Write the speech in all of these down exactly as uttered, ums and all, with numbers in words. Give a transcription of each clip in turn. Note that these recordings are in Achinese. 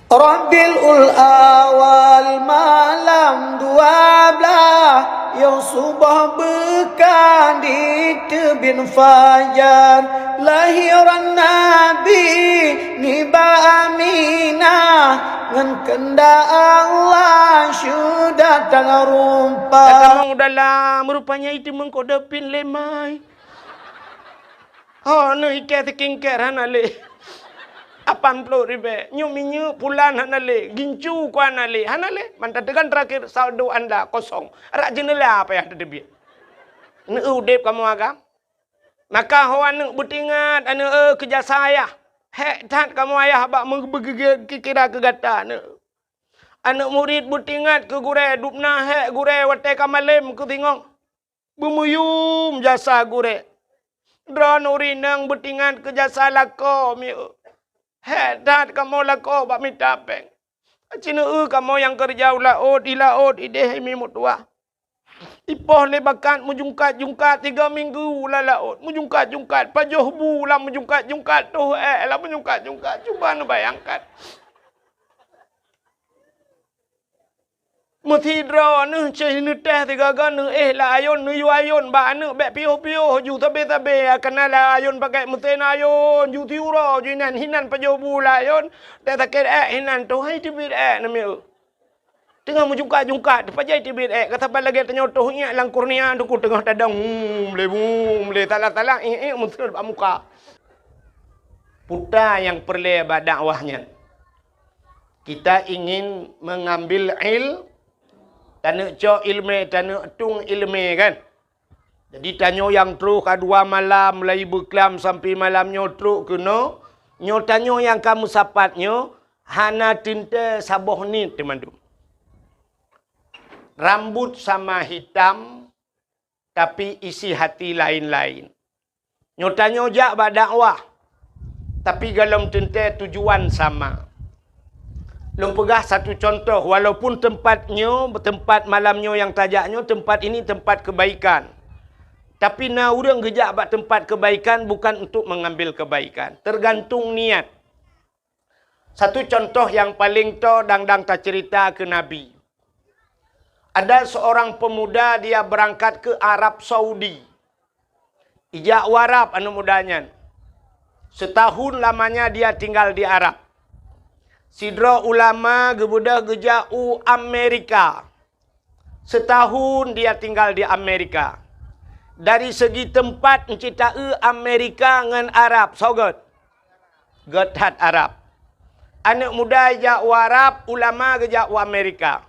Rabiul Awal malam dua belas, nyang suboh beukan di teubiet fajar, lahiran Nabi nibak Aminah, ngon keundak Allah syudah tarumpah. Kamoe dalam rupanya itu mengkodopin lemai. Ho, neu ikat sikingkat hana lé. Apan ploh ribèe. Nyoe minyeuk pulan hana lé. Gincu ku hana lé. Hana lé. Mantap tekan terakhir saldo anda kosong. Rak jeunela payah teuteubiet. Neu udép kamoe agam. Maka ho aneuk beutingat aneuk, eh, keu jasa ayah. Hék that kamoe ayah bak meubeugeugét kira keu gata aneuk. Aneuk murit beutingat keu gurée, dubna hék gurée watée ka malém keu singoh. Beumuyum jasa gurée. Droeneuh ureueng inong beutingat keu jasa lakoe mieu. Hék that kamoe lakoe bak mita péng. Aci neu kamoe nyang keureuja u laôt, di laôt idéh imi meutuwah. Ipoh lé bakat meujungkat-jungkat tiga minggu lam laôt, meujungkat-jungkat, pajoh bu lam meujungkat-jungkat, toh ék lam meujungkat-jungkat. Cuba neubayangkan. Meusidroe neuh cit neuteh sigaga neuéh lam ayôn, neuyue ayôn bak aneuk bék piôh-piôh ju sabe-sabe, kana lam ayôn pakai meusén ayôn, ju siuroe ju inan, hinan pajoh bu lam ayôn, teuh sakét ék hinan, toh hai teubiet ék namiet. Teungoh meujungkat-jungkat, teupajoh teubiet ék, ka saban lagée tanyoe toh iék lam kurnia, teungku teungoh tadong, hum, lé, hum, lé, salah-salah, iék, iék, meuseuet bak muka. Peue nyang peureulée bak dakwah nyan. Kita ingin mengambil il-, taneuk cok ileumé, taneuk tueng ileumé kan. Jadi tanyoe nyang troh ka dua malam, mulai beuklam sampai malam nyoe trok keunoe, nyoe tanyoe nyang ka meusapat nyoe hana teuntée saboh niet teumandum. Rambut sama hitam, tapi isi hati lain-lain. Nyoe tanyoe jak bak dakwah, tapi golom teuntée tujuan sama. Lôn peugah satu contoh, walaupun teumpat nyoe, teumpat malam nyoe nyang tajak nyoe, teumpat ini teumpat kebaikan. Tapi na ureuëng geujak bak teumpat kebaikan bukan untuk mengambil kebaikan. Tergantung niat. Satu contoh nyang paleng toe dang-dang taceurita keu Nabi. Ada seorang pemuda dia berangkat ke Arab Saudi. Ijak u Arab aneuk muda nyan. Setahun lamanya dia tinggal di Arab. Sidroe ulama geubeudôh geujak u Amerika. Setahun dia tinggal di Amerika. Dari segi teumpat, euncit taeu Amerika ngon Arab, soe gét? Gét that Arab. Aneuk muda jak u Arab, ulama geujak u Amerika.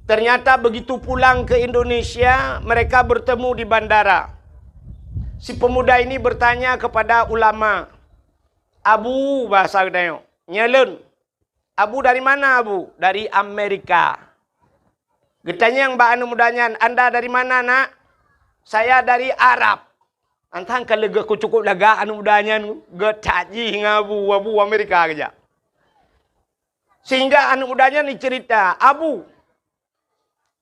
Ternyata begitu pulang ke Indonesia, mereka bertemu di bandara. Si pemuda ini bertanya kepada ulama, "Abu," bahasa geutanyoe, "Nyoe lôn." "Abu dari mana, Abu?" "Dari Amerika." Geutanyong bak aneuk muda nyan, "Anda dari mana, Nak?" "Saya dari Arab." Antang ka leugoh ku cukup lagak aneuk muda nyan, geutat jih ngon abu, abu Amerika geujak. Sehingga aneuk muda nyan dicerita, "Abu,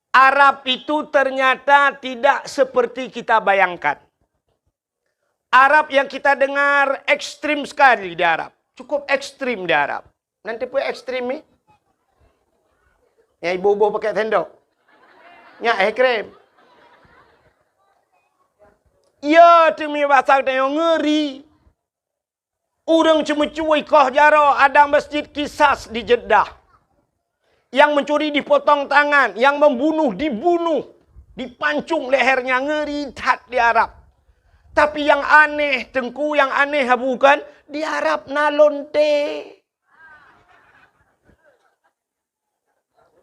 Arab itu ternyata tidak seperti kita bayangkan." Arab yang kita dengar ekstrim sekali di Arab. Cukup ekstrim di Arab. Nanti pun ekstrim ni. Yang ibu-ibu pakai sendok. Nyak ekstrim. Ya, teumi bahasa kita yang ngeri. Ureuëng ceumeucue ikoh jaroe ada masjid Kisas di Jeddah. Yang mencuri dipotong tangan, yang membunuh dibunuh, dipancung lehernya, ngeri that di Arab. Tapi yang aneh, Teungku, yang aneh bukan di Arab na lonte.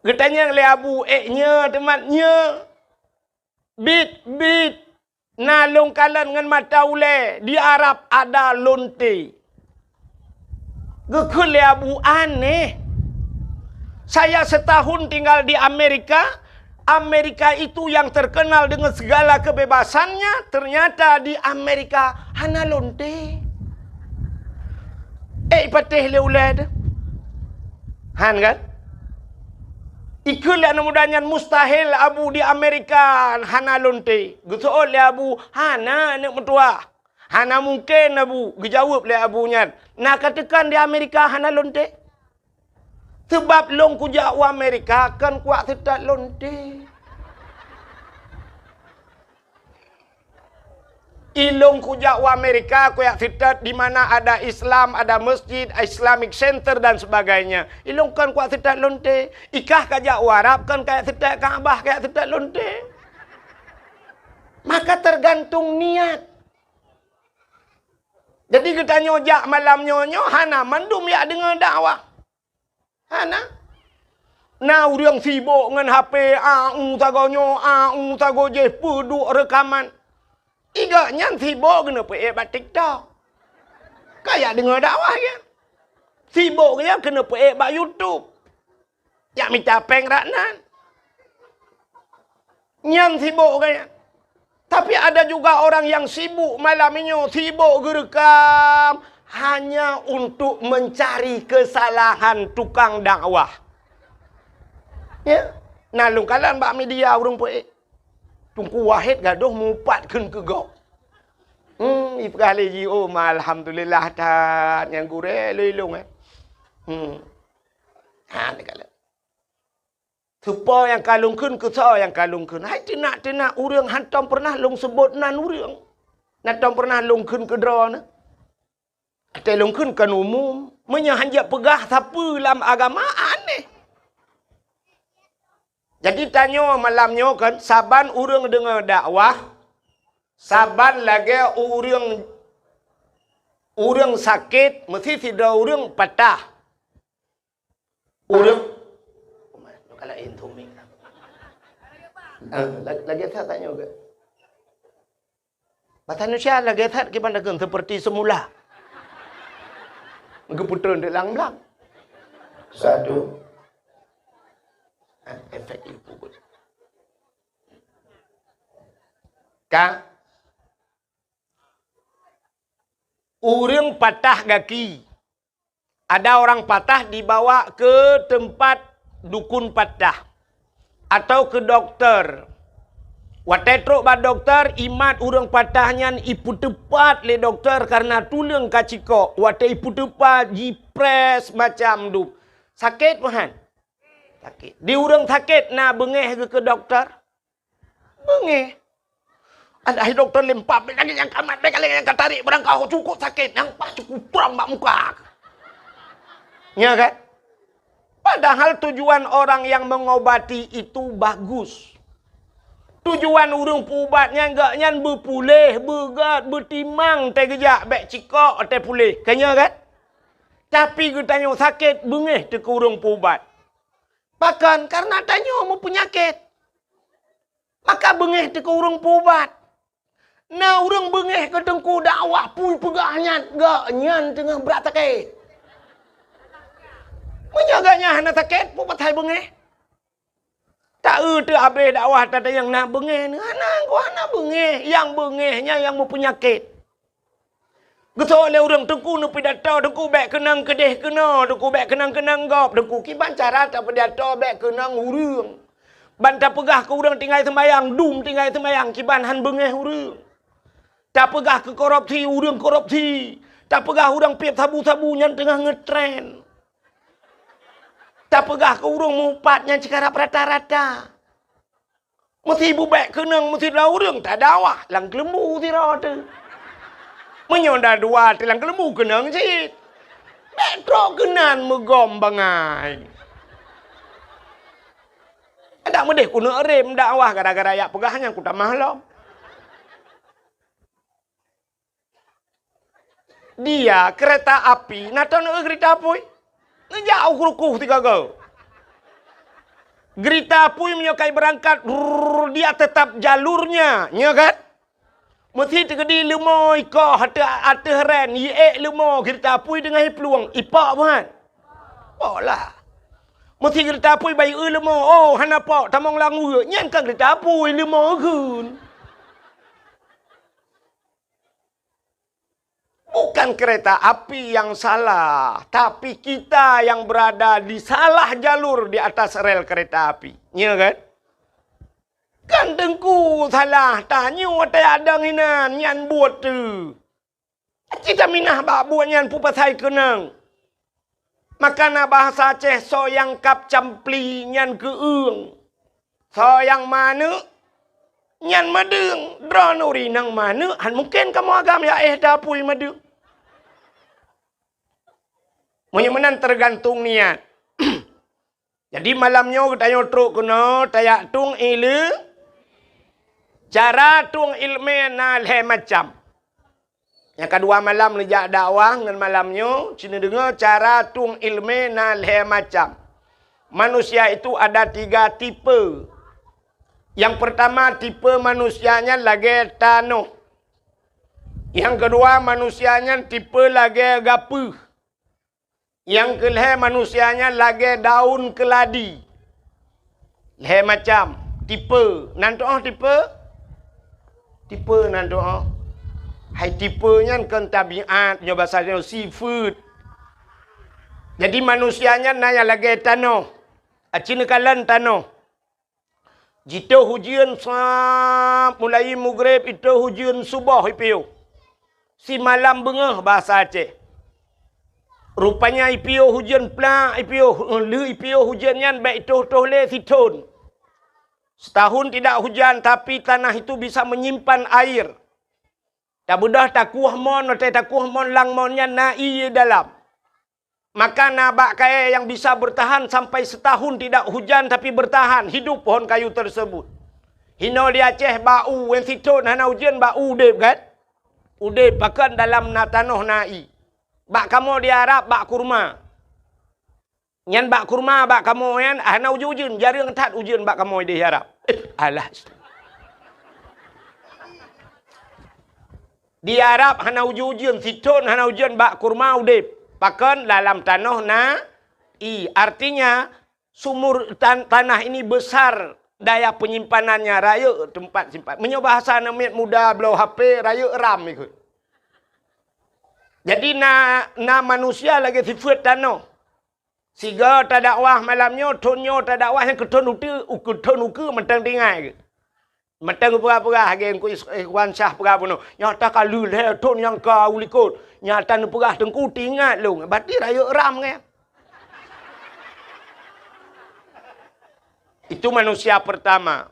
Geutanyong lé abu, "Eh, nyoe teumat nyoe?" "Bit, bit, na lôn kalon ngon mata ulée, di Arab ada lonte." Geukheun lé abu, "Aneh. Saya setahun tinggal di Amerika, Amerika itu yang terkenal dengan segala kebebasannya, ternyata di Amerika hana lonte." Eh, ipatéh lé ulée teuh. Han kan? Ikheun lé aneuk muda nyan, "Mustahil, Abu, di Amerika hana lonte." Geuseuôt lé abu, "Hana, aneuk meutuwah. Hana mungken, Abu," geujaweueb lé abu nyan. "Na ka teukan di Amerika hana lonte?" Sabab lôn kujak u Amerika kon kuat seutôt lonte. Ilôn kujak u Amerika, kujak seutôt di mana ada Islam, ada masjid, Islamic Center dan sebagainya. Ilôn kon kuat seutôt lonte. Ikah kajak u Arab kon kajak seutôt Ka'bah, kajak seutôt lonte. Maka tergantung niat. Jadi geutanyoe jak malam nyoe, nyoe hana mandum jak deungoe dakwah. Hana. Na ureuëng sibok ngon H P, au sagoe nyoe, au sagoe jih, peuduek reukaman. Igak nyan sibok geuneupeuék bak TikTok. Kajak deungoe dakwah nyan. Sibok nyan keuneupeuék bak YouTube. Jak mita péng rak nan. Nyan sibok gaya. Tapi ada juga orang yang sibuk malam nyoe, sibok geureukam hanya untuk mencari kesalahan tukang dakwah. Ya, na lôn kalon bak media ureuëng peuék. Teungku Wahid gadoh mupat kheun keu gob. Hmm, ipeugah lé jih, oh, alhamdulillah that nyang gurée lé lôn, eh. Hmm. Ha, neukalon. Soe po nyang ka lôn kheun, keu soe nyang ka lôn kheun. Hai teunak-teunak ureuëng hántom peureunah lôn seubot nan ureuëng. Hántom peureunah lôn kheun keudroe neuh. Watée lôn kheun kon umum. Meunyoe hán jak peugah sapeue lam agama, aneh. Jadi tanyoe malam nyoe kon, saban ureuëng deungoe dakwah, saban lagée ureuëng, ureuëng sakét, meusi sidroe ureuëng patah. Ureuëng, kalau intu mik. Ah, la-, lagée that tanyoe geuh. Basa Indonesia lagée that kiban dakeun seperti semula. Geupeutrön di lam blang. Satu. Ah, efek ibu. Ka. Ureuëng patah gaki. Ada orang patah dibawa ke tempat dukun patah atau ke dokter. Watée trok bak dokter, imat ureuëng patah nyan ipeuteupat lé dokter karena tuleueng ka cikok. Watée ipeuteupat, jipress macam dup. Sakét meuhan? Sakét. Di ureuëng sakét na beungéh geuh keu dokter? Beungéh. Alah, hai dokto, lé meupat, bék lagée nyang ka mat, bék lagée nyang ka tarék, barang ka cukôp sakét, nyang paih cukôp prang bak muka. Nya kan? Padahal tujuan orang yang mengobati itu bagus. Tujuan ureuëng peuubat nyan, gobnyan beupuléh, beugét, beutimang teuh geujak, bék cikok teuh puléh. Ka nya kan? Tapi geutanyoe sakét, beungéh teuh keu ureuëng peuubat. Pakon? Karena tanyoe meupeunyakét. Maka beungéh teuh keu ureuëng peuubat. Na ureuëng beungéh keu teungku dakwah, peue peugah nyan, gobnyan teungoh brat sakét. Meunyoe gobnyan hana sakét, peue pasai beungéh? Ta-eu teuh abéh dakwah tatanyong na beungéh, hana, hana beungéh. Nyang beungéh nyan nyang meupeunyakét. Geusoe lé ureuëng, teungku neupidato, teungku bék keunong keudeh keunoe, teungku bék keunong-keunong gob, teungku kiban cara tapidato bék keunong ureuëng. Ban tapeugah keu ureuëng tinggai seumayang, dum tinggai seumayang, kiban hán beungéh ureuëng. Tapeugah keu korupsi, ureuëng korupsi. Tapeugah ureuëng piep sabu-sabu nyan teungoh ngeutren. Tapeugah keu ureuëng mupat nyan cikarab rata-rata. Meusi bubek keunong meusidroe ureuëng tadakwah lam keuleumbu sidroe teuh. Meunyoe na dua teuh lam keuleumbu keunong cit. Bék trok keunan meugom bangai. Adak meudeh keuneuk rem dakwah gara-gara jak peugah nyan kutamah lom. Dia kereta api, na teuh neu-eu geurita apui? Neujak u krukuh sigaga. Geurita apui meunyoe ka ibeurangkat, rrrr, dia tetap jalurnya, nya kan? Meusi teukeudi leumo ikoh ateueh, ateueh ren, iék leumo geurita apui teungoh iplueng, ipok buhan? Pok lah. Meusi geurita apui bayeue leumo, oh, hana pok, tamong lam ueuk, nyan kan geurita apui, leumo kheun. Bukan kereta api yang salah, tapi kita yang berada di salah jalur di atas rel kereta api. Ya kan? Kan teungku salah, tanyoe watée adong inan nyan buet teuh. Cit taminah bak buet nyan peue pasai keunong. Maka na bahasa Aceh, soe nyang kab campli nyan keueung. Soe nyang manök nyan meudeueng. Droeneuh ureueng inong manök, han mungken kamoe agam ya éh tapui meudeueng. Meunyoe meunan teugantung niat. Jadi malam nyoe geutanyoe trok keunoe tajak tueng ileumèe. Cara tueng ileumèe na lhèe macam. Nyang kadua malam neujak dakwah ngon malam nyoe, ci neudeungoe cara tueng ileumèe na lhèe macam. Manusia itu ada tiga tipe. Nyang peurtama, tipe manusia nyan lagèe tanoh. Nyang keudua, manusia nyan tipe lagèe gapeuh. Nyang keulhèe, manusia nyan lagèe daun keuladi. Lhèe macam tipe. Nan tu'oh tipe? Tipe nan tu'oh. Hai tipe nyan kon tabiat, nyoe basa nyoe sifeuet. Jadi manusia nyan na nyang lagèe tanoh. Aci neukalon tanoh. Jitoh ujeuen sab, mulai mugreb itoh ujeuen suboh ipiôh. Simalam beungoh basa Aceh. Rupanya ipiôh ujeuen plak, ipiôh, lheueh ipiôh ujeuen nyan bèk itoh-toh lé sithon. Setahun tidak hujan, tapi tanah itu bisa menyimpan air. Tabeudôh takueh mon, watèe takueh mon lam mon nyan na ié dalam. Maka na bak kayèe nyang bisa bertahan sampai setahun tidak hujan tapi bertahan hidup pohon kayu tersebut. Hinoe di Aceh bak u, wen sithon hana ujeuen bak u udeb kan? Udeb pakon dalam na tanoh na ié. Bak kamoe di Arab bak kurma. Nyan bak kurma bak kamoe nyan hana ujeuen-ujeuen, jareueng that ujeuen bak kamoe di Arab. Alah. Di Arab hana ujeuen-ujeuen, sithon hana ujeuen bak kurma udeb. Pakon dalam tanoh na ié. Artinya sumur tan-, tanah ini besar daya penyimpanannya, rayeuk teumpat simpan. Meunyoe bahasa aneuk miet muda bloe H P, rayeuk RAM ikot. Jadi na, na manusia lagèe sifeuet tanoh. Sigoe tadakwah malam nyoe, thon nyoe tadakwah nyang keuthon uteue, keuthon ukeue mantong teuingat keuh. Mantong peugah-peugah lagèe Teungku Is-, Ikhwan Syah peugah bunoe. Nyata ka lheueh lhèe thon nyang ka u likot. Nyata neupeugah Teungku teuingat lôn. Berarti rayeuk RAM nyan. Itu manusia pertama.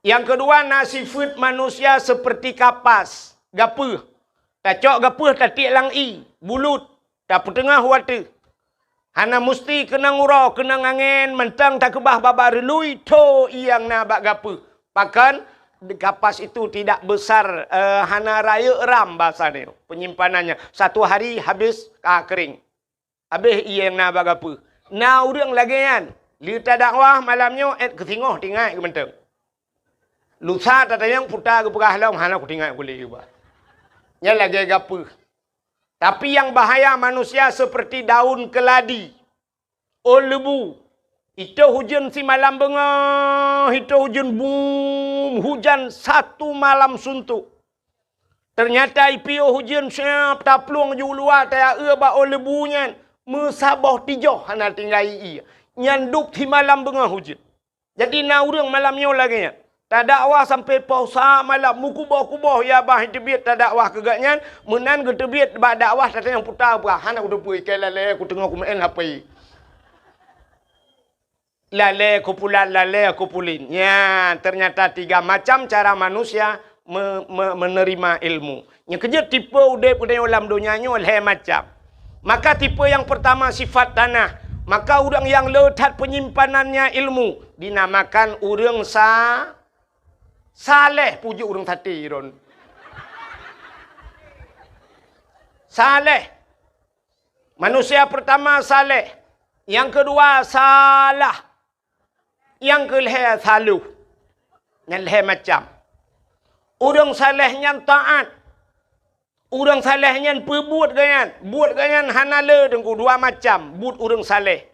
Nyang keudua na sifeuet manusia seperti kapas, gapeuh. Tacok gapeuh tatiek lam ié, bulut, tapeuteungoh u ateueh. Hana musti keunong uroe, keunong angèn, mantong takeubah babah reului, tho ié nyang na bak gapeuh. Pakon, kapas itu tidak besar, eh, hana rayeuk RAM basa nyoe, penyimpanannya. Satu hari habis, ka kering. Habéh ié nyang na bak gapeuh. Na ureueng lagèe nyan. Lheueh tadakwah malam nyoe, èt keusingoh teuingat keuh mantong. Lusa tatanyong peue ta geupeugah lom, hana kuteuingat keu lé bah. Nyan lagèe gapeuh. Tapi nyang bahaya manusia seperti daun keladi. Ôn leubu. Itoh ujeuen simalam beungoh, itoh ujeuen bum, hujan satu malam suntuk. Teunyata ipiôh ujeuen siab taplueng ju luwa tayaue bak ôn leubu nyan meusaboh tijoh hana tinggai ié. Nyan dub simalam beungoh ujeuen. Jadi na ureueng malam nyoe lagèe nyan. Tadakwah sampai poh sa malam meukuboh-kuboh ya bah teubiet tadakwah keu gobnyan, meunan geuteubiet bak dakwah tatanyong peue ta peugah hana kuteupeue, ikai lalè kuteungoh kumeu'en H P. Lalè kupulan, lalè kupulin. Nyan, ternyata tiga macam cara manusia me-, me-, menerima ilmu. Nyang keujeuet tipe udeb geutanyoe lam donya nyoe lhèe macam. Maka tipe nyang peurtama sifat tanah. Maka ureueng nyang le that penyimpanannya ilmu dinamakan ureueng sa-, saleh, pujoe ureueng saté ron. Saleh. Manusia pertama saleh, nyang keudua salah, nyang keulhèe saloh. Nyan lhèe macam. Ureueng saleh nyan taat. Ureueng saleh nyan peubuet gobnyan. Buet gobnyan hana le teungku, dua macam buet ureueng saleh.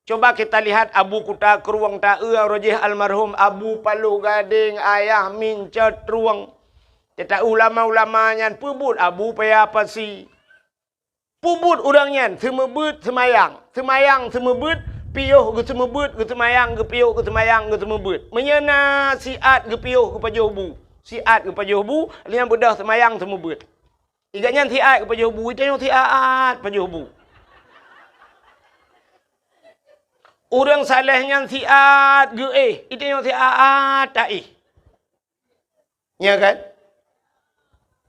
Coba kita lihat Abu Kuta Krueng taeu, roh jih almarhum Abu Paloh Gadeng, Ayah Min Cot Trueng. Teuta ulama-ulama nyan peubuet Abu Paya Pasi. Peubuet ureueng nyan seumeubeuet seumayang, seumayang seumeubeuet, piôh geuseumeubeuet, geuseumayang geupiôh, geuseumayang geuseumeubeuet. Meunyoe na siat geupiôh geupajoh bu, siat geupajoh bu, lheueh nyan beudôh seumayang seumeubeuet. Iga nyan siat geupajoh bu, itanyoe siat pajoh bu. Ureuëng saleh nyan siat geuéh, geutanyoe siat taéh. Nya kan?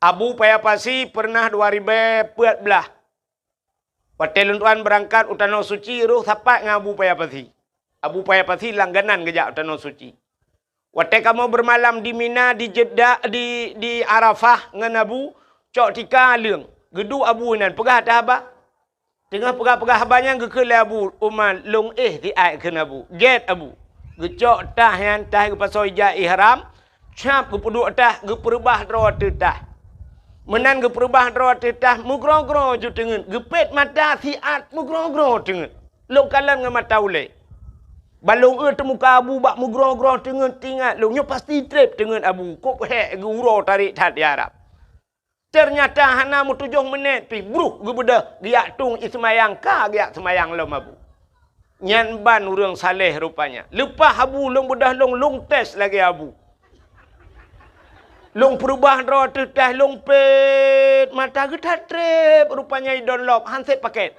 Abu Paya Pasi pernah dua ribée peuet blaih. Watée lôn tuan beurangkat u Tanoh Suci, rôh sapat ngon Abu Paya Pasi. Abu Paya Pasi langganan geujak u Tanoh Suci. Watée kamoe beumalam di Mina, di Jeddah, di, di Arafah ngon Abu, cok tika leueng. Geuduek Abu inan, peugah that haba. Teungoh peugah-peugah haba nyan, geukheun lé Abu Umar, "Lôn éh siat," kheun Abu. Gét Abu. Geucok tah nyan, tah geupasoe ija ihram, cap geupeuduek tah, geupeureubah droe ateueh tah. Meunan geupeureubah droe ateueh tah, meugroe-groe ju teungeut, geupét mata siat meugroe-groe teungeut. Lôn kalon ngon mata ulée. Ban lôn eu teumuka Abu bak meugroe-groe teungeut, teuingat lôn nyoe pasti treb teungeut Abu, kôb hék geu-uroe tarék that di Arab. Teunyata hana meutujoh meunét pih, bruh geubeudôh geujak tueng ie seumayang, ka geujak seumayang lom Abu. Nyan ban ureuëng saleh rupanya. Leupah Abu lôn beudôh lôn, lôn tes lagée Abu. Lôn peureubah droe ateueh tah, lôn pét mata, geuthat treb rupanya i Dunlop, han sép pakét.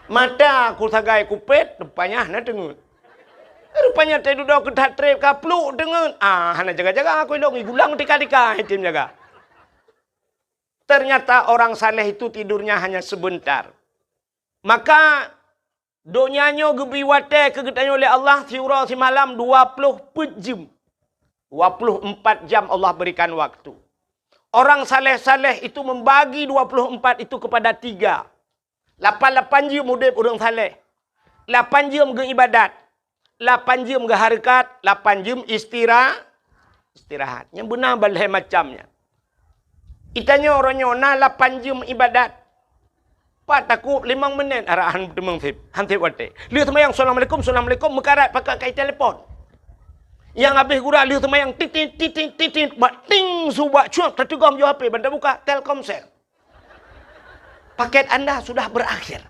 Mata ku sagai kupét, rupanya hana teungeut. Rupanya teududoe geuthat treb ka pluek teungeut. Ah, hana jaga-jaga aku ilong, igulang tika-tika item jaga. Ternyata orang saleh itu tidurnya hanya sebentar. Maka donya nyoe geubri watée keu geutanyoe lé Allah siuroe simalam dua ploh peuet jeuem. Dua ploh empat jam Allah berikan waktu. Orang saleh-saleh itu membagi dua ploh empat itu kepada tiga. Lapan-lapan jeuem udeb ureuëng saleh. Lapan jeuem geuibadat. Lapan jeuem geuhareukat, lapan jeuem istira-, istirahat. Nyang beuna ban lhée macam nyan. Itanyoe uroe nyoe na lapan jeuem ibadat. Pat takot limong menit arahan teumeung seb, han seb watée. Lheueh seumayang, "Assalamualaikum, assalamualaikum," meukarat pakai kai telepon. Nyang habéh gura lheueh seumayang, titit, titit, titit, bak ting su bak cuak, tateugom yoh H P, ban tabuka, Telkomsel. Paket anda sudah berakhir.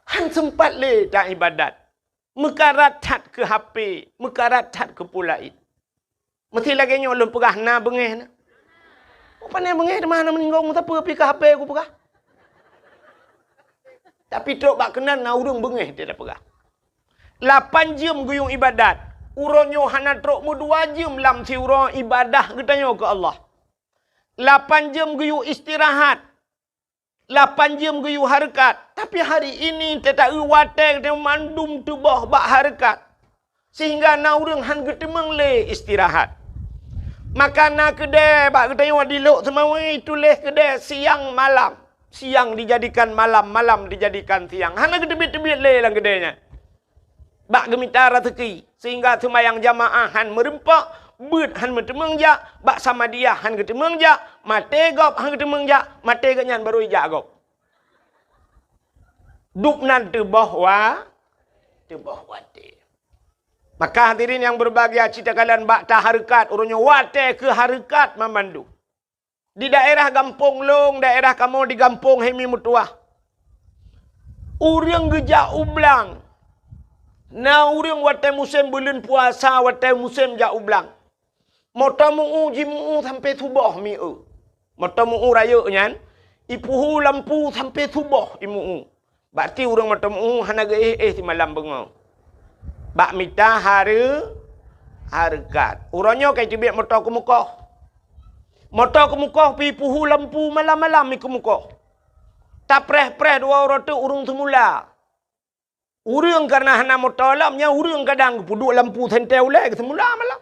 Han sempat lé ta ibadat. Meukarat that keu H P, meukarat that keu peue laén. Meusti lagée nyoe lôn peugah na beungéh na. Pane beungéh teuma hana meuninggai sapeue pih keu H P kupeugah. Tapi trok bak keunan na ureuëng beungéh dia peugah. Lapan jeuem geuyue ibadat. Uroe nyoe hana trok meudua jeuem lam siuroe ibadah geutanyoe keu Allah. Lapan jeuem geuyue istirahat. Lapan jeuem geuyue hareukat. Tapi hari ini teuta-eu watée geutanyoe mandum teuboh bak hareukat. Sehingga na ureuëng han geuteumeung lé istirahat. Maka na keudée bak geutanyoe di Lhokseumawe tuléh keudée siang malam. Siang dijadikan malam, malam dijadikan siang. Hana geuteubiet-teubiet lé lam keudée nyan. Bak geumita raseuki, sehingga seumayang jamaah han meureumpok, beuet han meuteumeung jak, bak Samadiyah han geuteumeung jak, maté gob han geuteumeung jak, maté geuh nyan barô ijak gob. Dub nan teuboh wa-, teuboh watée. Maka hadirin yang berbahagia, cit takalon bak tahareukat, uroe nyoe watée keu hareukat mamandum. Di daerah gampông lôn, daerah kamoe di gampông Hemi Meutuah. Ureuëng geujak u blang. Na ureuëng watée musém buleuen puasa, watée musém jak u blang. Moto meu-u, jimu-u sampoe suboh mi-eu. Moto meu-u rayeuk nyan, ipuhu lampu sampoe suboh imu-u. Bak ti ureuëng moto meu-u hana geuéh-éh simalam beungoh. Bak mita hareu-, hareukat. Uroe nyoe ka iteubiet moto keumukoh. Moto keumukoh pih ipuhu lampu malam-malam mi keumukoh. Tapreh-preh dua uroe teuk ureuëng seumula. Ureuëng kareuna hana moto lom, nyan ureuëng kadang geupeuduek lampu sentée ulée geuh seumula malam.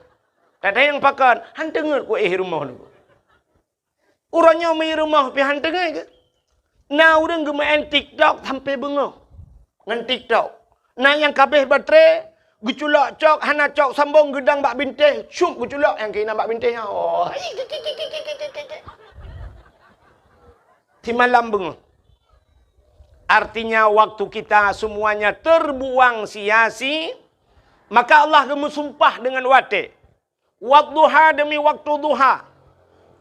Tatanyong pakon, han teungeut kuéh rumoh nyoe. Uroe nyoe mi rumoh pih han teungeut geuh. Na ureuëng geumeu'en TikTok sampoe beungoh ngon TikTok. Na nyang ka abéh baterai, geuculok cok, hana cok sambong, geudong bak bintéh, cup geuculok nyang keunan bak bintéh nyan. Oh. Simalam beungoh. Artinya waktu kita semuanya terbuang sia-si-, maka Allah geumeusumpah deungon watée. Wadduha demi waktu duha.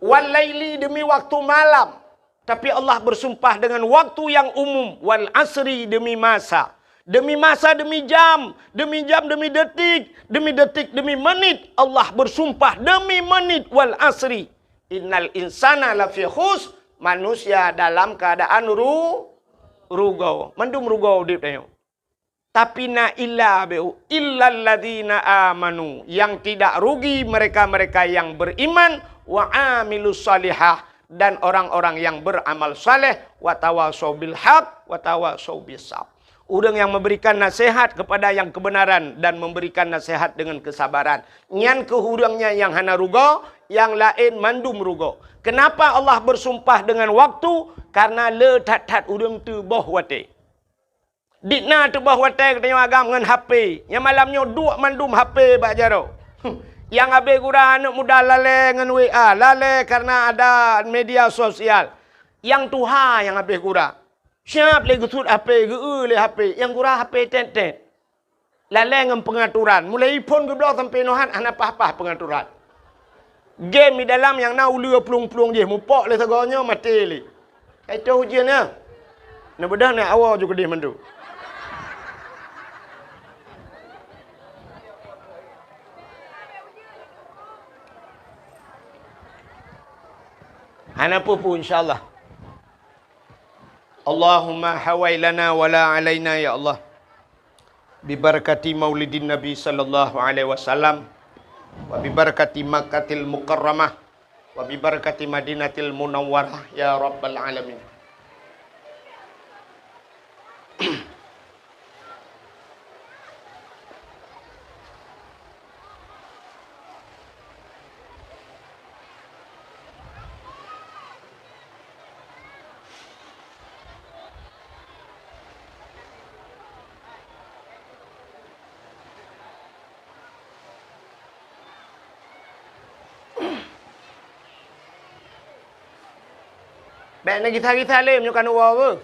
Wal laili demi waktu malam. Tapi Allah bersumpah dengan waktu yang umum. Wal asri demi masa. Demi masa, demi jam. Demi jam, demi detik. Demi detik, demi menit. Allah bersumpah demi menit. Wal asri. Innal insana lafi khus. Manusia dalam keadaan ru-, rugoe. Mandum rugoe udeb tanyoe. Tapi na illa beu, illalladzina amanu, yang tidak rugi mereka-mereka yang beriman, wa amilus salihah, dan orang-orang yang beramal saleh, wa tawasau bil haq, wa tawasau bis sabr. Ureuëng yang memberikan nasihat kepada yang kebenaran dan memberikan nasihat dengan kesabaran. Nyan keuh ureuëng nyan nyang hana rugoe, nyang laén mandum rugoe. Kenapa Allah bersumpah dengan waktu? Karena le that-that ureuëng teuh boh watée. Dikna teuh boh watée geutanyoe agam ngon H P. Nyang malam nyoe duek mandum H P bak jaroe. Nyang habéh gura aneuëk muda lalée ngon W A, lalée karena ada media sosial. Nyang tuha nyang habéh gura. Siab lé geusuet H P, geu-eu lé H P, nyang gura H P tét-tét. Lalée ngon peungaturan, mulai iphon geubloe sampoe nohat hana paih-paih peungaturan. Game di dalam nyang na uleue plueng-plueng jih, mupok lé sagoe nyoe maté lé. Ka itoh ujeuen nyan. Neubeudôh nyan awoe ju keudeh mandum. Hana peue-peue, insya Allah. Allahumma hawai lana wala alaina, ya Allah. Bibarakati maulidin Nabi sallallahu alaihi wasallam, wa bibarakati Makkatil Mukarramah, wa bibarakati Madinatil Munawwarah, ya Rabbal Alamin. Bék neugisa-gisa lé meunyoe ka neuwoe beuh.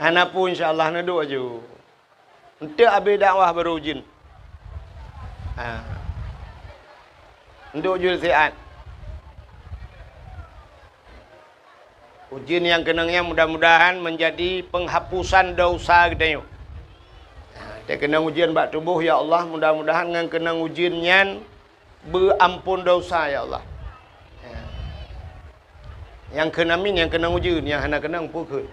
Hana peue, insya Allah, neuduek aju. Eunteuk abéh dakwah barô ujeuen. Ha. Eunteuk jeuet siat. Ujeuen nyang keunong nyan mudah-mudahan menjadi penghapusan dosa geutanyoe. Ha, teukeunong ujeuen bak tuboh, ya Allah, mudah-mudahan ngon keunong ujeuen nyan beuamphon dosa, ya Allah. Ya. Nyang kheun amin, nyang keunong ujeuen, nyang hana keunong peue kheun.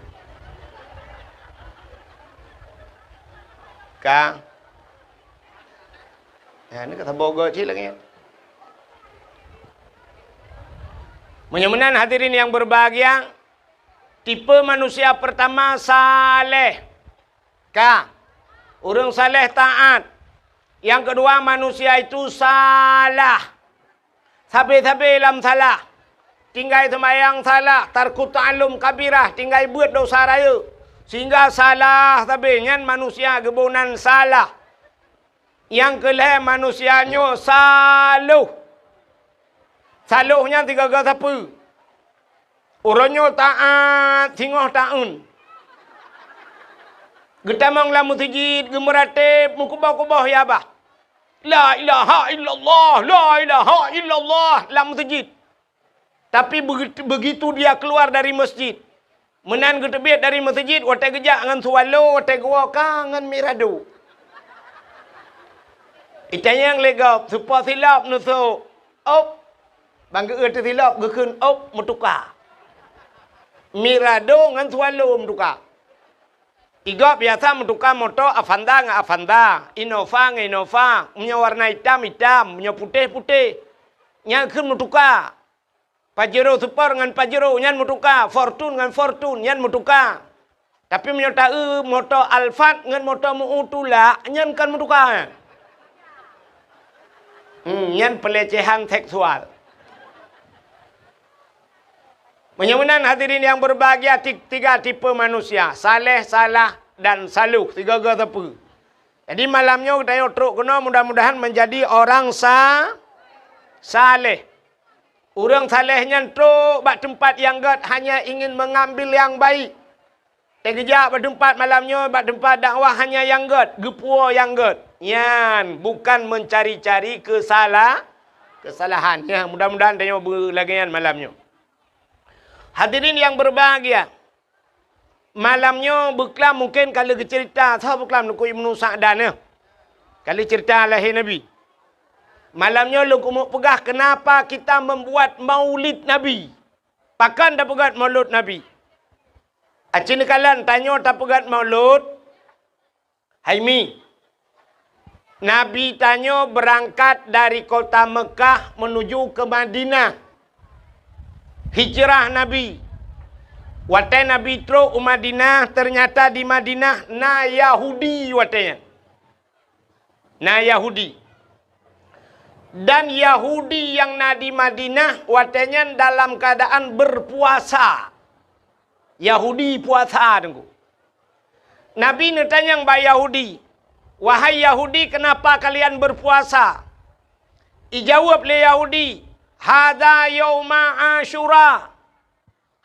Ka. Ya, ni kata bogoe cit lagi. Meunyoe meunan hadirin yang berbahagia, tipe manusia pertama saleh. Ka. Ureuëng saleh taat. Yang kedua, manusia itu salah. Sabe-sabe lam salah. Tinggai seumayang salah, tarku ta'allum kabirah, tinggai beuet dosa rayeuk. Sehingga salah sabe nyan manusia geuboh nan salah. Nyang keu lhée manusia nyoe saloh. Saloh nyan sigoe-goe sapeue? Uroe nyoe taát singoh taeun. Geutamong lam meuseujid, geumeuratéb, meukuboh-kuboh ya bah. La ilaha illallah, la ilaha illallah lam meuseujid. Tapi begitu, begitu dia keluar dari masjid, meunan geuteubiet dari meuseujid, watée geujak ngon swallow, watée geuwoe ka ngon mirado. Itanyong lé gob, soe po silop neusok? Op. Ban geu-eu teusilop geukheun op meutuka. Mirado ngon swallow meutuka. Igob biasa meutuka moto Avanza ngon Avanza, Innova ngon Innova, meunyoe warna itam, itam, meunyoe putéh, putéh. Nyan kheun meutuka. Pajero Sport ngon Pajero nyan meutuka, Fortuner ngon Fortuner nyan meutuka. Tapi meunyoe taeu moto Alphard ngon moto meu tulak, nyan kon meutuka. Hmm, nyan pelecehan seksual. Meunyoe meunan hadirin yang berbahagia, ti-, tiga tipe manusia, saleh, salah, dan saluh, sigoe-goe sapeue. Jadi malam nyoe geutanyoe trok keunoe mudah-mudahan menjadi orang sa-, saleh. Ureuëng saleh nyan trok bak teumpat nyang gét hanya ingin mengambil yang baik. Teugeujak bak teumpat malam nyoe, bak teumpat dakwah hanya nyang gét, geupuwoe nyang gét. Nyan bukan mencari-cari kesala-, kesalahan. Ya, mudah-mudahan tanyoe beulagée nyan malam nyoe. Hadirin yang berbahagia, malam nyoe beuklam mungken ka lheueh geuceurita, soe beuklam Teungku Ibnu Sa'dan, ya. Ka lheueh ceurita lahé Nabi. Malam nyoe lôn keumeung peugah kenapa kita membuat maulid Nabi. Pakon tapeugét Maulud Nabi? Aci neukalon tanyoe tapeugét Maulud, hai mi. Nabi tanyoe beurangkat dari kota Meukah meunuju keu Madinah. Hijrah Nabi. Watée Nabi trok u Madinah, teunyata di Madinah na Yahudi watée nyan. Na Yahudi. Dan Yahudi nyang na di Madinah watée nyan dalam keuadaan beupuasa. Yahudi puasa, Teungku. Nabi neutanyong bak Yahudi, "Wahai Yahudi, keunapa kalian beupuasa?" Ijaweueb lé Yahudi, "Hadza yauma Asyura."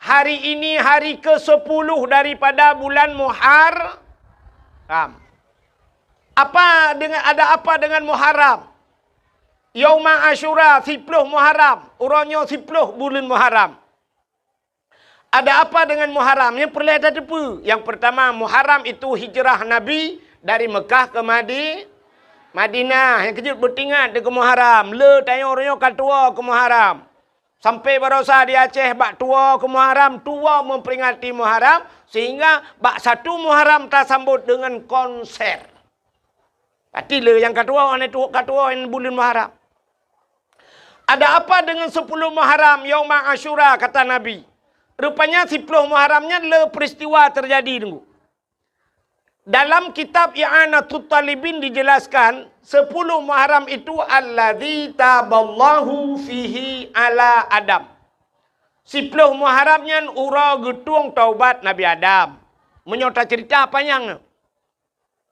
Hari ini hari kesepuluh daripada bulan Muharram. Apa dengan, ada apa dengan Muharram? Yauma Asyura, siploh Muharram. Uroe nyoe siploh buleuen Muharram. Ada apa dengan Muharram? Nyang peureulée tateupeue. Yang pertama, Muharram itu hijrah Nabi dari Mekah ke Madi-, Madinah. Nyang keujeuet beutingat di keu Muharram. Le tanyoe uroe nyoe ka tuwoe keu Muharram. Sampai barosa di Aceh bak tuwoe keu Muharram, tuwoe memperingati Muharram, sehingga bak satu Muharram tasambot dengan konser. Pati le nyang ka tuwoe, aneuëk tuwoe ka tuwoe nyan buleuen Muharram. Ada apa dengan sepuluh Muharram, Yauma Asyura, kata Nabi. Rupanya siploh Muharram nyan le peristiwa terjadi, Teungku. Dalam kitab I'anatut Talibin dijelaskan, sepuluh Muharram itu alladzi taballahu fihi ala Adam. Siploh Muharram nyan uroe geutueng taubat Nabi Adam. Meunyoe tacerita panyang.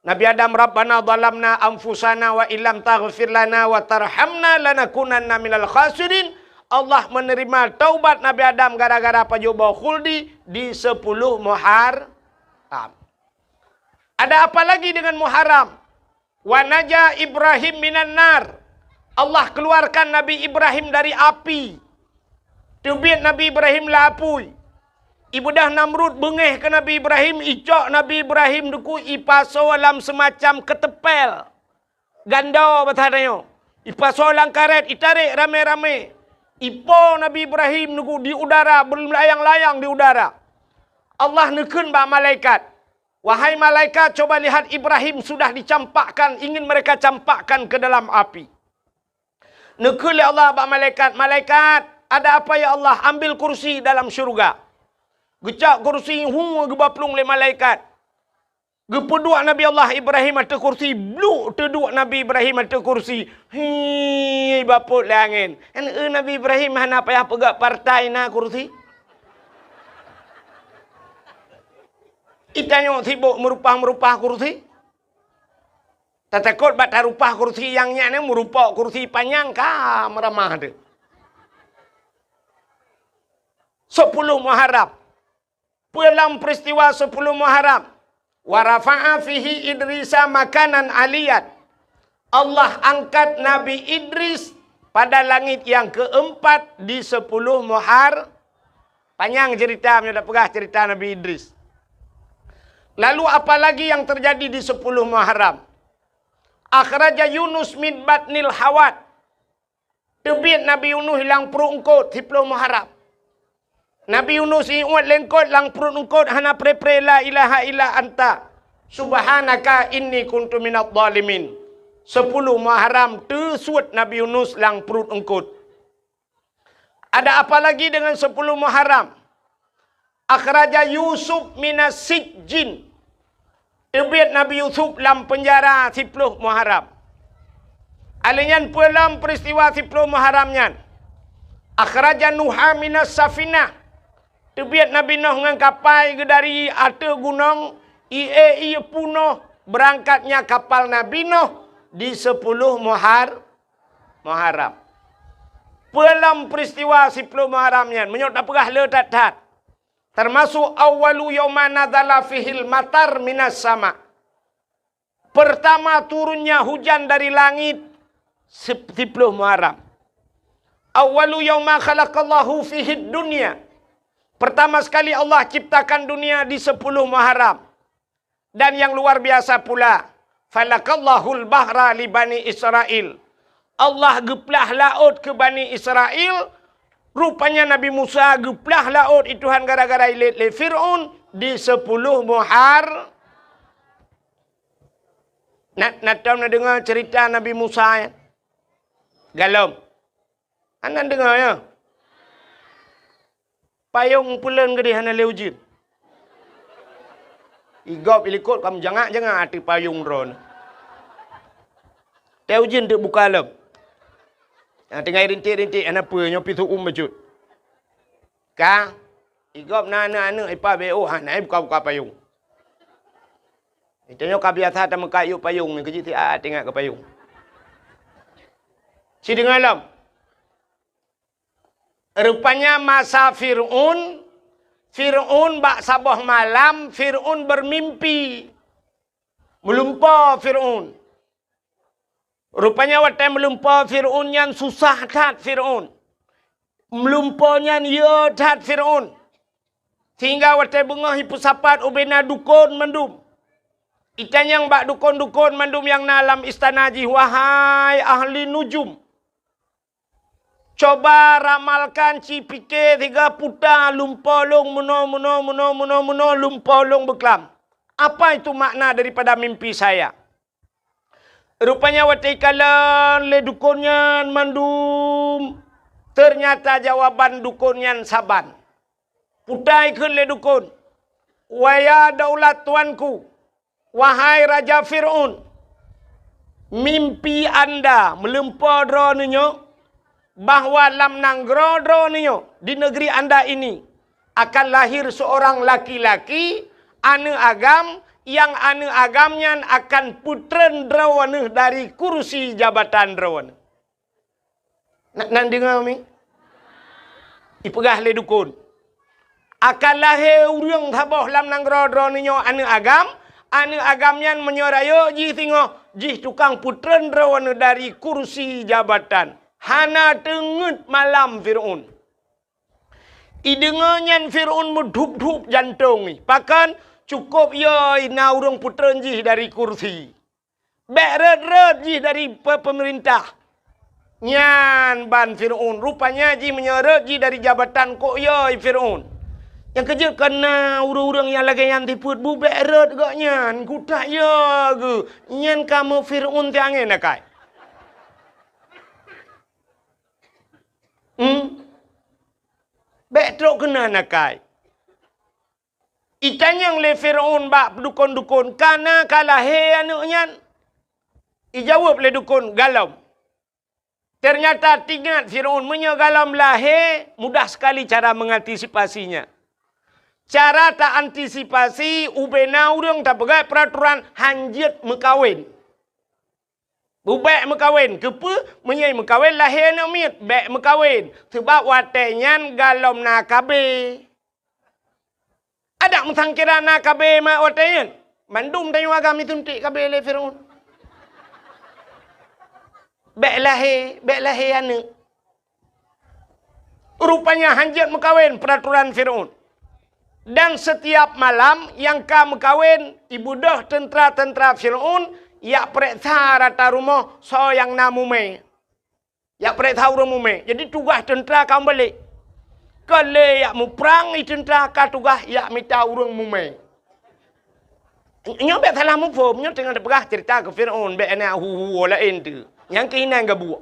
Nabi Adam, "Rabbana zalamna anfusana wa illam taghfir lana wa tarhamna lanakunanna minal khasirin." Allah menerima taubat Nabi Adam gara-gara pajoh boh khuldi di sepuluh Muharram. Ada apa lagi dengan Muharram? "Wa naja Ibrahim minan nar." Allah keluarkan Nabi Ibrahim dari api. Teubiet Nabi Ibrahim lam apui. Ibeudôh Namrud beungéh keu Nabi Ibrahim, icok Nabi Ibrahim Teungku ipasoe lam seumacam keuteumpél. Gando basa tanyoe. Ipasoe lam karét, itarek ramé-ramé. Ipo Nabi Ibrahim Teungku di udara, beurlayang-layang di udara. Allah neukheun bak malaikat, "Wahai malaikat, coba lihat Ibrahim sudah dicampakkan, ingin mereka campakkan ke dalam api." Neukheun lé Allah bak malaikat, "Malaikat, ada apa ya Allah? Ambil kursi dalam syurga." Geucok kursi, hu, geuba plueng lé malaikat. Geupeuduek Nabi Allah Ibrahim ateueh kursi, bluk teuduek Nabi Ibrahim ateueh kursi. Hi, bapot lé angén. Kan, eh, Nabi Ibrahim hana payah peugah partai na kursi. Itanyoe sibok meurupah-meurupah kursi. Tatakot bak tarupah kursi nyang nyan, meurupok kursi panyang ka meuramah teuh. Sepuluh Muharram. Peue lam peristiwa sepuluh Muharram? "Wa rafa'a fihi Idrisa makanan aliyan." Allah angkat Nabi Idris pada langit yang keempat di sepuluh Muhar-, panyang cerita, meunyoe tapeugah cerita Nabi Idris. Lalu apa lagi yang terjadi di sepuluh Muharram? "Akhraja Yunus min batnil hawat." Teubiet Nabi Yunus lam pruet eungkot, siploh Muharram. Nabi Yunus iuet lé eungkot, lam pruet eungkot hana pre-pre, "La ilaha illa anta, subhanaka inni kuntu minadh dhalimin." Sepuluh Muharram teusuet Nabi Yunus lam pruet eungkot. Ada apa lagi dengan sepuluh Muharram? "Akhraja Yusuf minas sijjin." Teubiet Nabi Yusuf lam peunjara siploh Muharram. Alèh nyan peue lam peristiwa siploh Muharram nyan? "Akhraja Nuha minas safinah." Teubiet Nabi Nuh ngon kapai geuh dari ateueh gunong, ié-ié punoh beurangkatnya kapal Nabi Nuh di siploh Muhar-, Muharram. Peue lam peristiwa siploh Muharram nyan, meunyoe tapeugah le that-that. Termasuk awwalu yauma nazala fihil matar minas sama. Pertama turunnya hujan dari langit sip-, siploh Muharram. Awwalu yauma khalaqallahu fihid dunya. Pertama sekali Allah ciptakan dunia di siploh Muharram. Dan yang luar biasa pula, falakallahul bahra li Bani Israil. Allah geuplah laôt keu Bani Israil Rupanya Nabi Musa geuplah laôt i Tuhan gara-gara ilét lé Fir'aun di sepuluh Muhar-, na, na tom na deungoe ceurita Nabi Musa nyan? Galom. Hana deungoe, ya? Payong peuleuen geudeh hana lé ujeuen. Igob ilikot ka meujangak-jangak ateueh payong droeneuh. Teuh ujeuen teuk buka lom. Nyang tinggai rintik-rintik hana peue, nyoe pih su'um bacut. Ka, igob na aneuk-aneuk ipa B O hana buka-buka payong. Tanyoe ka biasa tameukat yub payong nyoe keujih siat ingat keu payong. Sideungoe lom. Rupanya masa Fir'aun, Fir'aun bak saboh malam, Fir'aun beumimpi. Meulumpoe Fir'aun. Rupanya watée meulumpoe Fir'aun nyan susah that Fir'aun. Meulumpoe nyan yo that Fir'aun. Sehingga watée beungoh ipeusapat ubena dukon mandum. Itanyong bak dukon-dukon mandum nyang na lam istana jih, "Wahai ahli nujum, coba ramalkan, ci pike siga puta lumpoe lôn meunoe, meunoe, meunoe, meunoe, meunoe lumpoe lôn beuklam. Apa itu makna daripada mimpi saya?" Rupanya watée ikalon lé dukon nyan mandum, teunyata jawaban dukon nyan saban. Puta ikheun lé dukon, "Waya daulat tuanku, wahai Raja Fir'aun, mimpi anda meulumpoe droeneuh nyoe bahwa lam nanggroe droeneuh nyoe, di negeri anda ini, akan lahir seorang laki-laki, aneuk agam, nyang aneuk agam nyan akan peutreun droeneuh dari kursi jabatan droeneuh." Na, na deungoe mi? Ipeugah lé dukon, "Akan lahé ureuëng saboh lam nanggroe droeneuh nyoe aneuk agam, aneuk agam nyan meunyoe rayeuk jih singoh, jih tukang peutreun droeneuh dari kursi jabatan." Hana teungeut malam Fir'aun. Ideungoe nyan Fir'aun meudhup-dhup jantong jih. Pakon? Cukôp yo na ureuëng peutreun jih dari kursi. Bék rhot-rhot jih dari pe-, peumeurintah. Nyan ban Fir'aun. Rupanya jih meunyoe rhot jih dari jabatan kok yo Fir'aun. Nyang keujeuet kon na ureuëng-ureuëng nyang lagée nyan sifeuet bu bék rhot gobnyan. Kutak yo geuh. Nyan kamoe Fir'aun siangén akai. Hmm? Bék trok keunan akai. Itanyong lé Fir'aun bak dukon-dukon, "Ka na ka lahé aneuëk nyan?" Ijaweueb lé dukon, "Galom." Teunyata teuingat Fir'aun, meunyoe galom lahé, mudah sekali cara mengantisipasinya. Cara ta-antisipasi, ubena ureuëng tapeugah peuraturan hanjeuet meukawen. Bubék meukawen, keupeue? Meunyoe meukawen lahé aneuëk miet, bék meukawen. Seubab watée nyan galom na K B. Adak meusangkira na K B mak watée nyan. Mandum tanyoe agam ituntik K B lé Fir'aun. Bék lahé, bék lahé aneuëk. Rupanya hanjeuet meukawen peuraturan Fir'aun. Dan setiap malam nyang ka meukawen, ibeudôh teuntra-teuntra Fir'aun yak peureksa rata rumoh soe nyang na mumé. Yak peureksa ureuëng mumé. Jadi tugaih teuntra ka meubalek. Ka lé yak muprang i teuntra ka tugaih yak mita ureuëng mumé. Nyoe bék salah muphom, nyoe teungoh teupeugah ceurita keu Fir'aun, bék na hu-hu laén tu. Nyang keuinan gabuek.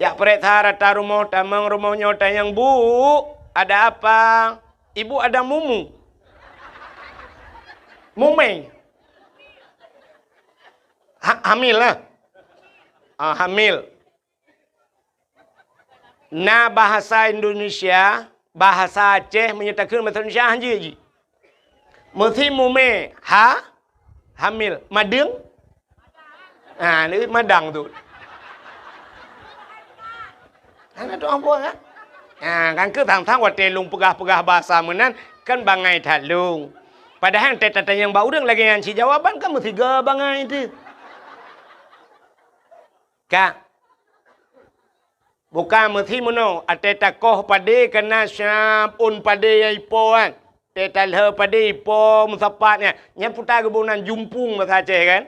Yak peureksa rata rumoh, tamong rumoh nyoe tanyong, "Bu, ada apa?" "Ibu ada mumu." Mumé. Ha, hamil lah. Ah, hamil. Na bahasa Indonesia, bahasa Aceh, meunyoe takheun bahasa Indonesia hanjeuet jih. Meusi mumé, ha? Hamil. Madeueng? Ha, ni madang tu. Hana tu ambo, ha? Ha, kan keu sang-sang watée lôn peugah-peugah bahasa meunan, kan bangai that lôn. Padahai teutatanyong bak ureuëng lagée nyan cit jawaban kan meusiga bangai tu. Ka. Bukan meusi meunoe, até takoh padé kana siab ôn padé nyang ipo kan. Até talheu padé ipo meusapat nyan. Nyan puta geuboh nan jumpung bahasa Aceh kan.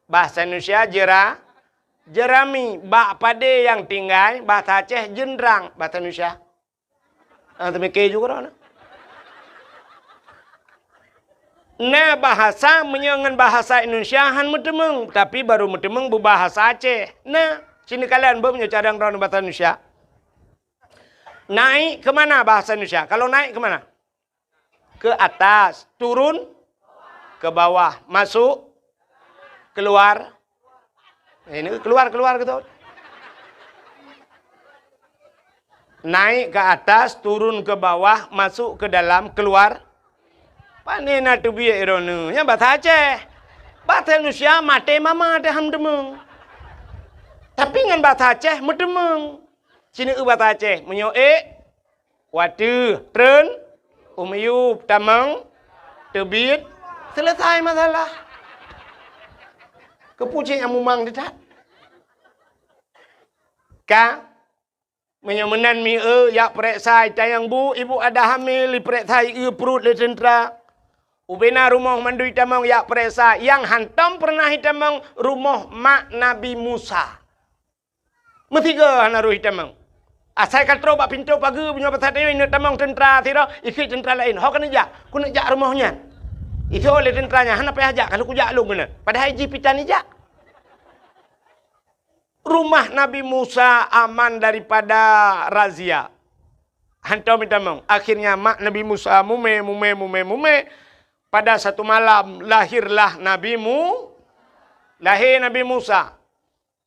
Bahasa Indonesia jera-, Jerami, bak padé nyang tinggai, bahasa Aceh jeundrang, bahasa Indonesia. Ah, teumike juga dah. Na bahasa meunyoe ngon bahasa Indonesia han meuteumeung, tapi baru meuteumeung beubahasa Aceh. Na, sini kalian beu meunyoe cadang droe bahasa Indonesia. Naik ke mana bahasa Indonesia? Kalau naik ke mana? Ke atas, turun ke bawah, masuk, keluar. Eh, ini keluar, keluar gitu. Naik ke atas, turun ke bawah, masuk ke dalam, keluar. Pane na teubiet droeneuh? Nyan bahasa Aceh. Bahasa Indonesia maté mama teuh han meuteumeung. Tapi ngon bahasa Aceh meuteumeung. Sini eu bahasa Aceh, meunyoe ék, wateuh, treun, u miyueb, tamong, teubiet, selesai masalah. Keupeue cit nyang mumang teutab? Ka, meunyoe meunan mi eu, jak peuriksa i tayang bu, ibu ada hamil, ipeuriksa i eu pruet lé teuntra. Ubena rumoh mandum itamong jak peuriksa, nyang hantom peureunah itamong rumoh mak Nabi Musa. Meusigoe hana roh itamong. Asai ka troh bak pintoe pageue, meunyoe bak saát nyoe ineuk tamong teuntra sidroe, ikheun teuntra laén, "Ho keuneuk jak, keuneuk jak rumoh nyan." Isoe lé teuntra nyan, "Hana payah jak, ka lôn kujak lôn keunoe." Padahai jih pih tan ijak. Rumah Nabi Musa aman daripada razia. Hantom itamong. Akhirnya mak Nabi Musa mumè, mumè, mumè, mumè. Pada satu malam lahirlah Nabi Mu-, lahé Nabi Musa.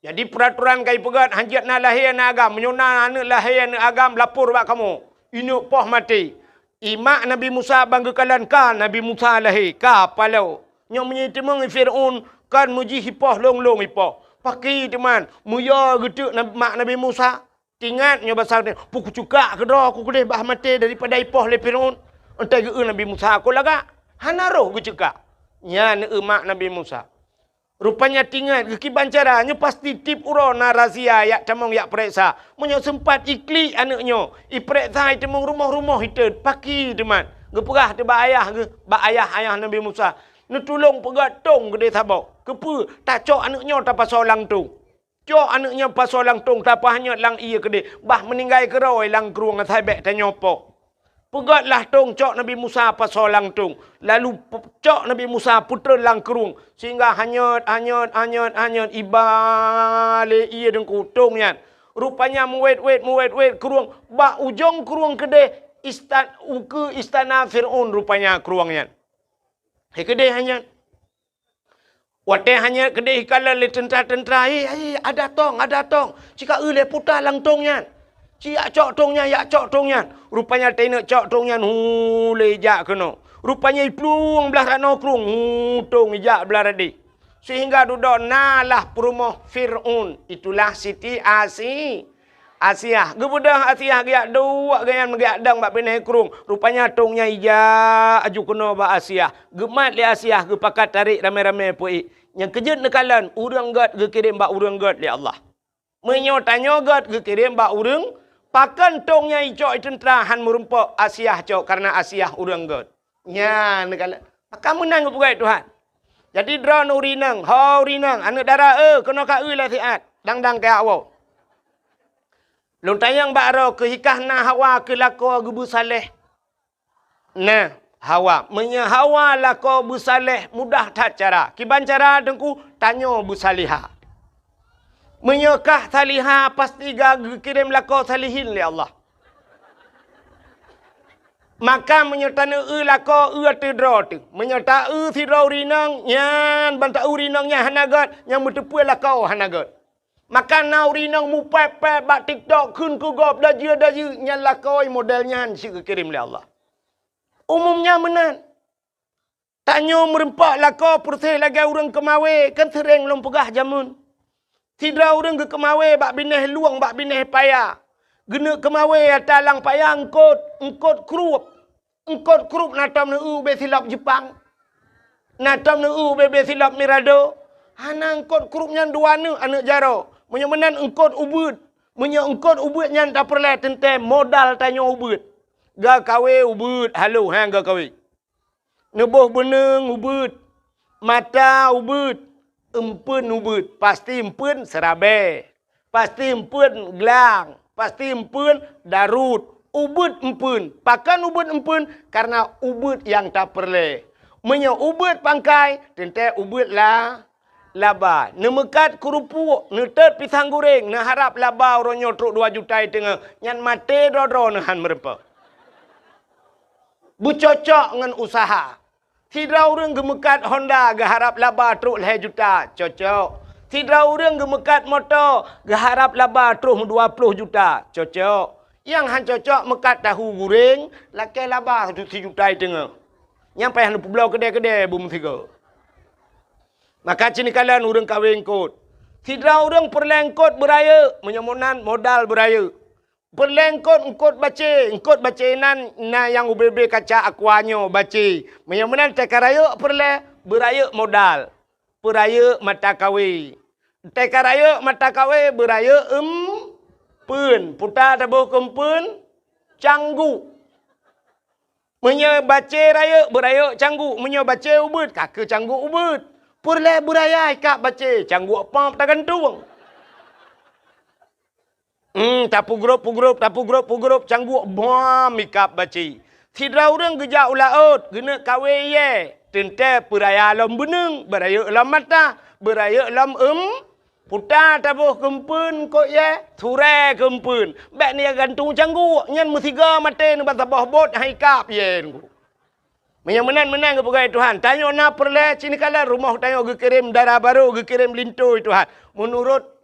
Jadi, peuratoran ka ipeugét, hanjeuet na lahé aneuk agam. Meunyoe na aneuk lahé aneuk agam, lapor bak kamoe. Ineuk poh maté. I mak Nabi Musa ban geukalon ka Nabi Musa lahé, ka paloe. Nyoe meunyoe iteumeung i Fir'aun, kon meujih ipoh lôn-lôn ipoh. Pakri teuma, meuyue geuteuk nab-, mak Nabi Musa. Tingat nyoe basa, "Peu kuceukak keudroe ku keudeh bah maté daripada ipoh lé Fir'aun?" Enteuk geu-eu Nabi Musa, "Kon lagak, hana roh geuceukak." Nyan eu mak Nabi Musa. Rupanya tingat geukiban cara, nyoe pasti tiep uroe na razia jak tamong jak peuriksa. Meunyoe seumpat iklik aneuk nyoe, ipeuriksa iteumeung rumoh-rumoh itet, pakri teuma. Geupeugah teuh bak ayah geuh, bak ayah, ayah Nabi Musa, "Neutulông peugét tông keudeh saboh. Keupeue? Tacok aneuk nyoe tapasoe lam tông." Cok aneuk nyoe pasoe lam tông, tapeuhanyot lam ié keudeh, bah meuninggai keudroe lam krueng asai bék tanyoe poh. Peugét lah tông, cok Nabi Musa pasoe lam tông. Lalu pe-, cok Nabi Musa peutreun lam krueng, sehingga hanyot, hanyot, hanyot, hanyot, iba lé ié deungku tông nyan. Rupanya meuwét-wét, meuwét-wét krueng, bak ujong krueng keudeh istan-, ukeue istana Fir'aun rupanya krueng nyan. Hai keudeh hanyot. Watée hanyot keudeh ikalon lé teuntra-teuntra, "Hei, hei, ada tông, ada tông! Ci ka eu lé puta lam tông nyan! Ci jak cok tông nyan, jak cok tông nyan!" Rupanya teuneuk cok tông nyan, hu, lé jak keunoe. Rupanya iplueng blaih ranoe krueng, hu, tông ijak blaih radeh. Sehingga dudoe na lah peurumoh Fir'aun, itulah Siti Asi-, Asiah. Geubeudôh Asiah geujak duek gobnyan meugeuyak dong bak binéh krueng. Rupanya tông nyan ijak aju keunoe bak Asiah. Geumat lé Asiah, geupakat tarek ramé-ramé peuék. Nyang keujeuet neukalon, ureuëng gét geukirém bak ureuëng gét lé Allah. Meunyoe tanyoe gét geukirém bak ureuëng, pakon tông nyan icok i teuntra han meurumpok Asiah cok, kareuna Asiah ureuëng gét. Nyan neukalon. Maka meunan geupeugah Tuhan. Jadi droeneuh ureuëng inong, ho ureuëng inong, aneuëk dara, eh, keunoe ka eu lé siat, dang-dang keu awak. Lôn tanyong bak droe keuh, hikah na Hawa keu lakoe geubeusaléh? Nah, Hawa. Meunyoe Hawa lakoe beusaléh, mudah that cara. Kiban cara teungku, tanyoe beusaléha. Meunyoe kah saléha, pasti ka geukirém lakoe salihin lé Allah. Maka meunyoe taneueu lakoe, eu ateueh droe teuh. Meunyoe taeu sidroe ureuëng inong, nyan ban taeu ureuëng inong nyan hana gét, nyang meuteupeue lakoe hana gét. Maka na ureuëng inong mupéb-péb bak TikTok kheun keu gob dajeu-dajeu, nyan lakoe model nyan cit geukirém lé Allah. Umum nyan meunan. Tanyoe meurumpok lakoe peureséh lagée ureuëng keumawé, kan seuréng lôn peugah jameun. Sidroe ureuëng geukeumawé bak binéh lueng, bak binéh paya. Geuneuk keumawé ata lam paya eungkot, eungkot krueb. Eungkot krueb na tom neueu ubé silop Jepang. Na tom neueu ubé-bé silop Mirado. Hana, eungkot krueb nyan dua neuk aneuëk jaroe. Meunyoe meunan eungkot ubeuet. Meunyoe eungkot ubeuet nyan tapeureulée teuntée modal tanyoe ubeuet. Gakawé ubeuet halo, ha, gakawé. Neuboh beuneueng ubeuet, mata ubeuet, Eumpeuen ubeuet, pasti eumpeuen seurabée, pasti eumpeuen glang, pasti eumpeuen daruet. Ubeuet eumpeuen. Pakon ubeuet eumpeuen? Kareuna ubeuet nyang tapeureulée. Meunyoe ubeuet pangkai, teuntée ubeuet la, laba. Neumeukat keurupuek, neutot pisang goreng, neuharab laba uroe nyoe trok dua juta i teungoh, nyan maté droe-droe neuhan meureumpok. Beucocok ngon useuha. Sidroe ureuëng geumeukat Honda geuharab laba trok lhée juta, cocok. Sidroe ureuëng geumeukat moto geuharab laba troh dua ploh juta, cocok. Nyang han cocok meukat tahu goreng, lakée laba sijuta i teungoh. Nyang payah neupeubloe keudée-keudée beumeusigoe. Maka cit neukalon ureuëng kawé eungkot. Sidroe ureuëng peureulée eungkot beurayeuk, meunyoe meunan modal beurayeuk. Peureulée eungkot, eungkot bacée. Eungkot bacée nan na nyang ubé-bé kaca aqua nyoe bacée. Meunyoe meunan teuka rayeuk peureulée, beurayeuk modal, peurayeuk mata kawé. Teuka rayeuk mata kawé, beurayeuk eumpeuen. Puta taboh keu eumpeuen, cangguk. Meunyoe bacée rayeuk, beurayeuk cangguk. Meunyoe bacée ubeuet, ka keu cangguk ubeuet. Peureulée beuraya ikab bacée, cangguk pop tagantung. Hmm, tapeugrôp-peugrôp, tapeugrôp-peugrôp, cangguk bom ikab bacée. Sidroe ureuëng geujak u laôt, geuneuk kawé iyée, teuntée peuraya lom beuneung, beurayeuk lom mata, beurayeuk lom eum, puta taboh keu eumpeuen eungkot iyée, surée keu eumpeuen. Bék neugantung cangguk, nyan meusigoe maté neuban saboh bot hai ikab iyée eungkot. Meunyoe meunan-meunan geupeugah Tuhan, tanyoe na peureulée cit neukalon rumoh tanyoe geukirém dara barô, geukirém linto Tuhan. Meunurot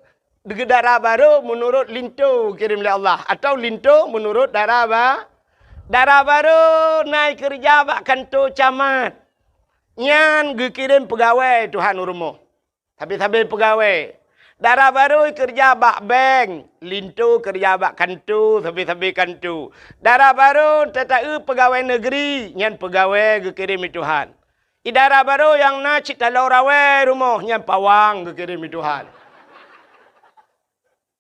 dara barô, meunurot linto geukirém lé Allah, atawa linto meunurot dara ba-, dara barô na keureuja bak kanto camat. Nyan geukirém peugawée Tuhan u rumoh. Sabe-sabe peugawée. Dara barô keureuja bak bank, linto keureuja bak kanto, sabe-sabe kanto. Dara barô tataeu peugawée neugri, nyan peugawée geukirém lé Tuhan. I dara barô nyang na cit taloe rawée rumoh, nyan pawang geukirém lé Tuhan.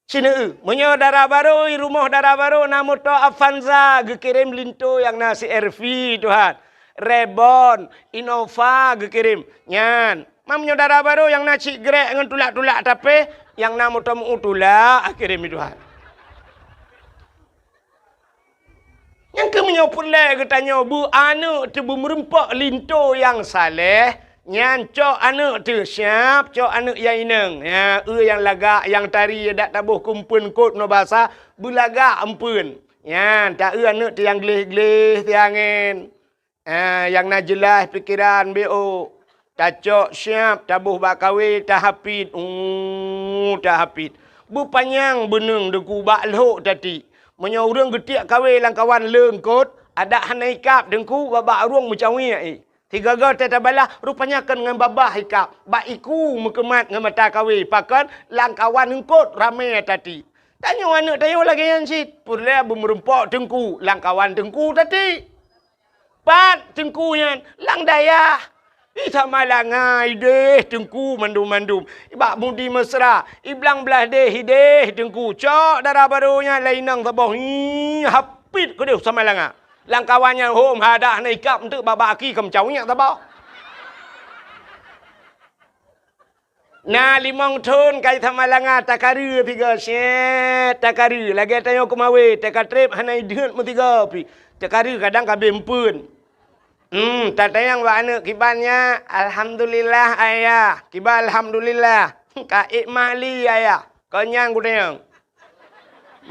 Sineue, meunyoe dara barô, i rumoh dara barô na moto Avanza, geukirém linto nyang na C R V Tuhan. Reborn, Innova geukirém. Nyan, ma meunyoe dara barô nyang na cit grek ngon tulak-tulak tapéh, nyang na moto meu tulak, geukirém lé Tuhan. Nyang keuh meunyoe peureulée geutanyoe beu aneuëk teuh beumeureumpok linto nyang saleh, nyan cok aneuëk teuh siab, cok aneuëk nyang inong. Ya, eu nyang lagak, nyang tari, dak taboh keu eumpeuen eungkot ngon basa, beulagak eumpeuen. Nyan, ta eu aneuëk teuh nyang gleh-gleh siangén. Ah, nyang na jeulaih pikeran B O. Tacok siab, taboh bak kawé, tahapit. Uh, tahapit. Beupanyang beuneung teungku bak lhok tati. Meunyoe ureuëng geutiek kawé lam kawan le eungkot, adak hana ikab teungku, babah ureuëng meucawiek i. Sigoe-goe teuh tabalah, rupanya kon ngon babah ikab. Bak iku meukeumat ngon mata kawé, pakon lam kawan eungkot ramé tati. Tanyoe aneuëk tanyoe lagée nyan cit, peureulée beumeureumpok teungku, lam kawan teungku tati. Pat teungku nyan? Lam dayah. I Samalanga ideh teungku mandum-mandum. I bak Mudi Mesra, i blang blaih deh ideh teungku. Cok dara barô nyan lam inong saboh. Hi, hapit keudeh Samalanga. Lam kawan nyan hom hadah na ikab eunteuk babah aki keu meucawiek saboh. Na limong thon ka i Samalanga takareue sigoe, syet, takareue. Lagée tanyoe keumawé, teuka treb hana ideuet meusigoe pih. Takareue kadang ka abéh eumpeuen. Hmm, tatanyong bak aneuëk, "Kiban nyak?" "Alhamdulillah, Ayah." "Kiban alhamdulillah?" "Ka ék mali, Ayah." Kon nyan kutanyong.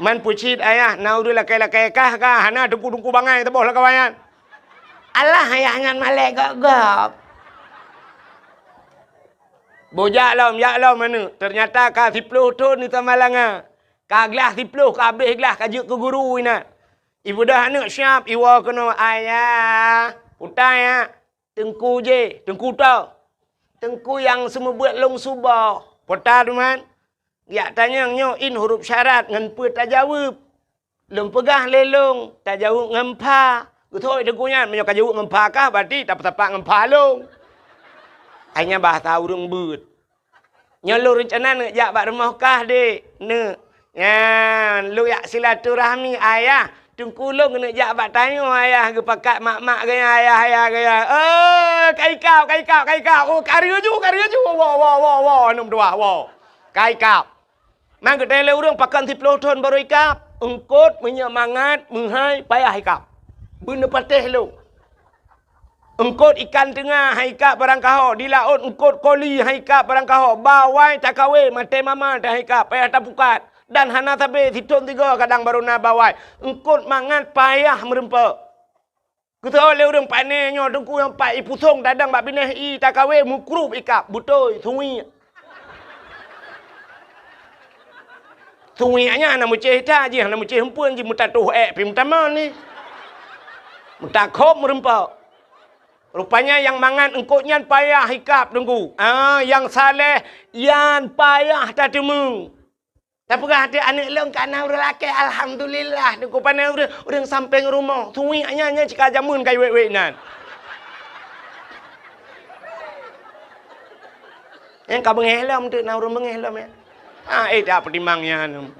Man peucit, Ayah, na ureuëng lakée-lakée kah ka, hana teungku-teungku bangai saboh lam kawan nyan. Alah, Ayah nyan malée gob-gob. Boh jak lom, jak lom aneuëk. Teunyata ka siploh thon i Samalanga. Ka glaih siploh, ka abéh glaih, ka jeuet keu guru inan. Ibeudôh aneuëk siab, iwoe keunoe, "Ayah, utai, Yak." "Teungku jih, teungku toh?" "Teungku nyang seumeubeuet lôn suboh." "Peue teuma?" "Jak tanyong nyoe in huruf syarat ngon peue tajaweueb." "Lôn peugah lé lôn, tajaweueb ngon pha." "Geuthôi teungku nyan, meunyoe kajaweueb ngon pha kah, berarti tapeusapat ngon pha lôn." Hai nyan bahasa ureuëng beuet. "Nyoe lôn reuncana neuk jak bak rumoh kah, Dek, neuk. Nyan, lôn jak silaturahmi, Ayah. Teungku lôn keuneuk jak bak tanyoe ayah geupakat mak-mak gaya, ayah-ayah gaya. "Eh, ka ikab, ka ikab, ka ikab. Oh, ka reuju, ka reuju. Woe, woe, woe, woe, aneuk meutuah, woe. Ka ikab." Man geutanyong lé ureuëng, "Pakon siplôh thon barô ikab?" "Eungkôt, meunyoe mangat, meuhai, payah ikab. Beuneupatéh lôn." Eungkôt ikan teunga han ikab barangkaho, di laôt eungkôt koli han ikab barangkaho, bawai takawe maté mama han ikab, payah tapukat, dan hana sabe sithon sigoe kadang barô na bawai. Eungkôt mangat payah meureumpok. Geuteuôt lé ureuëng, "Pané nyoe teungku nyang pat ipusong tadong bak binéh i takawe mukrup ikab, beutôi, suwiek." Suwiek nyan hana meucéh that jih, hana meucéh eumpeuen jih, meutatoh ék pih meutamong ni. Meutakhob meureumpok. Rupanya nyang mangat eungkôt nyan payah ikab teungku. Ah, nyang saleh nyan payah tateumé. Tapeugah até aneuk lôn ka na ureuëng lakée, alhamdulillah. Teungku pané ureuëng, ureuëng sampéng rumoh. Suwiek nyan, nyan cit ka jameun ka iwék-wék nan. Nyang ka beungéh lom teuk na ureuëng beungéh lom ya. Ah, eh, tak peutimang nyan.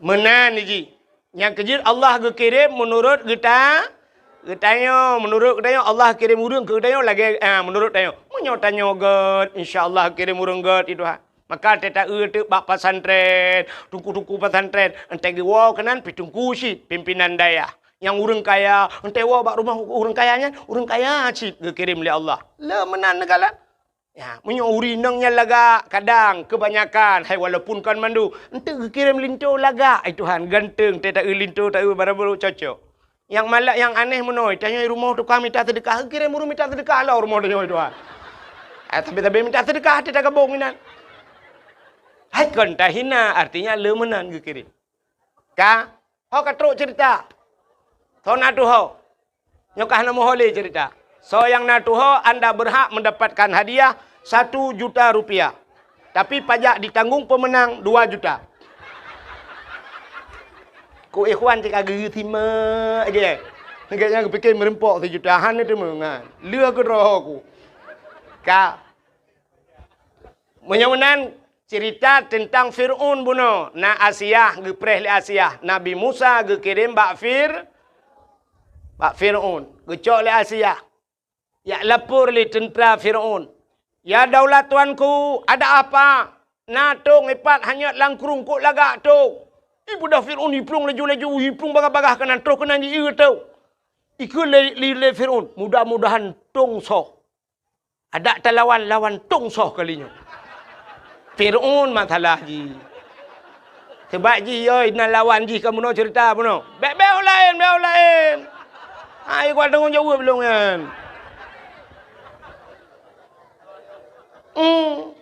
Meunan jih. Nyang keujeuet Allah geukirém meunurot geuta-, geutanyoe. Meunurot geutanyoe, Allah kirém ureuëng keu geutanyoe lagée, ah, meunurot tanyoe. Meunyoe tanyoe gét, insya Allah kirém ureuëng gét, ya Tuhan. Maka teuta-eu teuk bak pesantren, teungku-teungku pesantren, entée geuwoe keunan pih teungku cit, pimpinan dayah. Nyang ureuëng kaya, entée woe bak rumoh ureuëng kaya nyan, ureuëng kaya cit geukirém lé Allah. Le meunan neukalon. Ya, meunyoe ureuëng inong nyan lagak, kadang keubanyakan, hai walaupun kon mandum, enteuk geukirém linto lagak, ai Tuhan, ganteng, teuta-eu linto, ta-eu barang baru cocok. Nyang malak, nyang aneh meunoe, tanyoe rumoh tukang mita seudeukah, geukirém ureuëng mita seudeukah lom rumoh tanyoe, Tuhan. Ah, tapi-tapi mita seudeukah, teuta gabong inan. Hai kon tahina, artinya le meunan geukirém. Ka, ho ka trok cerita. Soe na tuho. Nyoe ka hana meuho lé cerita. Soe nyang na tuho, anda berhak mendapatkan hadiah satu juta rupiah. Tapi pajak ditanggung pemenang dua juta. Ku ikhwan cit ka geusimak je. Gét nyang geupike meureumpok sijuta, hana teuma nyan. Lheueh keudroe ku. Ka. Meunyoe meunan, cerita teuntang Fir'aun bunoe. Na Asiah, geupreh lé Asiah. Nabi Musa geukirém bak Fir-, bak Fir'aun. Geucok lé Asiah. Jak lapor lé teuntra Fir'aun. "Ya daulat tuanku, ada apa? Na tong ipat hanyot lam krueng, kok lagak tong?" Ipeugah Fir'aun, iplueng laju-laju, iplueng bagah-bagah keunan, troh keunan jieu tong. Ikheun lé, lé, lé Fir'aun, "Mudah-mudahan tong soh." Adak talawan, lawan tong soh kali nyoe. Fir'aun masalah jih. Sabab jih yo na lawan jih ka bunoe cerita bunoe. Bék, bék ho laén, bék ho laén. Hai, kuat tanggong jaweueb lôn nyan. Hmm.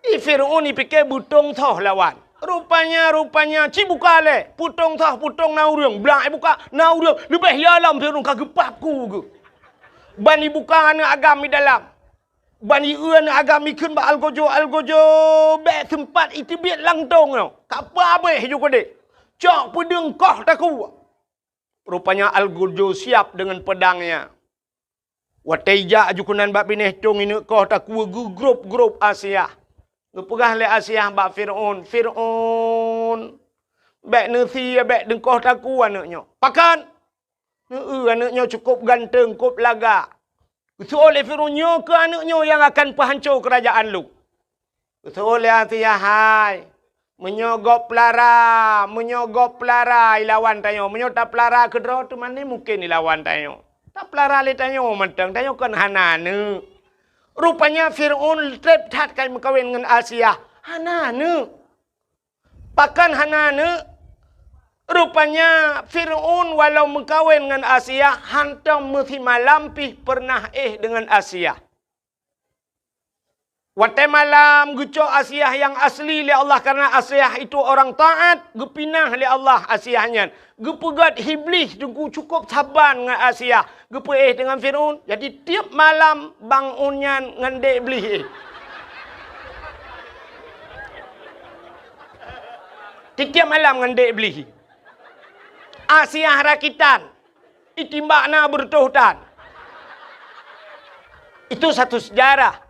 I Fir'aun ipike beutong soh lawan. Rupanya, rupanya, ci buka lé. Peutong soh, peutong na ureuëng. Blang ibuka, na ureuëng. Leubeh ya lam Fir'aun ka geupah ku geuh. Ban ibuka aneuk agam i dalam. Ban ieu aneuk agam ikheun bak algojo, algojo, bék seumpat iteubiet lam tong nyoe. Ka peuabéh ju keudeh. Cok peudeueng koh takue. Rupanya algojo siap deungon peudangnya. Watée ijak aju keunan bak binéh tong ineuk koh takue geugrôp-grôp Asiah. Geupeugah lé Asiah bak Fir'aun, "Fir'aun, bék neusie, bék deungkoh takue aneuk nyoe." "Pakon?" "Neu-eu aneuk nyoe cukôp ganteng, kôp lagak." Geuseuôt lé Fir'aun, "Nyoe keuh aneuk nyoe nyang akan peuhanco keurajaan lôn." Geuseuôt lé Asiah, "Hai, meunyoe gob peulara, meunyoe gob peulara ilawan tanyoe, meunyoe tapeulara keudroe teuma ni mungken ilawan tanyoe. Tapeulara lé tanyoe mantong, tanyoe kon hana aneuk." Rupanya Fir'aun treb that ka meukawen ngon Asiah, hana aneuk. Pakon hana aneuk? Rupanya Fir'aun walau meukawen ngon Asiah, hantom meusimalam pih peureunah éh deungon Asiah. Watée malam geucok Asiah nyang asli lé Allah, karena Asiah itu orang taat, geupinah lé Allah Asiah nyan. Geupeugét Iblih teungku cukôp saban ngon Asiah, geupeuéh deungon Fir'aun. Jadi tieb malam bangun nyan ngon dek Iblih éh. Tieb-tieb malam ngon dek Iblih. Asiah rakitan. Itimbak na beureutoh tan. Itu satu sejarah.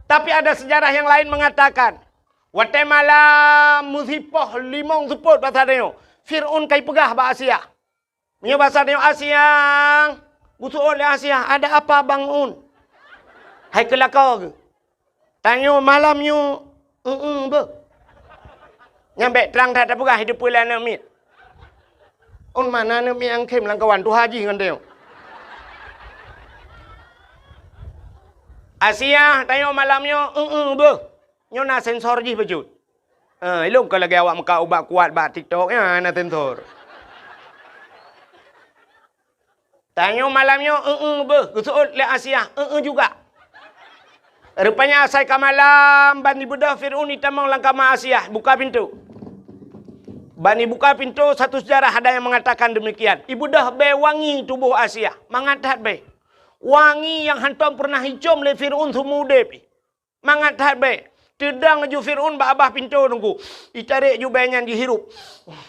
Tapi ada sejarah yang lain mengatakan, Watée malam meusipoh limong seupôt basa tanyoe, Fir'aun ka jipeugah bak Asiah. Meunyoe basa tanyoe, "Asiah!" Geuseuôt lé Asiah, "Ada apa, Bang Un?" Hai keu lakoe geuh. Tanyoe malam nyoe, eu-eu beuh. Nyan bék trang that tapeugah, hideue peue lé aneuk miet. Un mana aneuk miet nyang khém lam kawan tuha jih ngon tanyoe. Asiah, tanyoe malam nyoe, eu-eu beuh. Nyoe na sensor jih bacut. Eh, ilong ka lagée awak meukat ubat kuat bak TikTok, nyan na sensor. Tanyoe malam nyoe, eu-eu beuh, geuseuôt lé Asiah, eu-eu juga. Rupanya asai ka malam, ban ibeudôh Fir'aun itamong lam kama Asiah, buka pintoe. Ban ibuka pintoe, satu sejarah ada yang mengatakan demikian. Ibeudôh bée wangi tuboh Asiah, mangat that bée. Wangi nyang hántom peureunah icom lé Fir'aun seumeu udeb. Mangat that bée. Teudong laju Fir'aun bak babah pintoe teungku. Itarek ju bée nyan jihirup.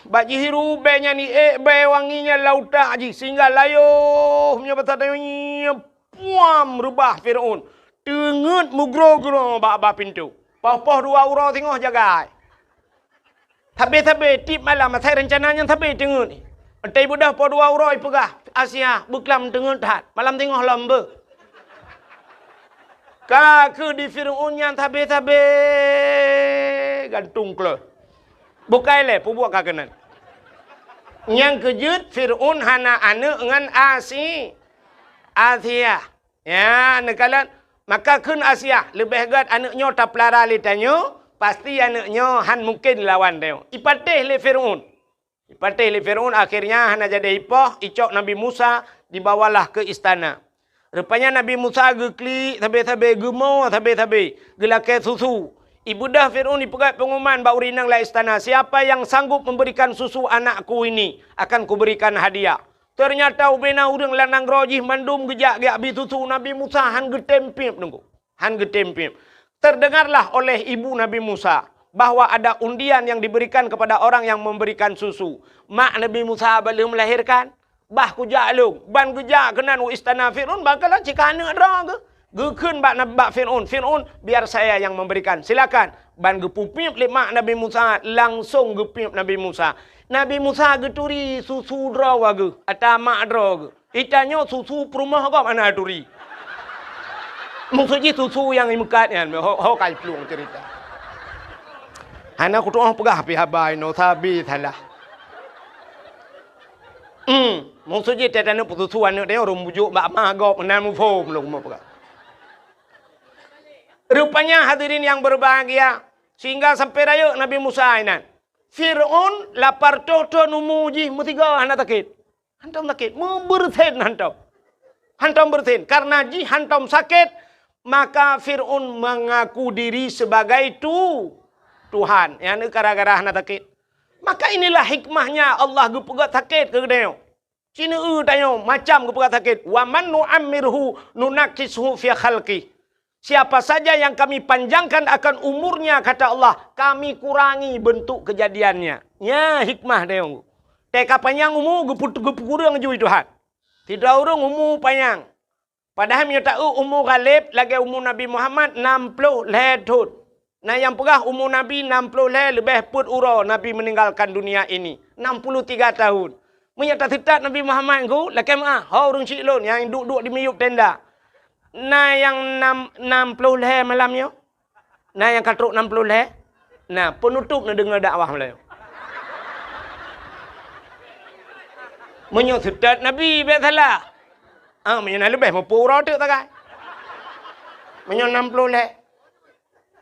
Bak jihirup bée nyan, iék bée wangi nyan lam utak jih, sehingga layoh meunyoe basa tanyoe nyan, puam reubah Fir'aun. Teungeut meugroe-groe bak babah pintoe. Poh-poh dua uroe singoh jagai. Sabe-sabe tieb malam asai reuncana nyan sabe teungeut. Watée ibeudôh poh dua uroe ipeugah, "Asiah, beuklam teungeut that, malam singoh lom beuh." Ka keuh di Fir'aun nyan sabe-sabe gantung kleuh. Bukai lé peubuet ka keunan. Nyang keujeuet Fir'aun hana aneuk ngon Asi-, Asiah. Ya, neukalon, maka kheun Asiah, leubeh gét aneuk nyoe tapeulara lé tanyoe, pasti aneuk nyoe han mungken lawan tanyoe. Ipatéh lé Fir'aun. Ipatéh lé Fir'aun, akhirnya hana jadi ipoh, icok Nabi Musa, dibawalah ke istana. Rupanya Nabi Musa geuklik sabe-sabe, geumo sabe-sabe, geulakée susu. Ibeudôh Fir'aun ipeugét pengumuman bak ureuëng inong lam istana, "Siapa yang sanggup memberikan susu anakku ini, akan kuberikan hadiah." Teunyata ubena ureuëng lam nanggroe jih mandum geujak geubri susu, Nabi Musa han geutem piep teungku. Han geutem piep. Terdengarlah oleh ibu Nabi Musa bahwa ada undian yang diberikan kepada orang yang memberikan susu. Mak Nabi Musa bah lheueh melahirkan, bah kujak lôn, ban geujak keunan u istana Fir'aun, bah kalon cit ka aneuk droe geuh. Geukheun bak Nab-, bak Fir'aun, "Fir'aun, biar saya yang memberikan. Silakan." Ban geupeupiep lé mak Nabi Musa, langsong geupiep Nabi Musa. Nabi Musa geuturi susu droe geuh, ata mak droe geuh. Itanyoe susu peurumoh gob hana turi. Maksud jih susu nyang imeukat nyan, ho, ho ka iplueng cerita. Hana kutu'oh peugah pih haba inoe sabe salah. Hmm, maksud jih teuh taneuk peususu aneuk teuh ureuëng bujuk bak ma gob meunan muphom lôn meupeugah. Rupanya hadirin yang berbahagia, sehingga sampai rayeuk Nabi Musa inan. Fir'aun lapar toh thon umu jih meusigoe hana sakét. Hantom sakét, meubeureusen hantom. Hantom beureusen, karena jih hantom sakét, maka Fir'aun mengaku diri sebagai tu-, Tuhan. Nyang gara-gara hana sakét. Maka inilah hikmahnya Allah geupeugét sakét keu geutanyoe. Ci neu-eu tanyoe macam geupeugah sakét, "Wa man nu'ammirhu nunakkishu fi khalqih." Siapa saja yang Kami panjangkan akan umurnya, kata Allah, Kami kurangi bentuk kejadiannya. Nya hikmah tanyoe. Teuka panyang umu geupeu-, geupeukureueng jui Tuhan. Sidroe ureuëng umu panyang. Padahai meunyoe ta-eu umu Ghalib lagée umu Nabi Muhammad nam ploh lhée thon. Na nyang peugah umu Nabi nam ploh lhée leubeh peuet uroe Nabi meninggalkan dunia ini, enam puluh tiga tahun. Meunyoe taseutat Nabi Muhammad ngon lakée meuah, ho ureuëng syiek lôn nyang duek-duek di miyueb tenda. Na nyang nam, nam ploh lhée malam nyoe? Na nyang ka trok nam ploh lhée? Na, peunutôb neudeungoe dakwah meulayeue. Meunyoe seutôt Nabi bék salah. Ah, meunyoe na leubeh meupeue uroe teuk sagai. Meunyoe nam ploh lhée.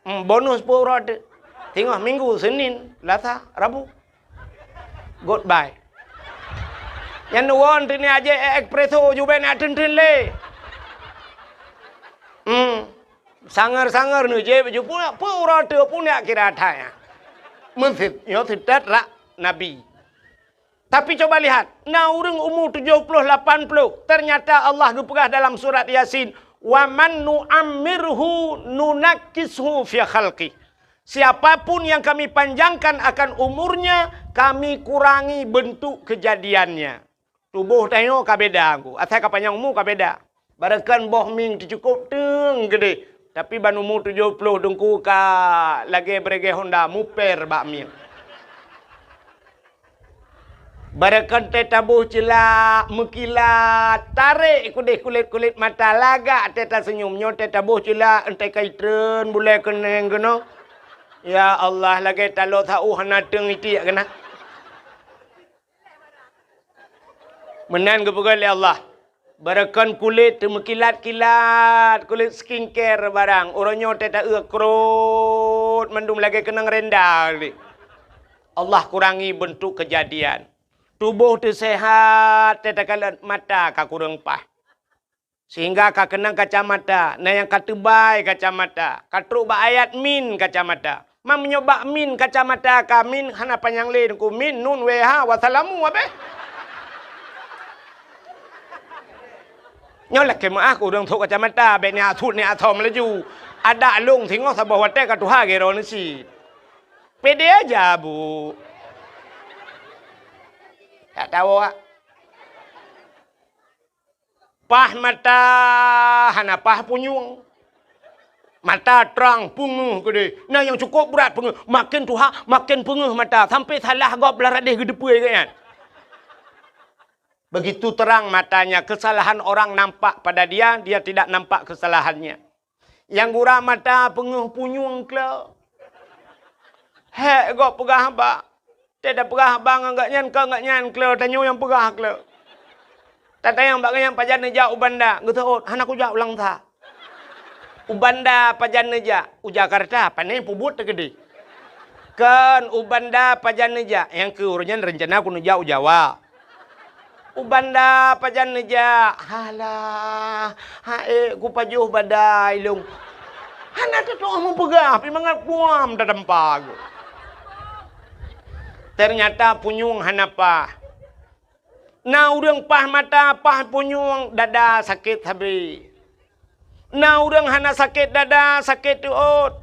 Hmm, bonus peue uroe teuk. Singoh Minggu, Senin, Selasa, Rabu. Goodbye. Nyan neuwon teuk ni aje espresso jubena teun-teun lé. Hmm. Sangar-sangar neujép ju puna, peue uroe teuk puna kira that nyan. Meuseutot, nyoe seutôt rak Nabi. Tapi coba lihat, na ureuëng umu tujoh ploh lapan ploh, ternyata Allah geupeugah dalam surat Yasin, "Wa man nu'ammirhu nunakkishu fi khalqih." Siapapun yang Kami panjangkan akan umurnya, Kami kurangi bentuk kejadiannya. Tuboh tanyoe ka beda, Teungku. Asai ka panyang umu ka beda. Barangkan boh mieng teucukôb teung geudeh. Tapi ban umu tujoh ploh Teungku ka lagée bregeh honda, muper bak miet. Barokon teuh taboh ceulak, meukilat, tarek keudeh kulét-kulét mata, lagak teuh taseunyum. Nyoe teuh taboh ceulak, enteuk ka itreun bulée keuneng keunoe. Ya Allah, lagée taloe saôh hana teueng itiek keunan. Meunan geupeugah lé Allah, barokon kulét teumeukilat-kilat, kulét skincare barang. Uroe nyoe teuh taeu krot mandum lagée keunong renda. Allah kurangi beuntuk keujadian. Tuboh teuh seuhat, teuh takalon mata ka kureueng paih. Sehingga ka keunong kacamata, na nyang ka teubai kacamata, ka trok bak ayat min kacamata. Ma meunyoe bak min kacamata ka min, hana panyang lé Teungku, min, nun, wee, ha, wassalamu, abéh. Nyoe lakée meuáh keu ureuëng trok kacamata, bék niat sut niat asom laju. Adak lông singoh saboh watée ka tuha geuroe neusi. Pede aja, Bu. Tak tahu, ah. Paih mata hana paih punyueng. Mata trang, peungeuh keudeh. Na nyang cukôp brat peungeuh. Maken tuha, maken peungeuh mata. Sampai salah gob lam radeh geuteupeue geuh nyan. Begitu terang matanya, kesalahan orang nampak pada dia, dia tidak nampak kesalahannya. Nyang gura mata peungeuh punyueng kle. Hék gob peugah haba. Teuh tapeugah haba ngon gobnyan, kon gobnyan kle, tanyoe nyang peugah kle. Tatanyong bak gobnyan pajan neujak u Banda, geuseuôt, hana kujak u Langsa. U Banda pajan neujak, u Jakarta, pane peubuet teukeudeh. Kon, u Banda pajan neujak, nyang keu uroe nyan reuncana kuneujak u Jawa. U Banda pajan neujak, halah, ha ék kupajoh badai lông. Hana teutoh meupeugah, pi mangat puam tatampa geuh. Ternyata punyueng hana paih. Na ureuëng paih mata, paih punyueng, dada sakét sabe. Na ureuëng hana sakét dada, sakét teuôt.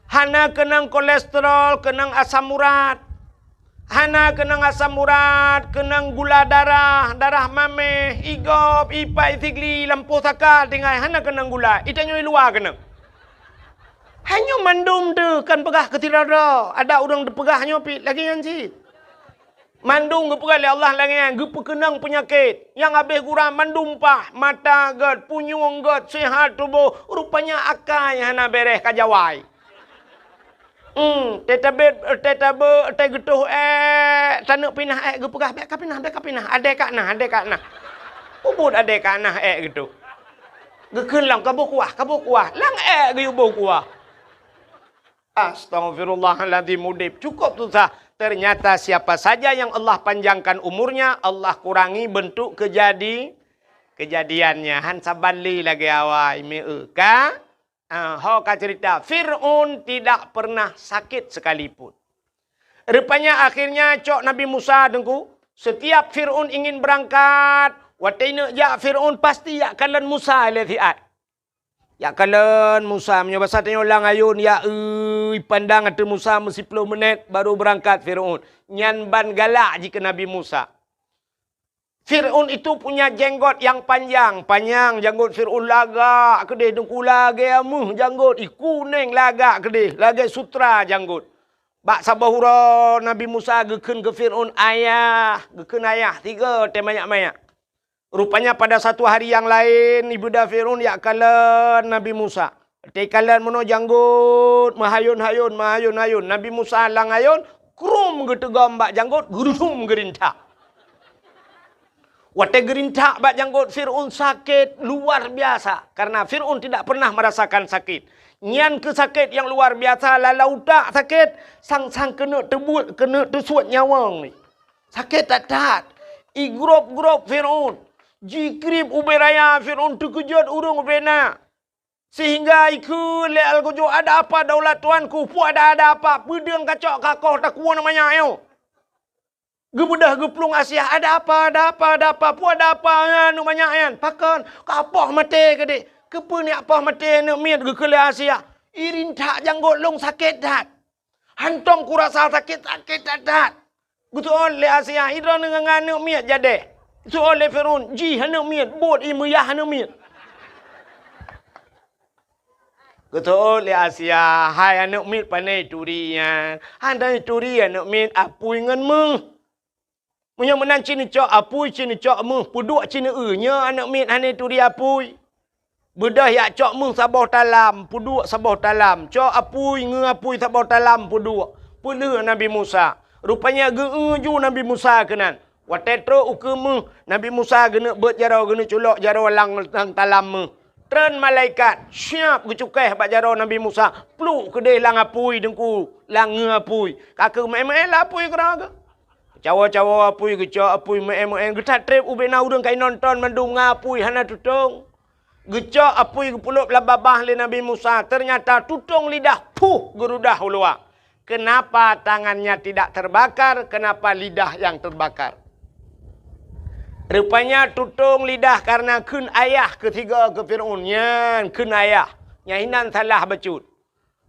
Hana keunong kolesterol, keunong asam urat. Hana keunong asam urat, keunong gula darah, darah maméh, igob, ipat, isigli, lampôh saka, tinggai hana keunong gula. Itanyoe i luwa keunong. Hanyoe mandum teuh kan peugah keu sidroe-droe. Ada ureuëng teupeugah nyoe pih lagée nyan cit. Mandum geupeugah lé Allah lagée nyan, geupeukeunong peunyakét. Nyang habéh gura mandum paih, mata gét, punyueng gét, seuhat tuboh, rupanya akai hana béréh ka jawai. Hmm, teutabét, teutabé, teugeutôh ék, taneuk pinah ék geupeugah, bék kapinah, bék kapinah, adée ka na, adée ka na. Ubot adée ka na ék geutôh. Geukheun lom, kaboh kuah, kaboh kuah, lam ék geuyue boh kuah. Astaghfirullahaladzim, udeb cukup susah. Ternyata siapa saja yang Allah panjangkan umurnya, Allah kurangi bentuk kejadi-, kejadiannya. Han saban lé lagée awai, meu ka? Ah, ho ka cerita, Fir'aun tidak pernah sakit sekalipun. Rupanya akhirnya cok Nabi Musa Teungku, setiap Fir'aun ingin berangkat, watée neuk jak Fir'aun pasti jak kalon Musa lé siat. Jak kalon Musa, meunyoe basa tanyoe lam ayôn, ya ui, pandang ateueh Musa meusiploh menét baru beurangkat Fir'aun. Nyan ban galak jih keu Nabi Musa. Fir'aun itu punya jenggot yang panjang, panyang janggot Fir'aun lagak keudeh, Teungku, lagée ameuh janggot, i kuneng lagak keudeh, lagée sutra janggot. Bak saboh uroe Nabi Musa geukheun keu Fir'aun, "Ayah," geukheun ayah, tiga teuh manyak-manyak. Rupanya pada satu hari yang laén, ibeuda Fir'aun jak kalon Nabi Musa. Teukalon meunoe janggot, meuhayôn-hayôn, meuhayôn-hayôn. Nabi Musa lam ayôn, krum geuteugom bak janggot, geurudum geurintak. Watée geurintak bak janggot Fir'aun sakét luar biasa, karena Fir'aun tidak pernah merasakan sakit. Nyan keuh sakét nyang luar biasa, lala utak sakét, sang-sang keuneuk teubuet, keuneuk teusuet nyawöng. Sakét that-that. Igrôb-grôb Fir'aun. Jikrieb ubé raya Fir'aun, teukeujot ureuëng ubé na. Sehingga ikheun lé algojo, "Ada apa daulat tuanku? Peue ada, ada apa? Peudeueng kacok kakoh takue aneuk manyak nyoe?" Geubeudoh geuplueng Asiah, "Ada apa, ada apa, ada apa? Peue ada apa, aneuk manyak nyan? Pakon? Ka poh maté keudeh." "Keupeue neujak poh maté aneuk miet?" geukheun lé Asiah. "Irintak janggot lôn sakét that. Hantom kurasa sakét, sakét that-that." Geuseuôt lé Asiah, "Droeneuh ngon aneuk miet jadeh?" Seuôt lé Fir'aun, "Jih aneuk miet, buet ie meuyah aneuk miet." Geuseuôt lé Asia, "Hai aneuk miet, pane turi nyan?" "Hana turi aneuk miet, apui ngon méuh." "Meunyoe meunan ci neucok apui, ci neucok méuh, peuduek ci neueu nyoe aneuk miet hana turi apui." Beudôh jak cok méuh saboh talam, peuduek saboh talam. Cok apui, ngeu apui saboh talam, peuduek. Peulheueh Nabi Musa. Rupanya geu-eu ju Nabi Musa keunan. Watée trok ukeue méuh, Nabi Musa geuneuk beuet jaroe, geuneuk culok jaroe lam, lam talam méuh. Treun malaikat, siab geucukéh bak jaroe Nabi Musa. Pluek keudeh lam apui Teungku, lam ngeu apui. Ka keuh meu'én-meu'én lam apui keudroe geuh. Cawoe-cawoe apui, geucok apui, meu'én-meu'én. Geuthat treb ubena ureuëng ka inonton mandum ngon apui hana tutong. Geucok apui geupulop lam babah lé Nabi Musa, teunyata tutong lidah, puh, geurudah u luwa. Kenapa tangannya tidak terbakar? Kenapa lidah yang terbakar? Rupanya tutong lidah karena kheun ayah keu sigoe keu Fir'aun. Nyan kheun ayah. Nyan hinan salah bacut.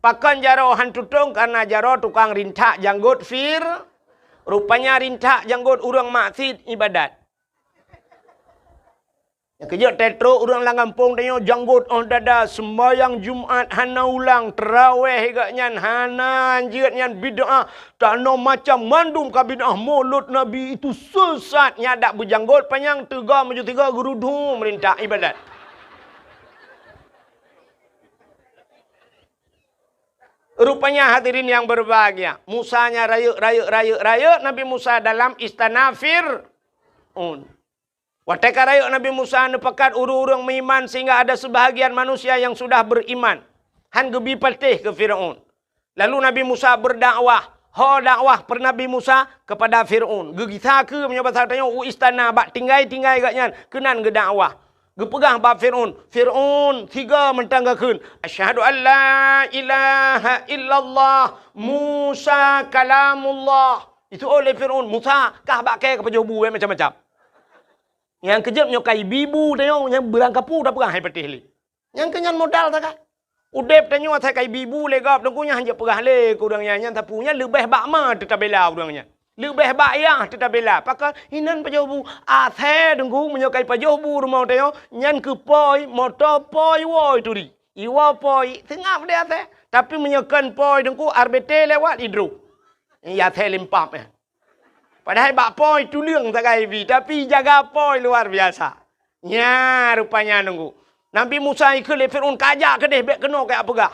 Pakon jaroe han tutong? Karena jaroe tukang rintak janggot Fir-, rupanya rintak janggot ureuëng maksiet ibadat. Nyang keujeuet teutro ureuëng lam gampông tanyoe janggot óh dada, seumbahyang Jumat hana ulang, teurawéh geuh nyan hana, jeuet nyan bid'ah, tanoh macam mandum ka bid'ah, mulod Nabi itu sesat, nyan dak beujanggot panyang teuga meujeuet tiga geurudu meurintak ibadat. Rupanya hadirin yang berbahagia, Musa nya rayeuk, rayeuk, rayeuk, rayeuk Nabi Musa dalam istana Fir'aun. Watée ka rayeuk Nabi Musa neupakat ureuëng-ureuëng meuiman sehingga ada sebahagian manusia yang sudah beriman. Han geubi patéh keu Fir'aun. Lalu Nabi Musa berdakwah. Ho dakwah per Nabi Musa kepada Fir'aun. Geugisa keu meunyoe basa tanyoe u istana bak tinggai-tinggai geuh nyan keunan geudakwah. Geupeugah bak Fir'aun, "Fir'aun, sigoe mantong gakheun, 'Asyhadu an la ilaha illallah, Musa kalamullah.'" Itu oleh Fir'aun, "Musa, kah bak kée ka pajoh bu, macam-macam." Nyang keujeuet nyoe ka ibi bu tanyoe, nyang beurangkapeue tapeugah hai patéh lé. Nyang keu nyan modal sagai. Udeb tanyoe asai ka ibi bu lé gob, Teungku, nyan hanjeuet peugah lé keu ureuëng nyan, nyan sapeue nyan leubeh bak ma teutabela ureuëng nyan. Leubeh bak yah teutabela. Pakon hinan pajoh bu? Asai Teungku, meunyoe ka ipajoh bu rumoh tanyoe, nyan keu poi, moto poi woi turi. Iwoe poi, seungab deh asai. Tapi meunyoe kon poi Teungku, R B T lewat idroh. Ya asai limpap nyan. Padahai bak poi tuleueng sagai ibi, tapi jaga poi luar biasa. Nya rupanya Teungku. Nabi Musa ikheun lé Fir'aun, "Kajak keudeh, bék keunoe kajak peugah."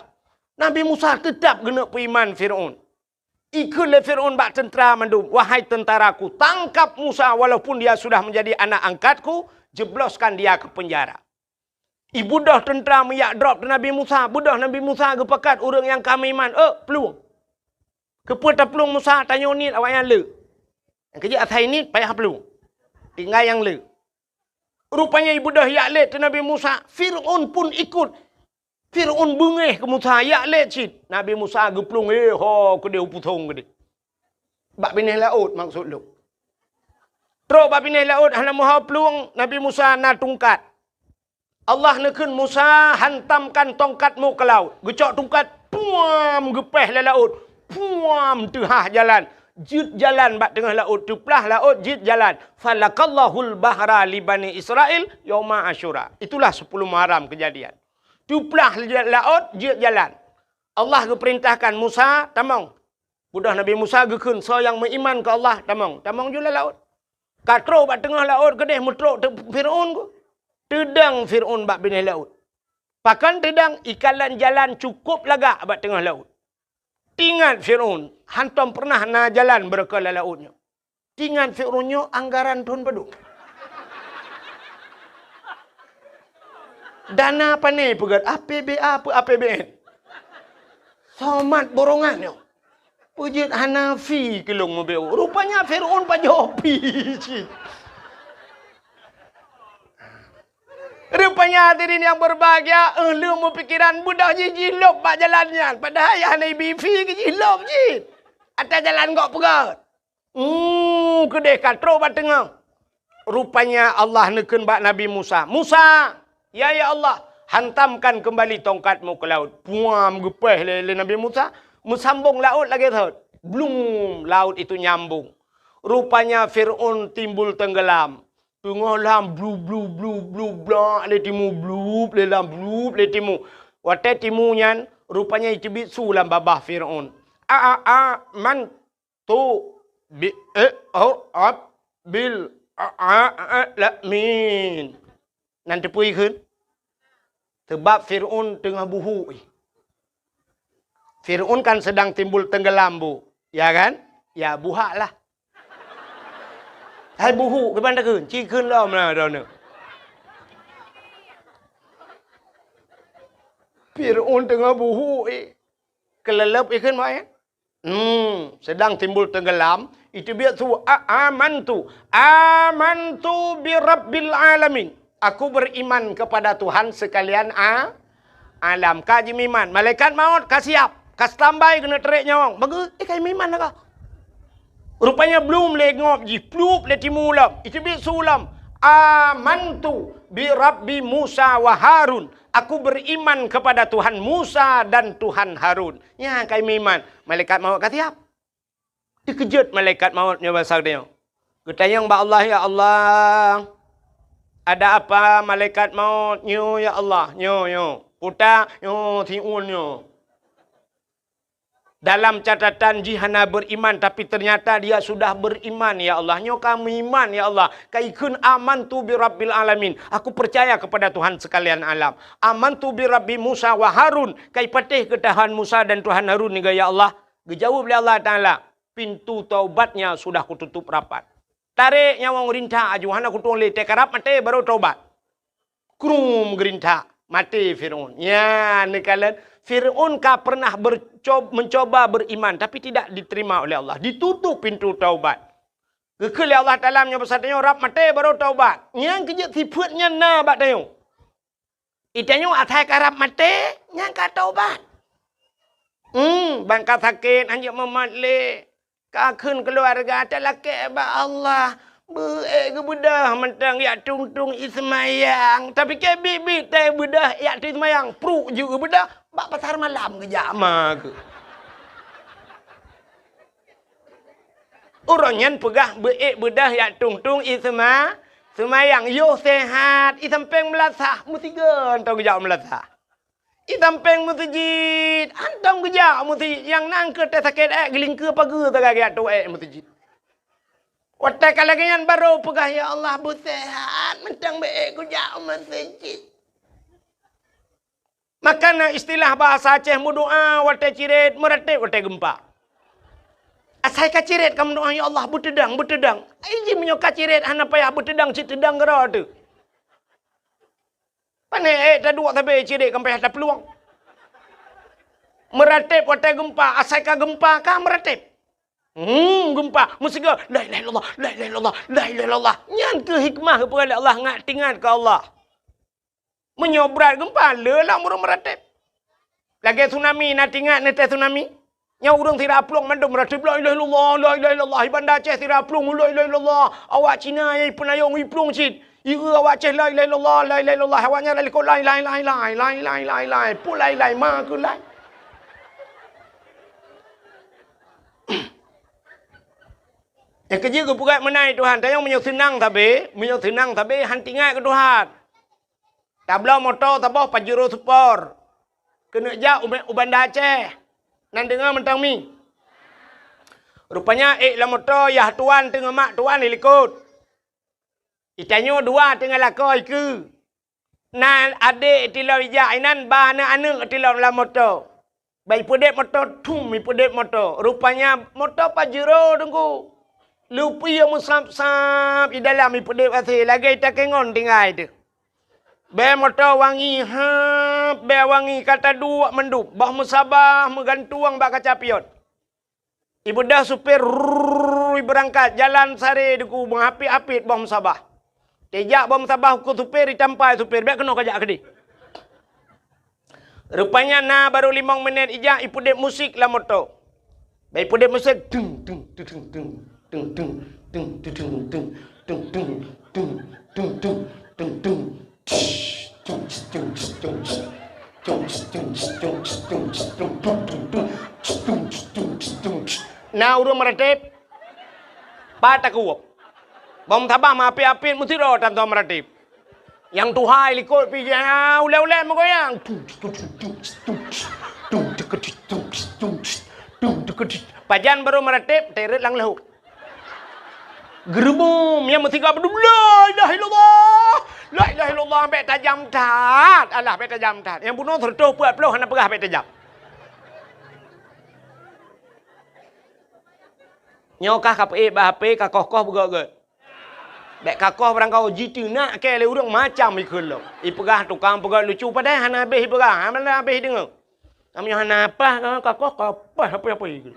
Nabi Musa teutab geuneuk peuiman Fir'aun. Ikheun lé Fir'aun bak teuntra mandum, "Wahai tentaraku, tangkap Musa walaupun dia sudah menjadi anak angkatku, jebloskan dia ke penjara." Ibeudôh teuntra meuyak drob teuh Nabi Musa, beudôh Nabi Musa geupakat ureuëng nyang ka meuiman, "Ôk, plueng!" Keupeue taplueng Musa? Tanyoe niet awaknyan le. Nyang keujeuet asai niet payah plueng. Tinggai nyang le. Rupanya ibeudôh yak lét teuh Nabi Musa, Fir'aun pun ikut. Fir'aun beungéh keu Musa, yak lét cit. Nabi Musa geuplueng, eh, ho keudeh u pusong keudeh. Bak binéh laôt maksud lôn. Trok bak binéh laôt hana meuho plueng, Nabi Musa na tungkat. Allah neukheun Musa, "Hantamkan tongkatmu ke laut." Geucok tungkat, puam, geupéh lé laôt. Puam, teuhah jalan. Jeuet jalan bak teungoh laôt, teuplah laôt jeuet jalan. "Falakallahul bahra li Bani Israil yauma Asyura." Itulah sepuluh Muharram kejadian. Teuplah laôt jeuet jalan. Allah geupeurintahkan Musa, "Tamong." Beudôh Nabi Musa geukheun, "Soe nyang meuiman keu Allah, tamong." Tamong ju lam laôt. Ka trok bak teungoh laôt keudeh meutrok teuk Fir'aun ku. Teudong Fir'aun bak binéh laôt. Pakon teudong? Ikalon jalan cukôp lagak bak teungoh laôt. Teuingat Fir'aun, hantom peureunah na jalan beureukoh lam laôt nyoe. Teuingat Fir'aun nyoe anggaran thon padum. Dana pane peugét, A P B A peu A P B N. Somat borongan nyoe. Peujeuet hana fi keu lôn meubeuet. Rupanya Fir'aun pajoh fi cit. Rupanya hadirin yang berbahagia, eh, lôn meupikiran beudôh jih jilôb bak jalan nyan. Padahai hana ibi fi keu jilôb cit. Atas jalan gok peugét. Hmm, keudeh ka trok bak teungoh. Rupanya Allah neukheun bak Nabi Musa, "Musa, ya, ya Allah, hantamkan kembali tongkatmu ke laut." Puam, geupéh lé, lé Nabi Musa, meusambong laôt lagée thot. Blum, laut itu nyambung. Rupanya Fir'aun timbul tenggelam. Teungoh lam, blu, blu, blu, blu, blak lé timu, blup lé lam, blup lé timu. Watée timu nyan, rupanya jiteubiet su lam babah Fir'aun. A, a, a, man tu bi, eh, oh, ab, bil, a, a, a, la, min. Nan teupeue kheun? Sebab Fir'aun teungoh buhu. Fir'aun kan sedang timbul tenggelam, Bu. Ya kan? Ya, buhak lah. Hai buhu, kiban takheun? Ci kheun lom lah droeneuh. Fir'aun teungoh buhu, eh. Keuleuleub ikheun, Mak, ya? Hmm, sedang timbul tenggelam, itu biasa, "A-, amantu, amantu bi rabbil alamin." Aku beriman kepada Tuhan sekalian a-, alam. Ka jimeuiman, malaikat maut ka siap, ka standby keuneuk trek nyawöng. Bagus, eh, ka jimeuiman lah ka. Rupanya blum lé ngop jih, plup lé timu lom, itu biasa lom. "Amantu bi rabbi Musa wa Harun." Aku beriman kepada Tuhan Musa dan Tuhan Harun. Nyan ka meuiman, malaikat maut ka siap. Teukeujot malaikat maut nyoe basa geutanyoe. Geutanyong bak Allah, "Ya Allah, ada apa malaikat maut nyoe, ya Allah?" "Nyoe, nyoe." Puta, "Nyoe, siun nyoe." Dalam catatan jih hana beriman, tapi ternyata dia sudah beriman, "Ya Allah, nyoe ka meuiman, ya Allah. Ka ikheun amantu bi rabbil alamin. Aku percaya kepada Tuhan sekalian alam. Amantu bi rabbi Musa wa Harun. Ka ipatéh keu Tuhan Musa dan Tuhan Harun niga, ya Allah." Geujaweueb lé Allah Taala, "Pintu taubatnya sudah kututup rapat." Tarek nyawöng rintak aju, hana kutueng lé, teukarab maté baru taubat. Krum geurintak, maté Fir'aun. Nyan neukalon, Fir'aun ka pernah berco-, mencoba beriman, tapi tidak diterima oleh Allah. Ditutup pintu taubat. Geukheun lé Allah Taala meunyoe basa tanyoe rab maté baru taubat. Nyan keujeuet sifeuet nyan na bak tanyoe. Itanyoe asai karab maté, nyan ka taubat. Hmm, ban ka sakét, hanjeuet mumat lé. Ka kheun keuluwarga talakée bak Allah, beu-ék geubeudôh mantong jak tueng-tueng ie seumayang. Tapike biet-biet teubeudôh jak tueng seumayang, pruek jeuet geubeudôh, bak pasar malam geujak ma keuh. Uroe nyan peugah beu-ék beudôh jak tueng-tueng ie seuma-, seumayang, yoh seuhat, ie sampéng meulasah, meusigoe mantong geujak meulasah. Ie sampéng meuseujid, hantom geujak meuseujid, nyang na keuh teuh sakét ék geulingkeue pageue sagai geujak tueng ék meuseujid. Watée ka lagée nyan barô peugah, "Ya Allah, beuseuhat, mantong beu-ék kujak meuseujid." Maka na istilah bahasa Aceh meudoá watée cirét, meuratéb watée geumpa. Asai ka cirét ka meudoá, "Ya Allah, beuteudang, beuteudang." Ai jih meunyoe ka cirét hana payah beuteudang, cit teudang keudroe teuh. Pane ék taduek sabe cirét kan payah taplueng. Meuratéb watée geumpa, asai ka geumpa ka meuratéb. Hmm, geumpa, meusigoe, "La ilaha illallah, la ilaha illallah, la ilaha illallah." Nyan keuh hikmah geupeugah lé Allah, ngat teuingat keu Allah. Meunyoe brat geumpa, le lam ureuëng meuratéb. Lagée tsunami, na teuingat neutée tsunami? Nyan ureuëng sira plueng mandum meuratéb, "La ilaha illallah, la ilaha illallah." Di Banda Aceh sira plueng, "La ilaha illallah." Awak Cina nyang ipeunayong iplueng cit. Ieu awak Aceh, "La ilaha illallah, la ilaha illallah." Awak nyan lalikot, "Lai, lai, lai, lai, lai, lai, lai, lai." Pu lai, lai, ma keu lai. Nyang keujeuet geupeugah meunan Tuhan, tanyoe meunyoe seunang sabe, meunyoe seunang sabe, han teuingat keu Tuhan. Tabloe moto saboh Pajero Sport. Keuneuk jak u, u Banda Aceh. Nan deungoe mantong mi. Rupanya ék lam moto, yah tuan teungoh mak tuan di likot. Itanyoe dua teungoh lakoe ikeue. Na adék tilom ijak inan ba aneuëk-aneuëk tilom lam moto. Ba ipeudeb moto, thum ipeudeb moto. Rupanya moto Pajero teungku. Lupi meusab-sab di dalam ipeudeb asée lagée takengon tinggai teuh. Bée moto wangi hab, bée wangi ka taduek mandum, boh meusabah meugantueng bak kaca pion. Ibeudôh supir, rrrr, ibeurangkat, jalan sare deuku, meuhapit-hapit boh meusabah. Tijak boh meusabah keu supir, itampai supir, "Bék keunoe kajak keudeh." Rupanya na barô limong minét ijak ipeudeb musik lam moto. Bék ipeudeb musik, deng, deng, deng, deng. Na ureuëng meuratéb, pat takuwob. Boh meusabah meuhapit-hapit meusidroe tan soe meuratéb. Nyang tuha likot pih, ah, ulèe-ulèe meugoyang. Pajan barô meuratéb, teuret lam lhôk. Geureubum, nyang meusigoe beudum, "La ilaha illallah! La ilaha illallah!" Bèk tajam that. Alah, bèk tajam that. Nyang bunoe sireutôh peuet ploh hana peugah bèk tajam. Nyoe kah ka peuék bak H P, ka koh-koh beugöt-göt. Bèk ka koh barangkaho jiteunak kèe lé ureueng macam ikheun lom. Ipeugah tukang peugöt lucu padahai hana habéh ipeugah, hana habéh ideungö. Kamoe hana paih, ka koh ka paih apa-apa ikheun.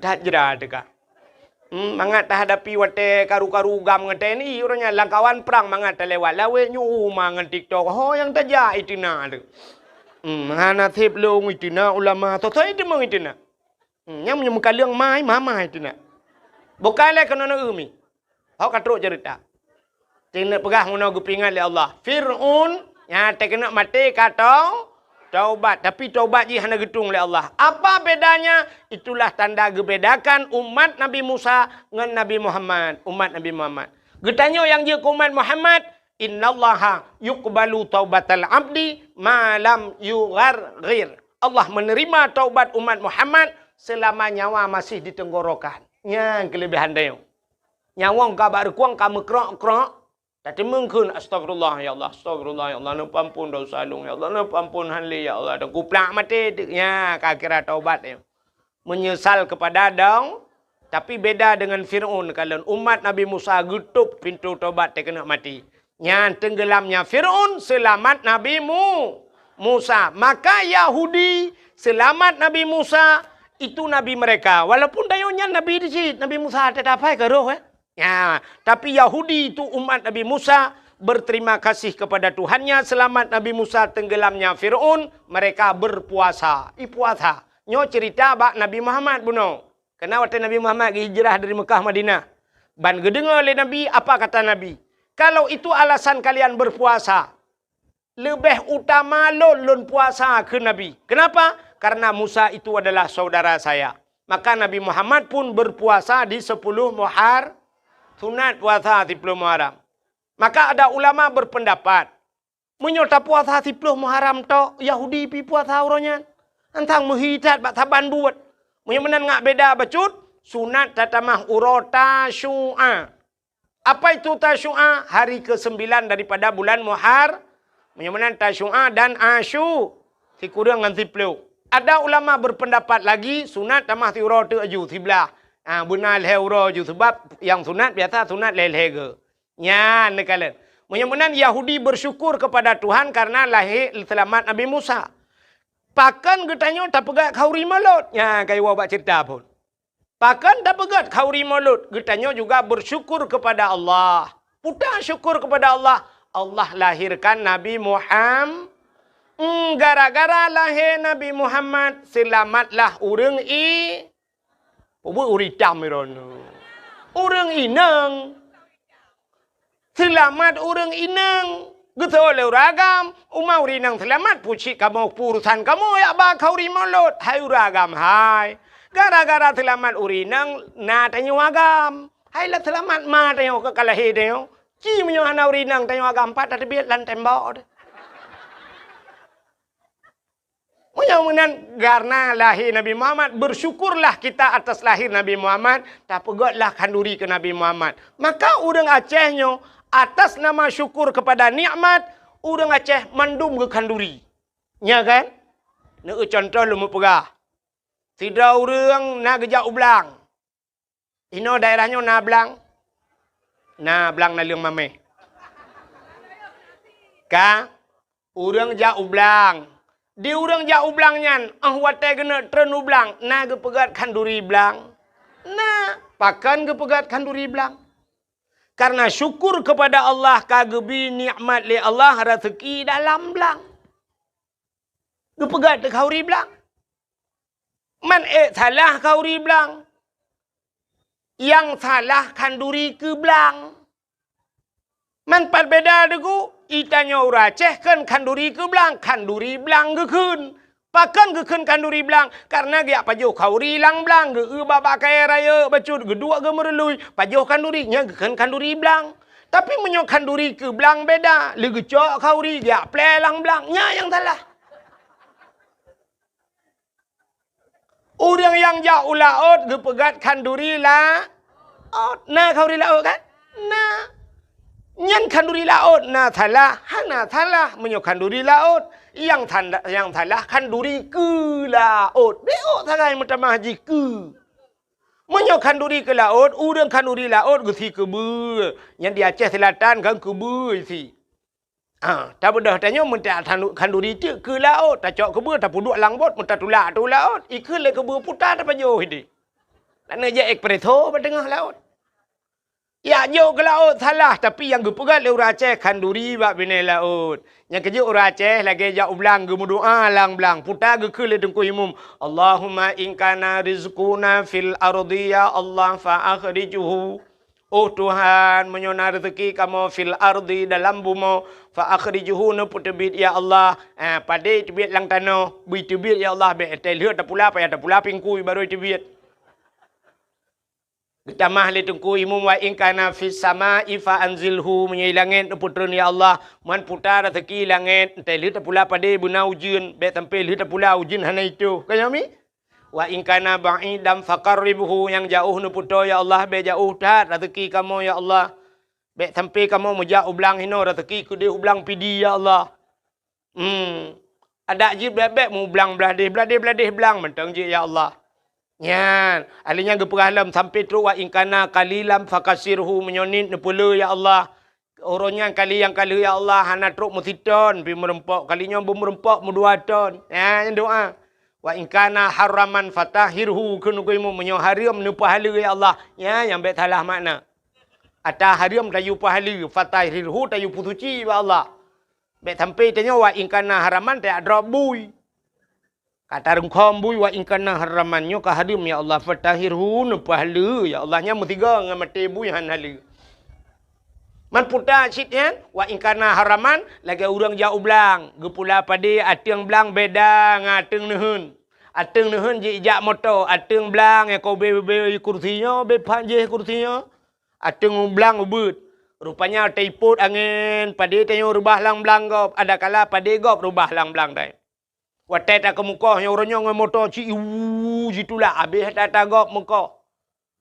That jra teuka. Hmm, mangat tahadapi watèe karu-karu GAM ngon T N I, uroe nyan lam kawan prang mangat talewat lawét nyoe uma ngon TikTok. Ho nyang tajak iteunak teuh. Hmm, hana sép lôn iteunak ulama, soe-soe iteumeung iteunak. Hmm, nyang meunyoe meukaleueng mai, mamai teunak. Bukai lé keunoe na eu mi. Hok ka trok ceurita. Teuneuk peugah meunoe geupeuingat lé Allah. Fir'aun nyang teukeunok maté ka tau-, taubat, tapi taubat jih hana geutueng lé Allah. Apa bedanya? Itulah tanda geubedakan umat Nabi Musa ngon Nabi Muhammad, umat Nabi Muhammad. Geutanyoe nyang jeuet keu umat Muhammad, "Innallaha yuqbalu taubatal abdi ma lam yugharghir." Allah menerima taubat umat Muhammad selama nyawa masih di tenggorokan. Nyan keulebihan tanyoe. Nyawöng ka bak reukueng ka meukrok-krok, tateumeung kheun, "Astagfirullah, ya Allah, astagfirullah, ya Allah, neupeuampon desya lôn, ya Allah, neupeuampon han lé, ya Allah," dan kuplak maté teuk, nya ka kira taubat nyoe. Menyesal kepada dong, tapi beda dengan Fir'aun, kalon umat Nabi Musa geutôp pintoe taubat teukeunok maté. Nyan teunggelamnya Fir'aun, seulamat Nabi Mu-, Musa. Maka Yahudi seulamat Nabi Musa, itu nabi mereka. Walaupun tanyoe nyan nabi di cit, Nabi Musa teudapai ka roh, eh. Ya, tapi Yahudi itu umat Nabi Musa berterima kasih kepada Tuhannya, selamat Nabi Musa tenggelamnya Firaun, mereka berpuasa. Ipuasa. Nyoe cerita bak Nabi Muhammad bunoe. Karena watèe Nabi Muhammad geuhijrah dari Mekah Madinah. Ban geudeungoe lé Nabi, apa kata Nabi? "Kalau itu alasan kalian berpuasa, leubeh utama lôn, lôn puasa," kheun Nabi. Kenapa? "Karena Musa itu adalah saudara saya." Maka Nabi Muhammad pun berpuasa di sepuluh Muhar-, sunat puasa sepuluh Muharram. Maka ada ulama berpendapat, meunyoe tapuasa sepuluh Muharram tok, Yahudi pi puasa uroe nyan. Antang meuhi that bak saban buet. Meunyoe meunan ngat beda bacut, sunat tatamah uroe Tasyu'a. Apa itu Tasyu'a? Hari kesembilan daripada bulan Muhar-, meunyoe meunan Tasyu'a dan Asyu, sikureueng ngon siploh. Ada ulama berpendapat lagi, sunat tamah siuroe teuk aju, siblah. Ha, beuna lhèe uroe aju, sebab nyang sunat biasa sunat lhèe-lhèe geu. Nyan neukalon. Meunyoe meunan Yahudi bersyukur kepada Tuhan karena lahé seulamat Nabi Musa. Pakon geutanyoe tapeugöt khanduri mulod? Nyan ka iwoe bak cerita phon. Pakon tapeugöt khanduri mulod? Geutanyoe juga bersyukur kepada Allah. Peue syukur kepada Allah? Allah lahirkan Nabi Muham-, hmm, gara-gara lahé Nabi Muhammad, seulamatlah ureueng i-, peue ureueng itam droeneuh. Ureueng inong. Seulamat ureueng inong. Geusoe lé ureueng agam, uma ureueng inong seulamat, peue cit kamoe, peue urusan kamoe jak ba khanduri mulod, hai ureueng agam hai. Gara-gara seulamat ureueng inong na tanyoe agam. Hai lam seulamat ma tanyoe ka lahé tanyoe. Ci meunyoe hana ureueng inong tanyoe agam, pat tateubiet lam tembok teuh. Meunyoe meunan, karena lahé Nabi Muhammad, bersyukurlah kita atas lahir Nabi Muhammad, tapeugötlah khanduri keu Nabi Muhammad. Maka ureueng Aceh nyoe, atas nama syukur kepada nikmat, ureueng Aceh mandum geukhanduri. Nya kan? Neueu contoh lôn meupeugah. Sidroe ureueng na geujak u blang. Inoe daerah nyoe na blang? Na blang naleueng mamèh. Ka, ureueng jak u blang. Di ureueng jak u blang nyan, 'oh watèe geuneuk treun u blang, na geupeugöt khanduri blang? Na, pakon geupeugöt khanduri blang? Karena syukur kepada Allah ka geubri nikmat lé Allah raseuki dalam blang. Geupeugöt khanduri blang. Man ék salah khanduri blang. Nyang salah khanduri keu blang. Man pat beda deungon, i tanyoe ureueng Aceh kheun khanduri keu blang, khanduri blang geukheun. Pakon geukheun khanduri blang? Karena geujak pajoh khanduri lam blang, geu-eu bak-bak kayèe rayeuk bacut, geuduek geumeurului, pajoh khanduri, nyan geukheun khanduri blang. Tapi meunyoe khanduri keu blang beda, lé geucok khauri geujak plé lam blang, nyan nyang salah. Ureuëng nyang jak u laôt geupeugét khanduri laôt. Na khanduri laôt kan? Na. Nyan khanduri laôt na salah, hana salah meunyoe khanduri laôt. Nyang tanda, nyang salah khanduri keu laôt. Bék sagai meutamah jih keu. Meunyoe khanduri keu laôt, ureuëng khanduri laôt geusi keu beue. Nyan di Aceh Selatan kan keu beue isi. Ah, tabeudôh tanyoe meuntak khanduri teuk keu laôt, tacok keubeue tapeuduek lam bot, meutatulak ateueh laôt, ikheun lé keubeue puta tapajoh idéh. Laneuk jak espresso bak teungoh laôt. Jak jok keu laôt salah, tapi nyang geupeugét lé ureuëng Aceh khanduri bak binéh laôt. Nyang keujeuet ureuëng Aceh lagée jak u blang geumeudoá lam blang, puta geukheun lé Teungku Imum, "Allahumma in kana rizquna fil ardi ya Allah fa akhrijhu." Oh Tuhan, meunyoe na reuzeki kamoe fil ardi dalam bumoe, fa akhrijhu neupeuteubiet ya Allah. Ah, padé teubiet lam tanoh, beu teubiet ya Allah, bék teuh lheueh tapula, payah tapula pingkui barô teubiet. Geutamah lé Teungku Imum wa in kana fis sama'i fa anzilhu, meunyoe langét neupeutreun ya Allah, man puta reuzeki langét, teuh lheueh tapula padé beuna ujeuen, bék sampai lheueh tapula ujeuen hana itoh. Ka nyoe mi? Wa in kana ba'idan faqarribhu, nyang jaoh neupeutoe ya Allah, bék jaoh that reuzeki kamoe ya Allah. Bék sampai kamoe meujak u blang hinoe reuzeki keudeh u blang Pidie ya Allah. Hmm. Adak jih bék-bék meublang blah deh, blah deh, blah deh blang mantong jih ya Allah. Nyan, ahli nyan geupeugah lom sampai trok wa in kana qalilan fakasirhu, meunyoe niet neupeule ya Allah. Uroe nyan kali nyang ka lheueh ya Allah hana trok meusiton pih meurumpok, kali nyoe beumeurumpok meudua ton. Nyan doa. Wa in kana haraman fatahhirhu, kheun Teungku Imum, meunyoe hareuem neupeuhaleue ya Allah. Nyan nyang bék salah makna. Ata hareuem tayue peuhaleue, fatahhirhu tayue peusuci bak Allah. Bék sampai tanyoe wa in kana haraman tajak drob bui. Ka tarungkhom bui wa in kana haraman nyoe ka hareuem ya Allah, fatahhirhu neupeuhaleue ya Allah, nyan meusigoe ngon maté bui han haleue. Man puta cit nyan, wa in kana haraman lagée ureuëng jak u blang, geupula padé ateueng blang beda ngon ateueng neuheun. Ateueng neuheun jijak moto, ateueng blang nyang ka ubé-ubé kursi nyoe, bé phan jih kursi nyoe. Ateueng blang ubeuet. Rupanya teupot angén, padé tanyoe reubah lam blang gob, adakala padé gob reubah lam blang dai. Watée takeumukoh nyoe uroe nyoe ngon moto ci iwu jitulak habéh ata-ata gob meukoh.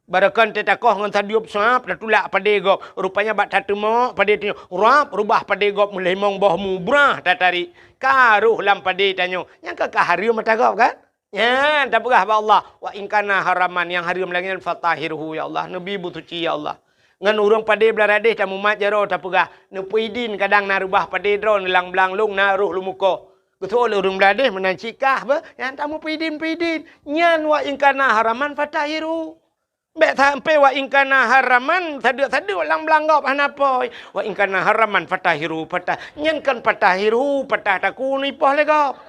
Barokon teuh takoh ngon sadueb suab tatulak padé gob. Rupanya bak tateumok padé tanyoe rab reubah padé gob meulimong boh mubrah tatarék. Ka roh lam padé tanyoe. Nyang ka, ka hareuem ata gob kan? Nyan tapeugah bak Allah, "Wa in kana haraman," nyang hareuem lagée nyan, "fatahhirhu ya Allah, neubi beusuci ya Allah." Ngon ureuëng padé blah radeh tamumat jaroe tapeugah, "Neupeuidin kadang na reubah padé droe neulang blang lông na roh lumukoh." Geusoe lé ureuëng blah radeh meunan cit kah beh, nyan tameupeuidin-peuidin. Nyan wa in kana haraman fatahhirhu. Bék sampai wa in kana haraman sadeuk-sadeuk lam blang gob hana poi. Wa in kana haraman fatahhirhu, patah. Nyan kon fatahhirhu, patah takue ipoh lé gob.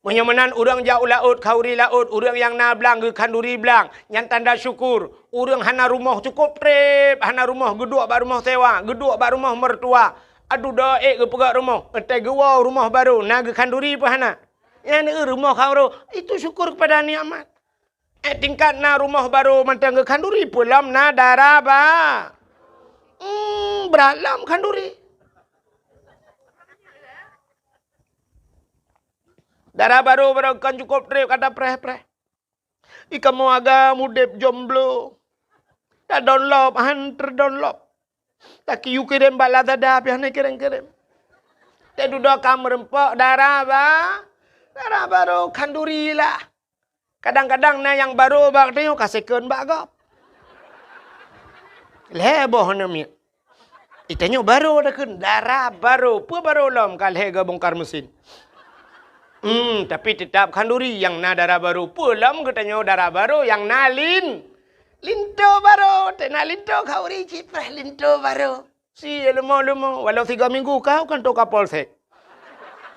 Meunyoe meunan ureuëng jak u laôt, khanduri laôt, ureuëng nyang na blang geukhanduri blang, nyan tanda syukur. Ureuëng hana rumoh cukôp treb, hana rumoh geuduek bak rumoh sewa, geuduek bak rumoh mertua. Aduh doa ék geupeugét rumoh, ék teuh geuwoe rumoh barô, na geukhanduri peue hana? Nyan rumoh khanduri, itu syukur kepada nikmat. Eh, tingkat na rumoh barô mantong geukhanduri, peue lom na dara ba-, hmm, brat lom khanduri. Dara barô, barô kon cukôp treb ka tapreh-preh. Ikamoe agam udeb jomblo. Tadonlop han teudonlop. Takiyue kirém bak Lazada pih hana kirém-kirém. Teududoe ka meurumpok dara ba-, dara barô khanduri lah. Kadang-kadang na nyang barô bak tanyoe ka second bak gob. Lhée boh hana miet. Itanyoe barô takheun, dara barô. Peue barô lom ka lhée geubongkar mesin. Hmm, tapi teutap khanduri nyang na dara barô. Peue lom geutanyoe dara barô nyang na lin-, linto barô. Teuh na linto khanduri cit preh linto barô. Si leumo-leumo, walau tiga minggu kau kan toka polsek.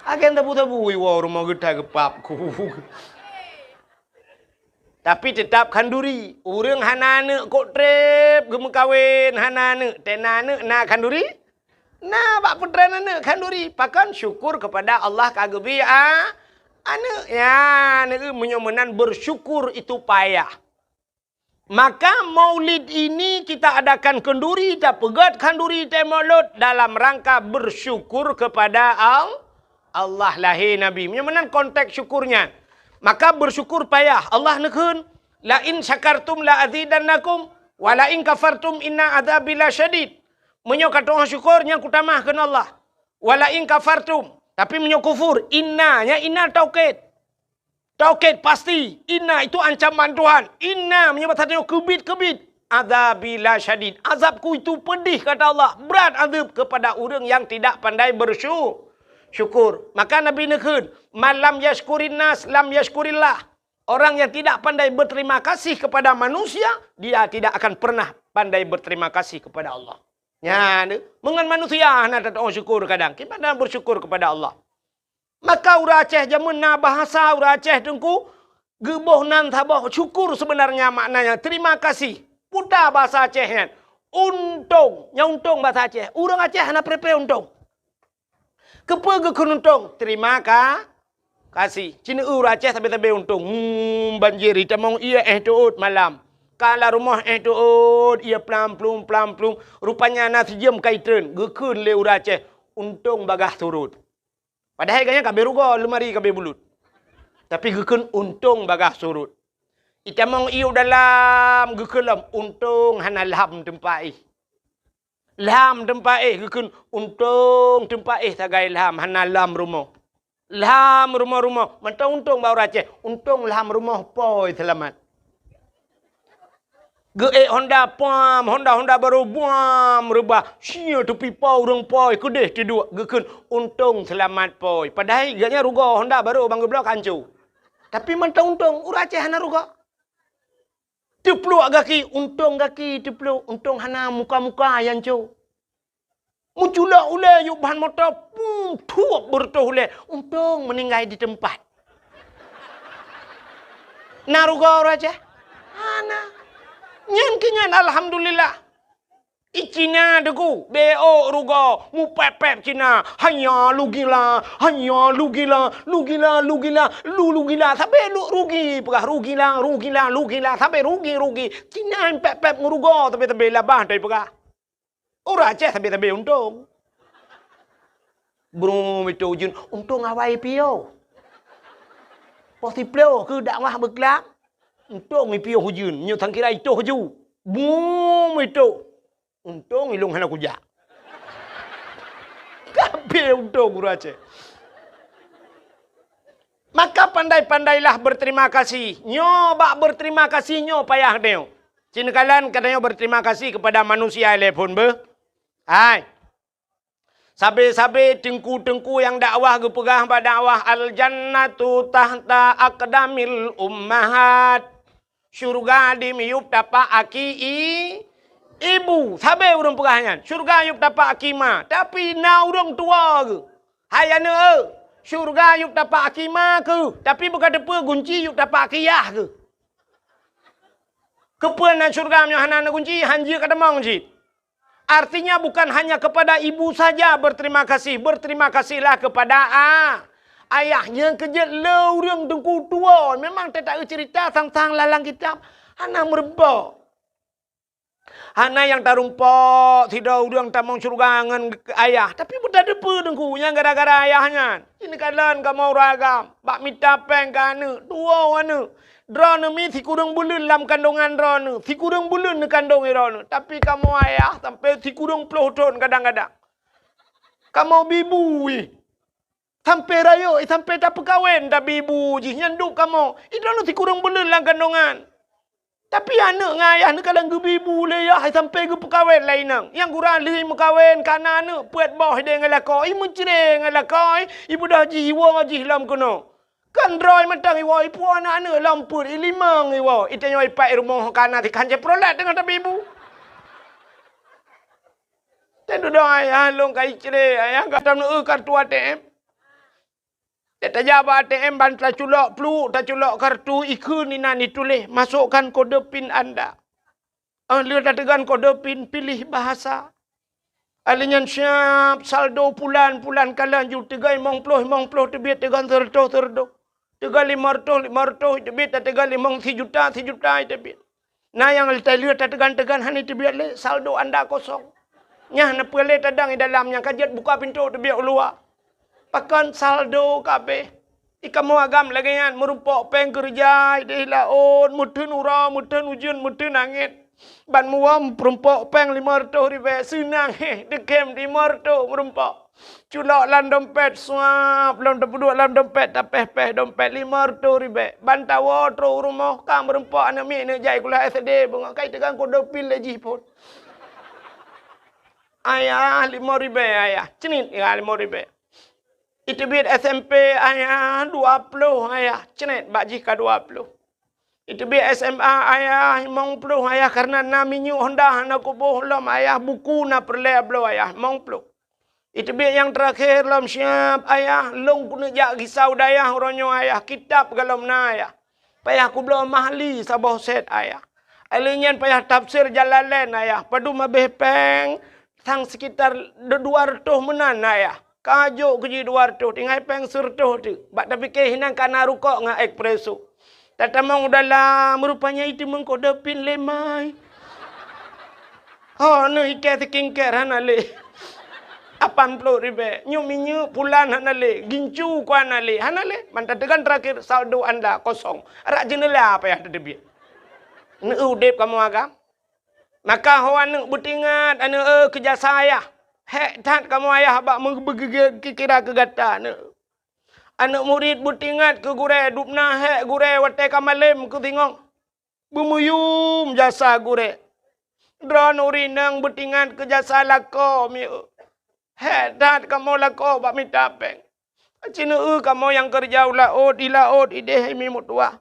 Agen tabu-tabu iwoe rumoh geutai geupap ku. Tapi teutap khanduri. Ureuëng hana aneuëk kok treb geumeukawen, hana aneuëk, teuh na aneuëk na khanduri? Na bak peutren aneuëk khanduri. Pakon? Syukur kepada Allah ka geubri a-, aneuëk. Ya, aneuëk meunyoe meunan bersyukur itu payah. Maka maulid ini kita adakan khanduri, tapeugét khanduri teuh maulud dalam rangka bersyukur kepada Al-, Allah lahé Nabi. Meunyoe meunan konteks syukurnya, maka bersyukur payah. Allah neukheun, "La in syakartum la azidannakum, wa la in kafartum inna adzabi lasyadid." Meunyoe ka tu'oh syukur, nyan kutamah kheun Allah. "Wa la in kafartum." Tapi meunyoe kufur, inna, nya inna taukid. Taukid pasti. Inna itu ancaman Tuhan. Inna meunyoe bahasa tanyoe keubit-keubit. "Adzabi lasyadid." Azabku itu pedih, kata Allah. Berat azab kepada ureuëng yang tidak pandai bersyu-, syukur. Maka Nabi neukheun, "Man lam yashkurin nas, lam yashkurillah." Orang yang tidak pandai berterima kasih kepada manusia, dia tidak akan pernah pandai berterima kasih kepada Allah. Nyan, meungon manusia hana tatu'oh syukur kadang. Kiban bersyukur kepada Allah. Maka ureuëng Aceh jameun na bahasa ureuëng Aceh teungku, geuboh nan saboh syukur sebenarnya maknanya terima kasih. Puta bahasa Aceh nyan. Untông, nyan untông bahasa Aceh. Ureuëng Aceh hana pré-pré untông. Keupeue geukheun untông? Terima ka-, kasih. Ci neu ureuëng Aceh sabe-sabe untông. Hmm, banjir, itamong ié éh teuôt malam. Ka lam rumoh éh teuôt, ié plam-plum, plam-plum. Rupanya na sijeuem ka itreun. Geukheun lé ureuëng Aceh, untông bagaih surot. Padahai gobnyan ka abéh rugoe, leumari ka abéh bulut. Tapi geukheun untông bagaih surot. Itamong ié u dalam, geukheun lom, untông hana lham teumpat éh. Lham teumpat éh, geukheun untông teumpat éh sagai lham, hana lham rumoh. Lham rumoh-rumoh, mantong untông bak ureuëng Aceh, untông lham rumoh pôi seulamat. Geuék honda, puam, honda-honda barô, buam, reubah. Sia teupipa ureuëng pôi, keudeh teuduek, geukheun untông seulamat pôi. Padahai gobnyan rugoe, honda barô ban geubloe ka hanco. Tapi mantong untông, ureuëng Aceh hana rugoe. Teupluek gaki, untông gaki teupluek, untông hana muka-muka nyang co. Meuculok ulée yub ban moto, pum, thuep beureutoh ulée, untông meuninggai di teumpat. Na rugoe ureuëng Aceh? Hana. Nyan keu nyan alhamdulillah. I Cina teungku, beuôk rugoe, mupép-pép Cina, hanya lugila, hanya lugila, lugila, lugila, lu lugila, sabe lu rugi, peugah rugila, rugila, lugila, sabe rugi, rugi. Cina pép-pép ngon rugoe, sabe-sabe labah tai peugah. Ureuëng Aceh sabe-sabe untông. Brum itu ujeuen, untông awai piôh. Poh siplôh keu dakwah beuklam, untông ipiôh ujeuen, nyoe sangkira itoh ju. Brum itu. Untông ilông hana kujak. Kabeh untông ureuëng Aceh. Maka pandai-pandailah berterima kasih. Nyoe bak berterima kasih nyoe payah nyoe. Ci neukalon geutanyoe berterima kasih kepada manusia ilée phon beuh. Hai. Sabe-sabe teungku-teungku nyang dakwah geupeugah bak dakwah, "Al-jannatu tahta aqdamil ummahat." Syurga di miyueb tapak aki i-, ibu. Sabe ureuëng peugah nyan. Syurga yueb tapak aki ma. Tapi na ureuëng tuwoe geuh. Hai aneuëk, syurga yueb tapak aki ma keuh. Tapi beuka teupeue gunci yueb tapak aki yah keuh. Keupeue na syurga meunyoe hana na gunci, hanjeuet ka tamong cit. Artinya bukan hanya kepada ibu saja berterima kasih, berterima kasihlah kepada a-, ayah. Nyang keujeuet le ureuëng teungku tuwoe, memang teuta cerita sang-sang lalang kitab hana meurumpok. Hana nyang tarumpok sidroe ureuëng tamong syurga ngon ayah, tapi beutateupeu teungku nyang gara-gara ayah nyan. Ci neukalon kamoe ureuëng agam, bak mita péng keu aneuëk, tuwoe aneuëk. Droeneuh mi sikureueng buleuen lam kandongan droeneuh, sikureueng buleuen neukandong droeneuh. Tapi kamoe ayah sampai sikureueng ploh thon kadang-kadang. Kamoe bibu ih. Sampai rayeuk, sampai tapeukawen tabibu jih nyan duek kamoe. Droeneuh sikureueng buleuen lam kandongan. Tapi aneuëk ngon ayah neukalon geubibu lé yah sampai geupeukawen lé inong. Nyang gura lheueh meukawen ka na aneuëk peuet boh idéh ngon lakoe, i meucre ngon lakoe, i beudoh jih iwoe jih lom keunoe. Kan droe mantong iwoe, ipuwoe aneuëk-aneuëk lom peuet, i limong iwoe, i tanyoe ipat i rumoh ka na, kan cit peureulée teungoh tabibu. Teududoe ayah lôn ka icre, ayah ka tam neu kartu A T M. Tajak bak A T M ban taculok pluek, taculok kartu, ikheun inan ituléh, "Masukkan kode pin Anda." Ah, lheueh tateugon kode pin, piléh bahasa. Alheuh nyan siab saldo pulan, pulan kalon ju teugon limong ploh, limong ploh teubiet, teugon seureutôh, seureutôh. Teugon limong reutôh, limong reutôh teubiet, tateugon limong sijuta, sijuta teubiet. Na nyang teuh lheueh tateugan-teugan hana teubiet lé, saldo anda kosong. Nyan na peue lé tadong i dalam nyang ka jeuet buka pintoe teubiet u luwa. Pakon saldo ka abéh. I kamoe agam lagée nyan, meurumpok péng keureuja idéh laôt, meutheun uroe, meutheun ujeuen, meutheun angén. Ban muwöm meurumpok péng limong reutôh ribée, seunang héh, teukém limong reutôh meurumpok. Culok lam dompet, suap, lom tapeuduek lam dompet, tapéh-péh dompet limong reutôh ribée. Ban tawoe trok u rumoh, ka meurumpok aneuk miet neuk jai kuliah S D, beungoh kai teugang keu dopin lé jih phon. Ayah, limong ribée, ayah. Cenit, ya, limong ribée. Iteubiet S M P, ayah, dua ploh, ayah. Cenit, bak jih ka dua ploh. Iteubiet S M A, ayah, limong ploh, ayah, karena na minyeuk Honda hana kuboh lom, ayah, buku na peureulée bloe, ayah, limong ploh. Iteubiet nyang teurakhé lom siab, ayah, lôn keuneuk jak gisa u dayah uroe nyoe, ayah, kitab galom na, ayah. Payah kubloe mahli saboh set, ayah. Lheueh nyan payah tafsir Jalalain, ayah. Padum abéh péng, sang sekitar dua reutôh meunan, ayah. Ka jok keu jih dua reutôh, tinggai péng sireutôh teuk. Bak tapike hinan ka na rukok ngon espresso. Tatamong u dalam, rupanya itu meukodopin lé mai. Ho, neuh ikée skincare hana lé. Lapan ploh ribée. Nyoe minyeuk pulan hana lé. Gincu ku hana lé. Hana lé. Mantap teugan terakhir, saldo anda kosong. Rak jendela payah tateubiet. Neu udeb kamoe agam. Maka ho aneuk beutingat, aneuk, eh, keu jasa ayah. Hék that kamoe ayah bak meubeugeugét kira keu gata, aneuk. Aneuk murit beutingat keu gurée, dubna hék gurée watée ka malém keu singoh. Beumuyum jasa gurée. Droeneuh ureueng inong beutingat keu jasa lakoe mieu. Hék that kamoe lakoe bak mita péng. Aci neueu kamoe nyang keureuja u laôt, di laôt idéh imi meutuwah.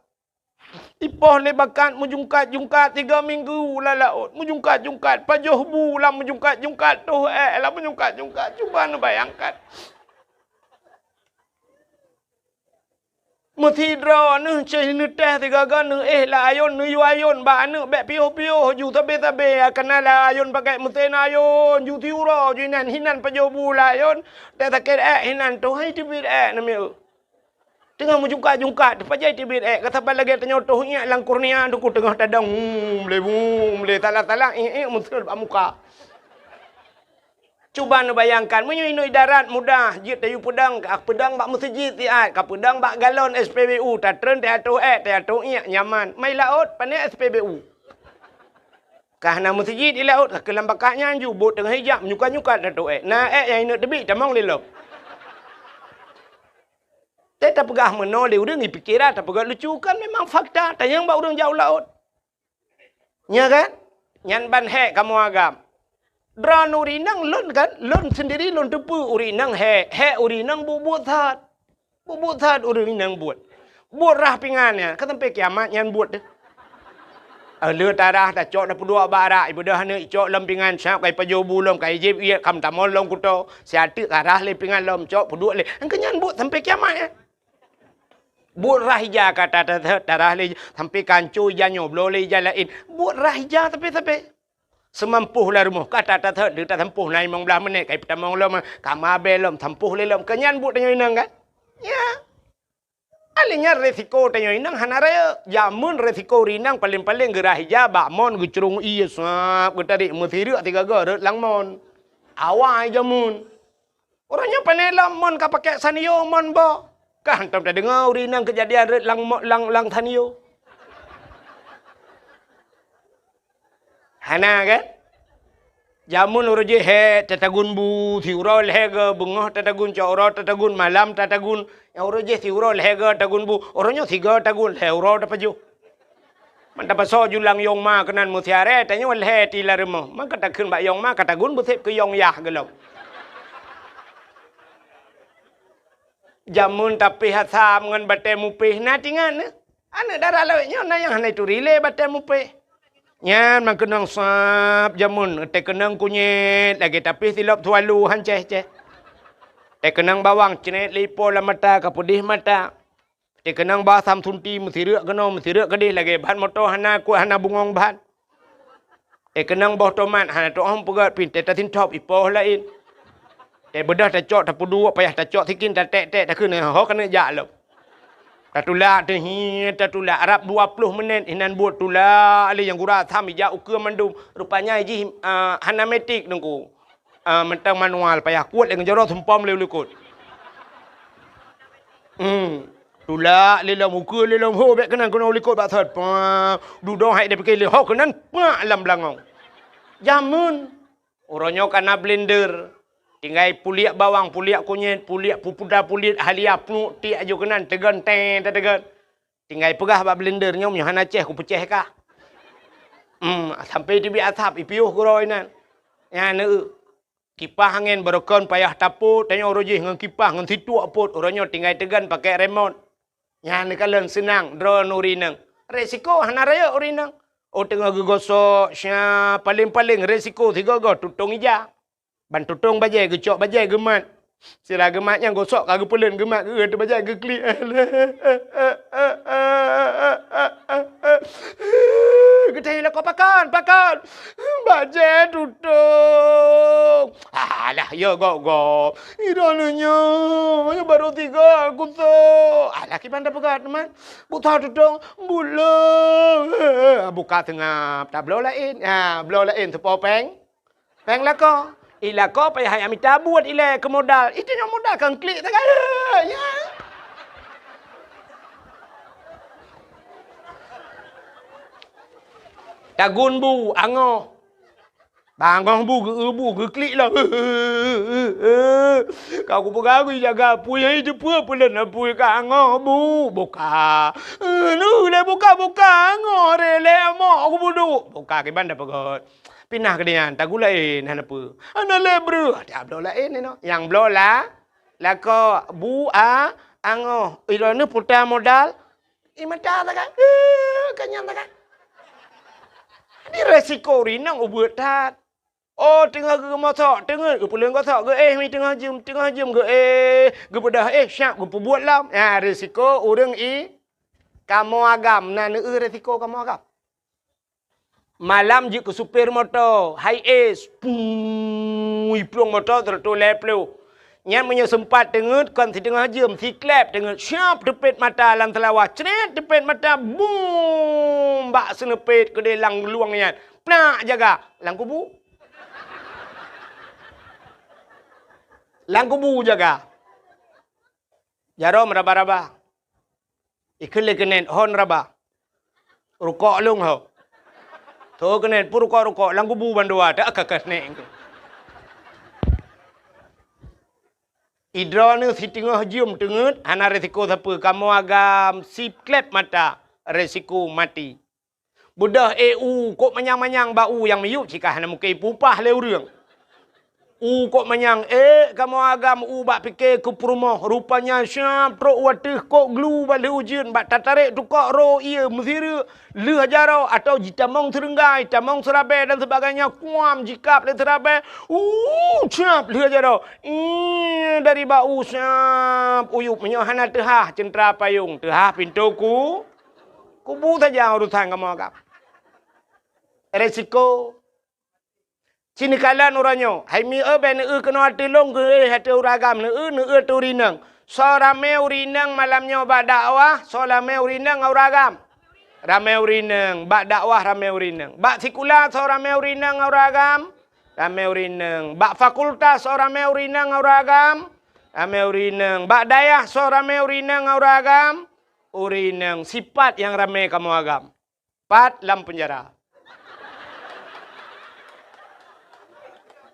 Ipoh lé bakat meujungkat-jungkat tiga minggu lam laôt, meujungkat-jungkat pajoh bu lam meujungkat-jungkat, toh ék lam meujungkat-jungkat. Cuba neubayangkan. Meusidroe neuh ceh neutéh sigaga neuéh lam ayôn, neuyue ayôn bak aneuk bék piôh-piôh ju sabe-sabe, kana lam ayôn pakai meusén ayôn, ju siuroe ju inan, hinan pajoh bu lam ayôn, teuh sakét ék hinan, toh hai teubiet ék namiet. Teungoh meujungkat-jungkat, teuh pajoh teubiet ék, ka saban lagée tanyoe toh iék lam kurnia, duku teungoh tadong, hmm, lé, hmm, lé, salah-salah, iék-iék meuseuet bak muka. Cuba neubayangkan, meunyoe inoe idarat mudah, jeuet tayue peudong, ka peudong bak meuseujid siat, ka peudong bak galon S P B U, tatreun teuatoe ék, teuatoe iék, nyaman. Mai laôt, pané S P B U. Ka hana meuseujid di laôt, ka keulam bakat nyan ju, bot teungoh ijak, menyukat-nyukat teuatoe ék. Na ék nyang ineuk teubiet, tamong lé lom. Teuh tapeugah meunoe lé ureueng, ipike that tapeugah lucu, kan memang fakta, tanyong bak ureueng jak u laôt. Nya kan? Nyan ban hék kamoe agam. Droeneuh ureueng inong lôn kan, lôn sendiri lôn teupeue ureueng inong hék, hék ureueng inong buet-buet that. Buet-buet that ureueng inong buet. Buet rhah pingan nyan, ka sampai kiamat nyan buet teuh. Eh, lheueh tarhah tacok tapeuduek bak rak, ibeudôh aneuk icok lom pingan, sab ka ipajoh bu lom, ka ijieb iék, ka meutamong lom kuto, siat teuk ka rhah lé pingan lom, cok peuduek lé. Nyang keu nyan buet sampai kiamat nyan. Buet rhah ija ka ta-, ta-, ta-, tarhah lé, sampai ka ancô ija nyoe, bloe lé ija laén. Buet rhah ija sabe-sabe. Seumampoh lam rumoh, ka ta-, ta-, ta-, tasampôh na limong blaih menit, ka ipeutamong lom, ka mabée lom, sampôh lé lom. Keu nyan buet tanyoe inong kan? Ya. Alèh nyan resiko tanyoe inong hana rayeuk. Jameun resiko ureueng inong paleng-paleng geurhah ija bak mon geucrông ié, sab, geutarék, meusireuk sigaga rhot lam mon. Awai jameun. Uroe nyoe pané lom mon ka pakék Sanyo mon boh. Ka hantom tadeungoe ureueng inong keujadian rhot lam mo-, lam, lam Sanyo. Hana kan? Jameun uroe jih hék tatagun bu, siuroe lhèe go, beungoh tatagun, cot uroe tatagun, malam tatagun. Nyang uroe jih siuroe lhèe go tagun bu, uroe nyoe sigo tagun, lhèe uroe tapajoh. Man tapasoe ju lam yong ma keunan meusiaré, tanyoe lhèe ti lam rumoh. Man ka takheun bak yong ma, ka tagun beusép keu yong yah gohlom. Jameun tapéh asam ngon batée mupéh na tingat nyoe. Aneuk dara lawét nyoe na nyang hana ituri lé batée mupéh. Nyan meukeunong sab jameun, teukeunong kunyét lagée tapéh silop sualu han céh-céh. Teukeunong bawang cret lé ipo lam mata ka peudeh mata. Teukeunong bawang asam sunti meusireuk keunoe meusireuk keudeh lagée ban moto hana kuat hana bungong ban. Teukeunong boh tomat hana teu'oh peugét pih teuh tasintop ipoh laén. Teubeudôh tacok tapeuduek payah tacok sikin taték-ték takheun ho keuneuk jak lom. Tatulak teuh hi, tatulak. Rab dua ploh menit inan buet tulak lé nyang gura tham ijak ukeue mandum. Rupanya jih, ah, hana metik Teungku. Ah, mantong manual payah kuet lé ngon jaroe seumpom lé u likot. Hmm. Tulak lé lom, ukeue lé lom, ho, bék keunan keunoe u likot bak thot. Pah, dudoe hai dipike lé, ho keunan, pah, lam beulangong. Jameun. Uroe nyoe ka na blender. Tinggai puliek bawang, puliek kunyét, puliek pupuda, puliek halia, pnuek tiek aju keunan, teugon tée tateugon. Tinggai peugah bak blender nyoe, meunyoe hana céh, kupeucéh kah. Hmm, sampoe teubiet asap, ipiôh keudroe inan. Nyan, eu, kipah angén barokon payah tapot, tanyoe uroe jih ngon kipah, ngon situek pot, uroe nyoe tinggai teugon pakai remote. Nyan neukalon seunang droeneuh ureueng inong. Resiko hana rayeuk ureueng inong. Oh, teungoh geugosok, sya, paléng-paléng resiko sigoe-goe tutong ija. Ban tutong bajée, geucok bajée geumat. Sira geumat nyang gosok ka geupeuleuet geumat geuh teuh bajée geuklik. Geutanyong lakoe, "Pakon, pakon?" "Bajée tutong." "Alah, ya gop-gop. Droeneuh nyoe, nyoe barô tiga gusok." "Alah, kiban tapeugah teuma." "Bukon tutong?" "Buleuen." Buka seungab, tabloe laén. Ha, bloe laén teupo péng. Péng lakoe. Ilakoe payah hai mita buet ilée keu modal. Itu nyoe modal kan klik sagai. Ya. Tagun bu, angoh. Bangoh bu, geu-, bu, geuklik lah. Ka kupeugah, "Gui jaga apui, hai jeupeue peuleueh apui ka angoh bu." Buka. "Nu lé buka, buka, angoh ré lé amok kubudu." Buka kiban tapeugöt. Pinah keu nyan, tagulaén hana peue. Hana lé breuh, tabloe laén inoe. Nyang bloe la, lakoe bu a angoh. Droeneuh puta modal, i mata sagai. Eh, ka nyan sagai. Di resiko rinong ubeuet that. Oh, teungoh geumosok, teungeut geupeuleueng gosok, geuéh mi teungoh jeuem, teungoh jeuem geuéh, geubeudôh éh, syab geupeubuet lom. Nyan resiko ureueng i kamoe agam, na neueu resiko kamoe agam. Malam jeuet keu supir moto, hai es, pui plueng moto sireutoh lhèe ploh. Nyan meunyoe seumpat teungeut kon siteungoh jeuem, siklep teungeut, syab teupet mata lam seulawah, crét teupet mata, bum, bak seuneupet keudéh lam luwang nyan. Plak jaga lam kubu. Lam kubu jaga. Jaroe meuraba-raba. Ikheun lé keuneuk hon raba. Rukok lôn ho. Tho keuneuk pun rukok-rukok lam kubu bandua tak ka keuneuk. Idroeneuh siteungoh jeuem teungeut hana risiko sapeue, kamoe agam siklep mata risiko maté. Beudôh éh u kok manyang-manyang bak u nyang miyueb cit ka hana mungken ipupah lé ureueng. U kok manyang ék kamoe agam u bak pike keu peurumoh, rupanya syab trok u ateueh kok glu bak lheueh ujeuen bak tatarék tukok ro ié meusireuk lheueh jaroe atawa jitamong seurenggai, tamong seurabée dan sebagainya, kuam jikab lé seurabée, u syab lheueh jaroe. Ih, dari bak u syab uyueb meunyoe hana teuhah ceuntra payong, teuhah pintoe ku Kubu saja urusan kamoe agam. Resiko. Ci neukalon uroe nyoe, hai mi eu bék neueu keunoe ateueh lôn geuéh ateueh ureueng agam, neueu, neueu ateueh ureueng inong. Soe ramé ureueng inong malam nyoe bak dakwah, soe ramé ureueng inong ngon ureueng agam. Ramé ureueng inong, bak dakwah ramé ureueng inong. Bak sikula soe ramé ureueng inong ngon ureueng agam. Ramé ureueng inong. Bak fakultas soe ramé ureueng inong ngon ureueng agam. Ramé ureueng inong. Bak dayah soe ramé ureueng inong ngon ureueng agam. Ureueng inong sipat nyang ramé kamoe agam. Pat lam peunjara.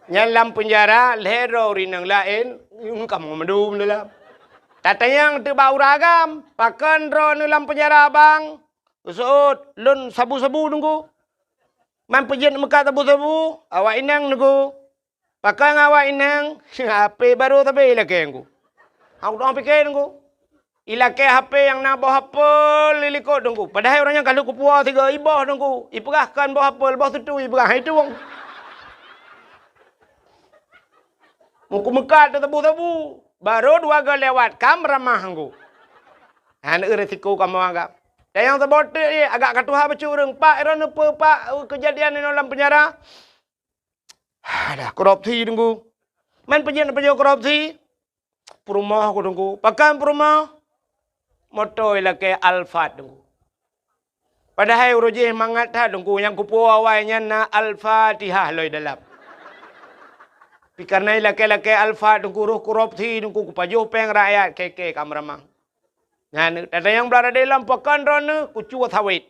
Nyan lam peunjara lhèe droe ureueng inong laén, kamoe mandum dalam. Tatanyong teuk bak ureueng agam, pakon droeneuh lam peunjara bang? Geuseuôt, lôn sabu-sabu Teungku. Man peujeuet meukat sabu-sabu, awak inong Teungku. Pakon awak inong, H P barô sabe ilakée Teungku. Aku dong pike Teungku. Ilakée H P nyang na boh apel di likot Teungku. Padahai ureueng nyan ka lheueh kupuwoe sigoe iboh Teungku. Ipeugah kon boh apel, boh sutui ipeugah, hai tueng. Meukumeukat sabu-sabu, barô dua goe lewat, kam ramah Teungku. Hana eu resiko kamoe agam. Dan nyang saboh teuk jih, agak ka tuha bacut ureueng, "Pak, droeneuh peue, Pak, keujadian inoe lam peunjara?" Alah, korupsi Teungku. Man peujeuet-peujeuet korupsi? Peurumoh ku Teungku. Pakon peurumoh? moto ilakée Alphard Teungku. Padahai uroe jih mangat that Teungku, nyang kupuwoe awai nyan na Al-Fatihah lom dalam. Tapi kareuna ilakée-lakée Alphard Teungku, roh korupsi Teungku, kupajoh péng rakyat, kée-kée ka meuramah. Nyan, tata nyang blah radé lom pakon droeneuh, kucue sawét.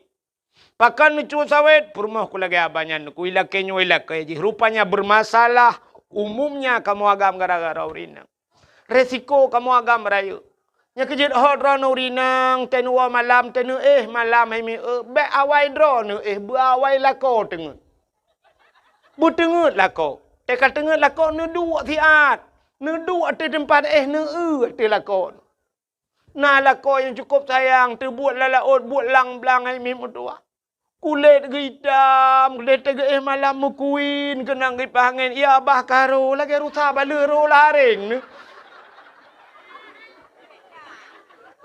Pakon neucue sawét, peurumoh ku lagée haba nyan, ku ilakée nyoe ilakée jih. Rupanya bermasalah, umumnya kamoe agam gara-gara ureueng inong. Resiko kamoe agam rayeuk. Nyang keujeuet hot droeneuh ureueng inong, teuh neuwoe malam, teuh neuéh malam hai mieu, bék awai droeneuh éh, beu awai lakoe teungeut. Beuteungeut lakoe. Teuka teungeut lakoe neuduek siat. Neuduek ateueh teumpat éh, neueu ateueh lakoe. Na lakoe nyang cukôp sayang, teubuet lam laôt, buet lang-blang hai mieu meutuwah. Kulét geuitam, kulét teugeuéh malam meukuin, keunong gipah angén, ya bah ka ro, lagée rusa baleueh ro lam aréng nyoe.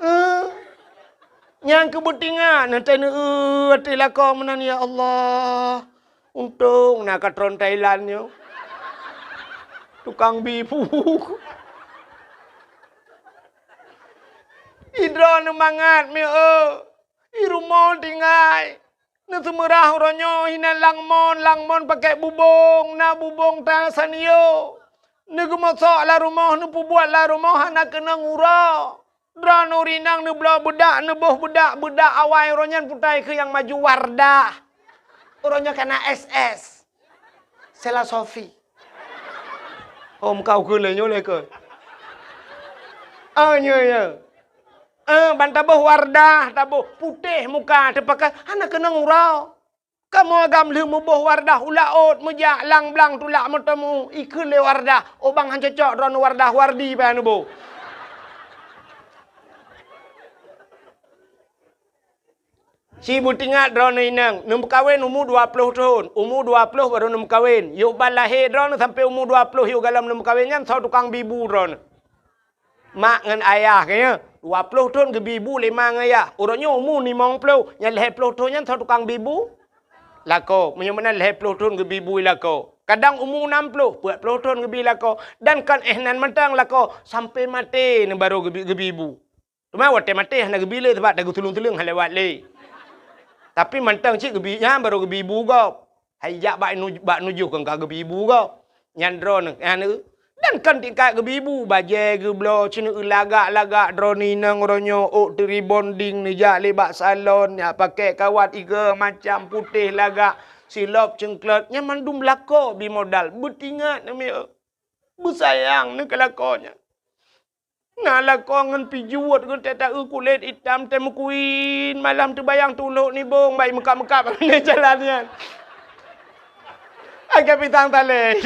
Eh, nyang keu beutingat, na teuh neueu ateueh lakoe meunan, ya Allah. Untông na katron Thailand nyoe. Tukang bi bu. Idroeneuh mangat mieu. I rumoh tinggai. Neuseumeurah uroe nyoe hinan langmon, langmon pakèk bubông, na bubông ta sanio. Neugeumosok lam rumoh, neupeubuet lam rumoh hana keunong uroe. Droeneuh ureueng inong neubloe beudak, neuboh beudak, beudak awai uroe nyan putai keu nyang maju Wardah. Uroe nyoe ka na S S. Sela Sofi. Oh, meuka ukeue lé nyoe lé keu. Oh, nyoe, nyoe. Eh, ban taboh Wardah, taboh putéh muka, teupakai hana keunong uroe. Kamoe agam lheueh muboh Wardah u laôt, meujak lang-blang tulak meuteumu, ikheun lé Wardah, "Oh bang, han cocok droeneuh Wardah, Wardi bak neuboh." Ci beutingat droeneuh inong, neumeukawen umu dua ploh thon, umu dua ploh barô neumeukawen. Yôh ban lahé droeneuh sampoe umu dua ploh yôh galom neumeukawen nyan soe tukang bi bu droeneuh. Mak ngon ayah geuh nyan, dua ploh thon geubi bu lé ma ngon ayah. Uroe nyoe umu limong ploh, nyang lhèe ploh thon nyan soe tukang bi bu? Lakoe. Meunyoe meunan lhèe ploh thon geubi bu lakoe. Kadang umu nam ploh, peuet ploh thon geubi lakoe. Dan kon éh nan mantong lakoe, sampoe maté neuh barô geubi, geubi bu. Teuma watèe maté hana geubi lé, sabab tageuh tuleueng-tuleueng hana lewat lé. Tapi mantong cit geubi nyan barô geubi bu gob. Hai jak bak nu-, bak nujoh keu ka geubi bu gob. Nyan droeneuh, nyan, dan kon tingkat geubi bu, bajèe geubloe, ci neueu lagak-lagak droeneuh inong uroe nyoe, ôk teurebonding neujak lé bak salon, jak pakèk kawat igo macam putéh lagak, silop ceuengklot, nyan mandum lakoe bi modal. Beutingat neuh mieu. Beusayang neuh keu lakoe nyan. Na lakoe ngon pijuet geuh teuh taeu kulét itam teuh meukuin, malam teubayang tulok nibong bai meukab-meukab lé jalan nyan. Agak pitang talé.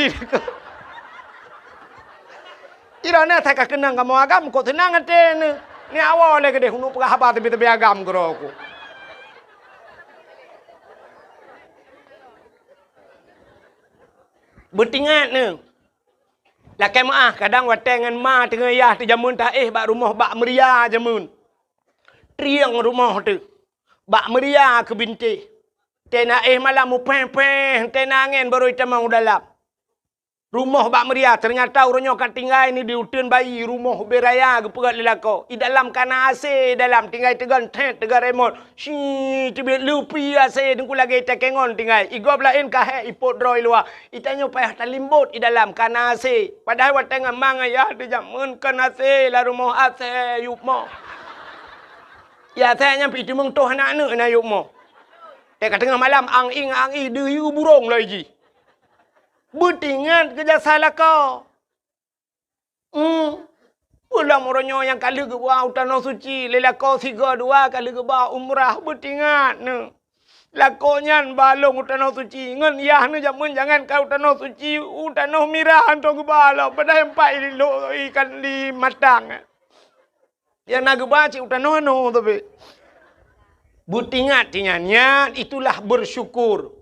Droeneuh that ka keunong kamoe agam, kok seunang até neuh. Ni awai lé keudéh uneuk peugah haba teubi-teubi agam keudroe ku. Beutingat neuh. Lakèe meu'ah, kadang watèe ngon ma teungoh yah teuh jameun taéh bak rumoh bak meuria jameun. Trieng rumoh teuh. Bak meuria keu bintéh. Teuh na éh malam mupéh-péh, teuh na angén barô itamong u dalam. Rumoh bak meuria, teunyata uroe nyoe ka tinggai ni di uteuen bayi, rumoh ubé raya geupeugöt lé lakoe. I dalam ka na AC, i dalam tinggai teugon thét, teugon remot. Shi, teubiet leupi AC teungku lagèe takengon tinggai. I gob laén ka hék ipot droe i luwa. I tanyoe payah talimbot i dalam ka na AC. Padahai watèe ngon ma ngon yah teuh jameun kon AC lam rumoh AC yub moh. Ya, AC nyan pih teumeung toh aneuk-aneuk na yub moh. Teuka teungoh malam ang-ing ang-ing deuyue burông loi jih. Beutingat keu jasa lakoe. Hmm. Peulom uroe nyoe nyang ka lheueh geuba u Tanoh Suci, lé lakoe sigoe dua ka lheueh geuba umrah, beutingat neuh. Lakoe nyan ba lôn u Tanoh Suci, ngon yah neuh jameun jangankan u Tanoh Suci, u Tanoh Mirah hantom geuba lom, padahai empat i lôn ikan di Matang. Nyang na geuba cit u tanoh anoe tapi. Beutingat tinyan, nyan itulah bersyukur.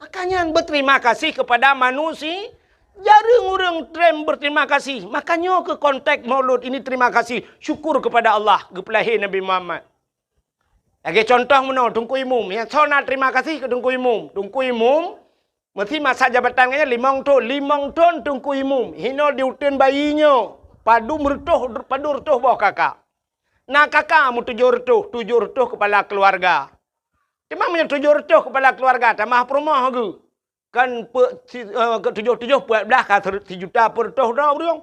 Maka nyan berterima kasih kepada manusia. Jareueng ureueng treb berterima kasih. Maka nyoe keuh konteks Maulud ini terima kasih, syukur kepada Allah, geupeulahé Nabi Muhammad. Lagèe contoh meunoe, Teungku Imum. Nyang soe na terima kasih keu Teungku Imum. Teungku Imum, meusi masa jabatan geuh nyan limong thon, limong thon Teungku Imum. Hinoe di uteuen bayi nyoe, padum reutôh, padum reutôh boh kaka. Na kaka meutujoh reutôh, tujoh reutôh keupala keuluwarga. Teuma meunyoe tujoh reutôh keupala keuluwarga, tamah peurumoh geuh. Kan peuet si-, eh, keu tujoh-tujoh peuet blah ka seureut sijuta peureutôh droe ureuëng.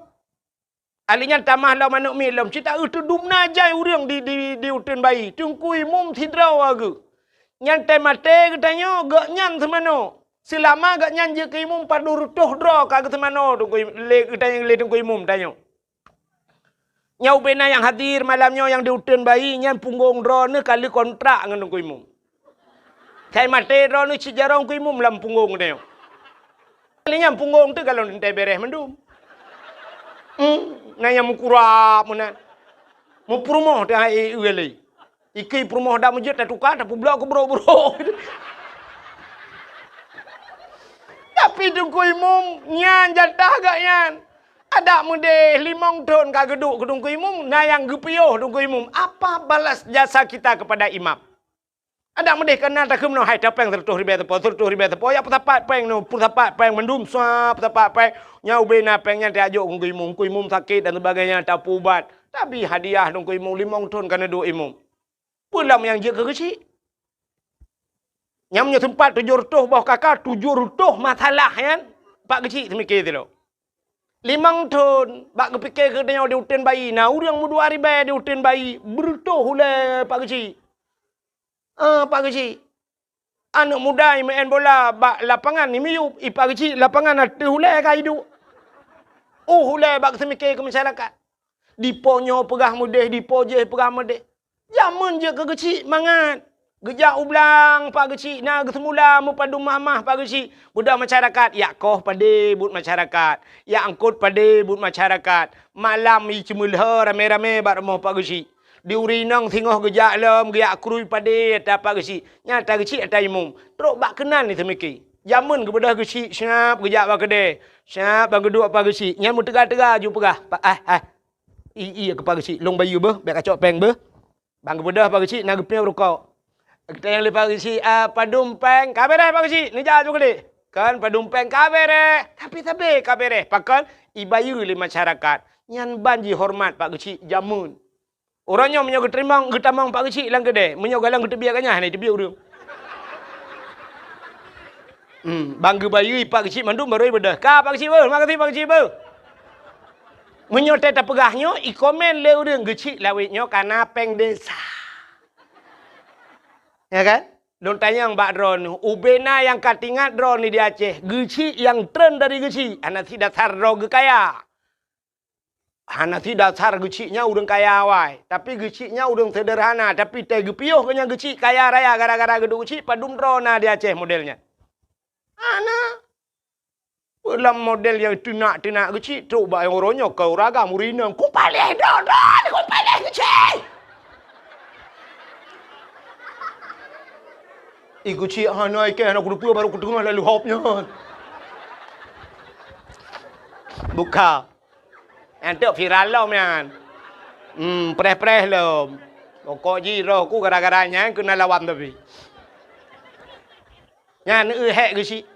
Ahli nyan tamah lom aneuk miet lom, cit taeu teudum na jai ureuëng di, di, di uteuen bayi. Teungku Imum sidroe geuh. Nyan teumaté geutanyoe, gobnyan seumanoe. Seulama gobnyan jeuet keu imum padum reutôh droe ka geuseumanoe Teungku Im-, lé geutanyoe lé Teungku Imum tanyoe. Nyoe ubena nyang hadir malam nyoe nyang di uteuen bayi nyan punggong droeneuh ka lheueh kontrak ngon Teungku Imum. Sai maté droeneuh cit jaroe Teungku Imum lam punggong tanyoe. Kali nyan punggong teuh galon teuntèe bèrèh mandum. Hmm, na nyang meukurab meunan. Meupeurumoh teuh hai e lé. Ikei peurumoh dak meujeuet tatuka, tapeublok keu brok-brok. Tapi Teungku Imum nyan jatah gobnyan. Adak meudeh limong thon ka geuduek keu Teungku Imum, na nyang geupiôh Teungku Imum. Apa balas jasa kita kepada imam? Adak meudeh ka na takheun meunoe, hai tapéng seureutôh ribèe sapo, seureutôh ribèe sapo, ya peusapat péng nyoe, peusapat péng mandum, sua peusapat péng. Nyan ubena péng nyan tajok keu Teungku Imum, Teungku Imum sakét dan sebagainya, tapeuubat. Tabi hadiah Teungku Imum, limong thon ka neuduek Imum. Peue lom nyang jeuet keu geuchik? Nyang meunyoe teumpat tujoh reutôh boh kaka, tujoh reutôh masalah nyan, Pak Geuchik teumike sidroe. Limong thon, bak geupike geutanyoe di uteuen bayi, na ureuëng meudua ribèe di uteuen bayi, beureutôh ulèe Pak Geuchik. Ah, Pak Geuchik. Aneuk muda imeu'en bola bak lapangan imiyup, i Pak Geuchik lapangan ateueh ulèe ka iduek. Uh, ulèe bak seumike keu masyarakat. Dipo nyoe peugah meudeh, dipo jéh peugah meudeh. Jameun jeuet keu geuchik mangat. Geujak u blang Pak Geuchik na geuseumula meupadum mahmah Pak Geuchik. Beudôh masyarakat, yak koh padé buet masyarakat, yak eungkot padé buet masyarakat. Malam i ceumeulhö ramé-ramé bak rumoh Pak Geuchik. Di uri inong singoh geujak lom geuyak krui padé ata Pak Geuchik. Nyan ata geuchik ata imum. Trok bak keunan iseumike. Jameun geubeudôh geuchik siap geujak bak keudè. Siap ban geuduek Pak Geuchik. Nyan meuteuga-teuga ju peugah, "Pak, ah, ah. I, i, keu Pak Geuchik, lôn bayeue beuh, bèk kacok péng beuh." Ban geubeudôh Pak Geuchik na geupiyôh rukok. Geutanyong lé Pak Geuchik, "Ah, padum péng?" "Ka bèrèh Pak Geuchik, neujak ju keudéh." Kan padum péng ka bèrèh, tapi sabé ka bèrèh. Pakon? Ibayeue lé masyarakat. Nyan ban jihoreumat Pak Geuchik jameun. Uroe nyoe meunyoe geuteurimong, geutamong Pak Geuchik lam keudè, meunyoe galeng geuteubiet ganyah na iteubiet ureueng. Hmm, ban geubayeue Pak Geuchik mandum barô ibeudôh. "Ka Pak Geuchik beuh, makasih Pak Geuchik beuh." Meunyoe teuh tapeugah nyoe, ikomen lé ureueng, "Geuchik lawét nyoe kana péng desa." Ya kan? Lôn tanyong bak droeneuh, ubena nyang ka teuingat droeneuh di Aceh, geuchik nyang treun dari geuchik, hana sidasar droe geukaya. Hana sidasar geuchik nyan ureueng kaya awai, tapi geuchik nyan ureueng seuderhana, tapi teuh geupiôh geuh nyan geuchik kaya raya gara-gara geuduek geuchik padum droe na di Aceh model nyan. Hana. Peue lam model nyang teunak-teunak geuchik trok bak nyang uroe nyoe keu uragam ureueng inong, "Kupaléh droe-droe, kupaléh geuchik!" I geuchik hana ikèh hana kuteupeu barô kuteungoh lalu hop nyan. Buka. Nyan teuk viral lom nyan. Hmm, preh-preh lom. Pokok jih roh ku gara-gara nyan keu na lawan tapi. Nyan eu hék geuchik.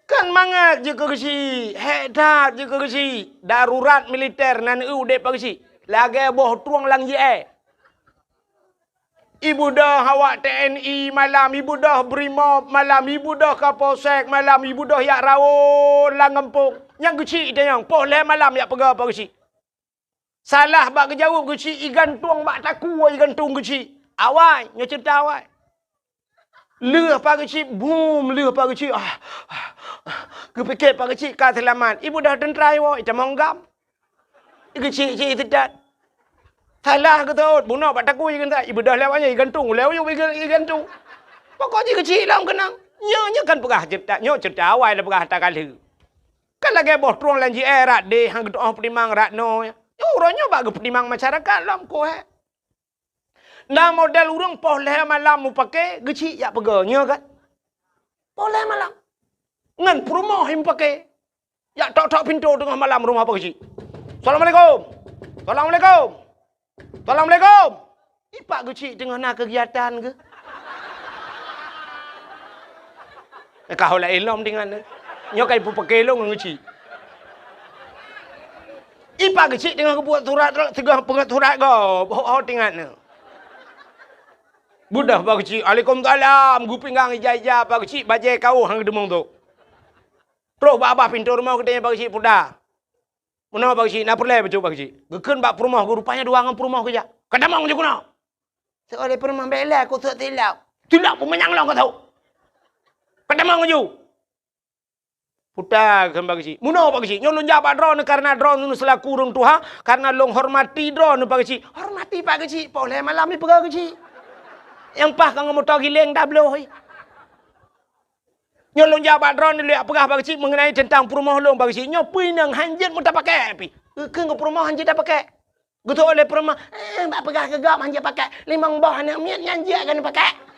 Kan mangat jeuet keu geuchik, hék that jeuet keu geuchik. Darurat militer nan eu udép Pak Geuchik. Lagèe boh trueng lam jiée. Ibeudôh awak T N I malam, ibeudôh Brimob malam, ibeudôh Kapolsek malam, ibeudôh jak rawon lam gampông. Nyang geuchik itanyong, poh lhèe malam jak peugah Pak Geuchik. Salah bak geujaweueb geuchik, igantung bak takue igantung geuchik. Awai, nyoe ceurita awai. Lheueh Pak Geuchik, bum, lheueh Pak Geuchik. Ah, ah, ah. Geupike Pak Geuchik ka seulamat. Ibeudôh teuntra iwoe, itamong GAM. Geuchik-chik iteutat. Salah geutot, bunoe bak takue igantung. Ibeudôh lewat nyan, igantung, lewat nyan iga-, igantung. Pokok jih geuchik lom keunong. Nyoe, nyoe kan peugah ceurita, nyoe ceurita awai lôn peugah ata ka lheueh. Kan lagèe boh trueng lam jiée rot deh, han geutu'oh peutimang rot noe. Nyoe uroe nyoe bak geupeutimang masyarakat lom, koh hék. Na model ureueng poh lhèe malam mupake, geuchik jak peugah, nyoe kan? Poh lhèe malam. Ngon peurumoh mupake. Jak tok-tok pintoe teungoh malam rumoh Pak Geuchik. "Assalamualaikum. Assalamualaikum. Assalamualaikum." I Pak Geuchik teungoh na keugiatan geuh. Eh, ka ho laén lom dengan. Nyoe ka ipeupaké lôn ngon geuchik. I Pak Geuchik teungoh geubuet surat, teungoh peugét surat gob, ho, ho teuingat nyoe. Beudôh Pak Geuchik, "Alaikumsalam," geupinggang ija-ija Pak Geuchik, bajée kawöh han geudeungoe tu. Troh bak babah pintoe rumoh geutanyoe Pak Geuchik puta. Meunoe Pak Geuchik, na peureulée bacut Pak Geuchik. Geukheun bak peurumoh geuh, rupanya dua ngon peurumoh geujak. "Ka tamong ju keunoe." Seuleh peurumoh, "Bèk lé, keu sôk silop." "Silop peue manyang lôn keu sôk. Ka tamong ju." Puta kheun Pak Geuchik. "Meunoe Pak Geuchik, nyoe lôn jak bak droeneuh kareuna droeneuh seulaku ureuëng tuha, kareuna lôn hormati droeneuh Pak Geuchik." "Hormati Pak Geuchik, poh lhée malam ipeugah Geuchik. Nyang paih ka ngon moto giléng tabloe." Nyoe lôn jak bak droeneuh lôn jak peugah Pak Geuchik meungeunai teuntang peurumoh lôn Pak Geuchik. Nyoe peue nyang hanjeuet meuta pakai pih. Geukheun keu peurumoh hanjeuet ta pakai. Geutôk lé peurumoh, "Eh, bak peugah keu gob hanjeuet pakai. Limong boh aneuk miet nyan jeuet keuneuk pakai."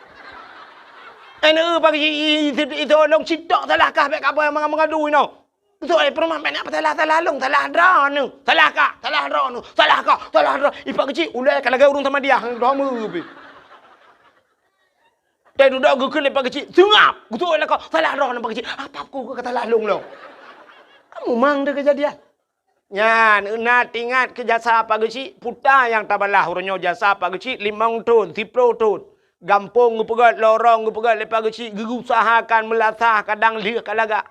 Aneuk Pak Geuchik, i, i, i, itôk lôn citok salah kah bèk kabai meungadu inoe. Geutôk lé peurumoh, "Bèk na peusalah-salah lôn, salah droeneuh. Salah kah, salah droeneuh, salah kah, salah droe." I Pak Geuchik ulée ka lagée ureuëng Samadiyah, droe meu pih. Teududoe geukheun lé Pak Geuchik, "Seungab!" Geutôk lé lakoe, "Salah droeneuh Pak Geuchik." "Apa ku ka salah lôn lom?" Kamu mang deh keujadian. Nyan, na teuingat keu jasa Pak Geuchik, puta nyang tabalah uroe nyoe jasa Pak Geuchik limong thon, siplôh thon. Gampông geupeugét, lorong geupeugét lé Pak Geuchik, geuusahakan meulasah kadang lheueh ka lagak.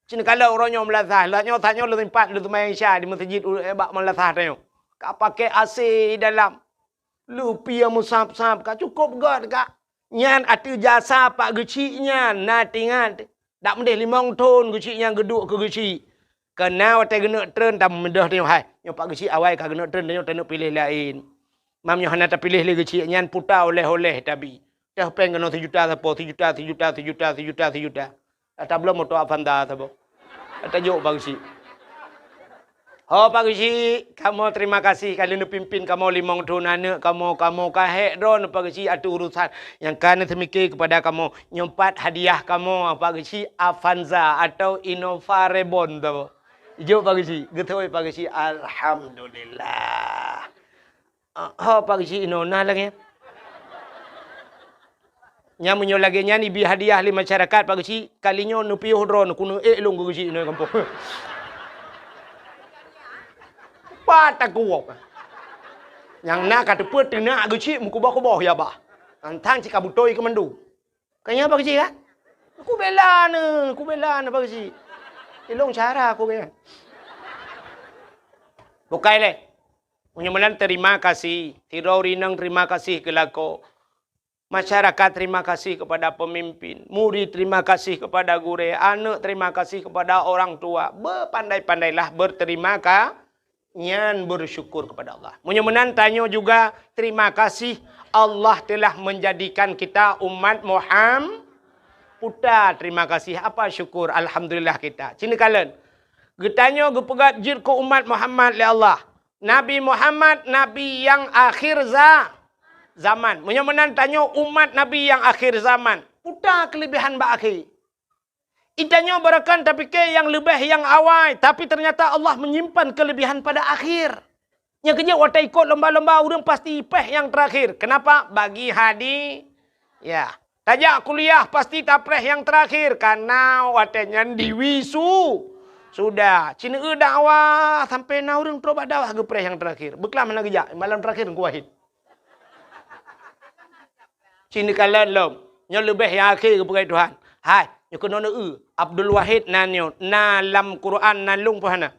Cit neukalon uroe nyoe meulasah, lheueh nyoe tanyoe lôn sempat lôn seumayang Isya di meuseujid u-, eh, bak meulasah tanyoe. Ka pakai A C dalam. Lupie meusab-sab, ka cukôp göt ka. Nyan ateueh jasa Pak Geuchik nyan, na teuingat. Dak meudeh limong thon Geuchik nyan geuduek keu Geuchik. Keu na watée geuneuk treun, tameudeh tanyoe hai. Nyoe Pak Geuchik awai ka geuneuk treun, tanyoe taneuk piléh laén. Mam nyoe hana tapiléh lé Geuchik nyan, puta oleh-oleh tabi. Teuh péng keunoe sijuta sapo, sijuta, sijuta, sijuta, sijuta, sijuta. Ata bloe moto Avanza saboh. Ata jok Pak Geuchik. Ho Pak Geuchik, kamoe terima kasih ka lheueh neupimpin kamoe limong thon aneuk kamoe, kamoe ka hék droeneuh Pak Geuchik ateueh urusan nyang ka neuseumiké keupada kamoe. Nyoe pat hadiah kamoe Pak Geuchik, Avanza atau Innova Reborn saboh. Ijok Pak Geuchik, geutôi Pak Geuchik, alhamdulillah. Ah, ho Pak Geuchik inoe na lagée nyan. Nyan meunyoe lagée nyan ibi hadiah lé masyarakat Pak Geuchik, kali nyoe neupiôh droeneuh keuneuk ék lôn keu Geuchik inoe gampông. Pat takuwok. Nyang na ka teupeu teunak Geuchik meukuboh-kuboh ya bah. Antang cit ka beutôi keu mandum. Ka nyan Pak Geuchik kan? Ku bela neuh, ku bela neuh Pak Geuchik. Ilong cara ku kaya. Bukai lé. Meunyoe meunan terima kasih, sidroe ureuëng inong terima kasih keu lakoe. Masyarakat terima kasih kepada pemimpin, murid terima kasih kepada gurée, aneuk terima kasih kepada orang tua. Bepandai-pandailah berterima ka-, nyan bersyukur kepada Allah. Meunyoe meunan tanyoe juga terima kasih Allah telah menjadikan kita umat Muham-, puta terima kasih, apa syukur, alhamdulillah kita. Cit neukalon. Geutanyoe geupeugét jeuet keu umat Muhammad lé Allah. Nabi Muhammad, nabi nyang akhir za-, zaman. Meunyoe meunan tanyoe umat Nabi nyang akhir zaman, peue keulebihan bak akhé? Geutanyoe barangkapeue tapike nyang leubeh nyang awai, tapi ternyata Allah menyimpan kelebihan pada akhir. Nyang keujeuet watée ikot lomba-lomba ureuëng pasti péh nyang terakhir. Kenapa? Bagi hadi-, ya. Tajak kuliah pasti tapreh nyang terakhir, karena watée nyan diwisu-, sudah. Cit neueu dakwah sampai na ureuëng trok bak dakwah geupreh nyang terakhir. Beuklam hana geujak, malam terakhir Teungku Wahid. Cit neukalon lom. Nyoe leubeh nyang akhé geupeugah Tuhan. Hai, nyoe keunoe neueu. Abdul Wahid na nyoe, na lam Quran na lôn peue hana?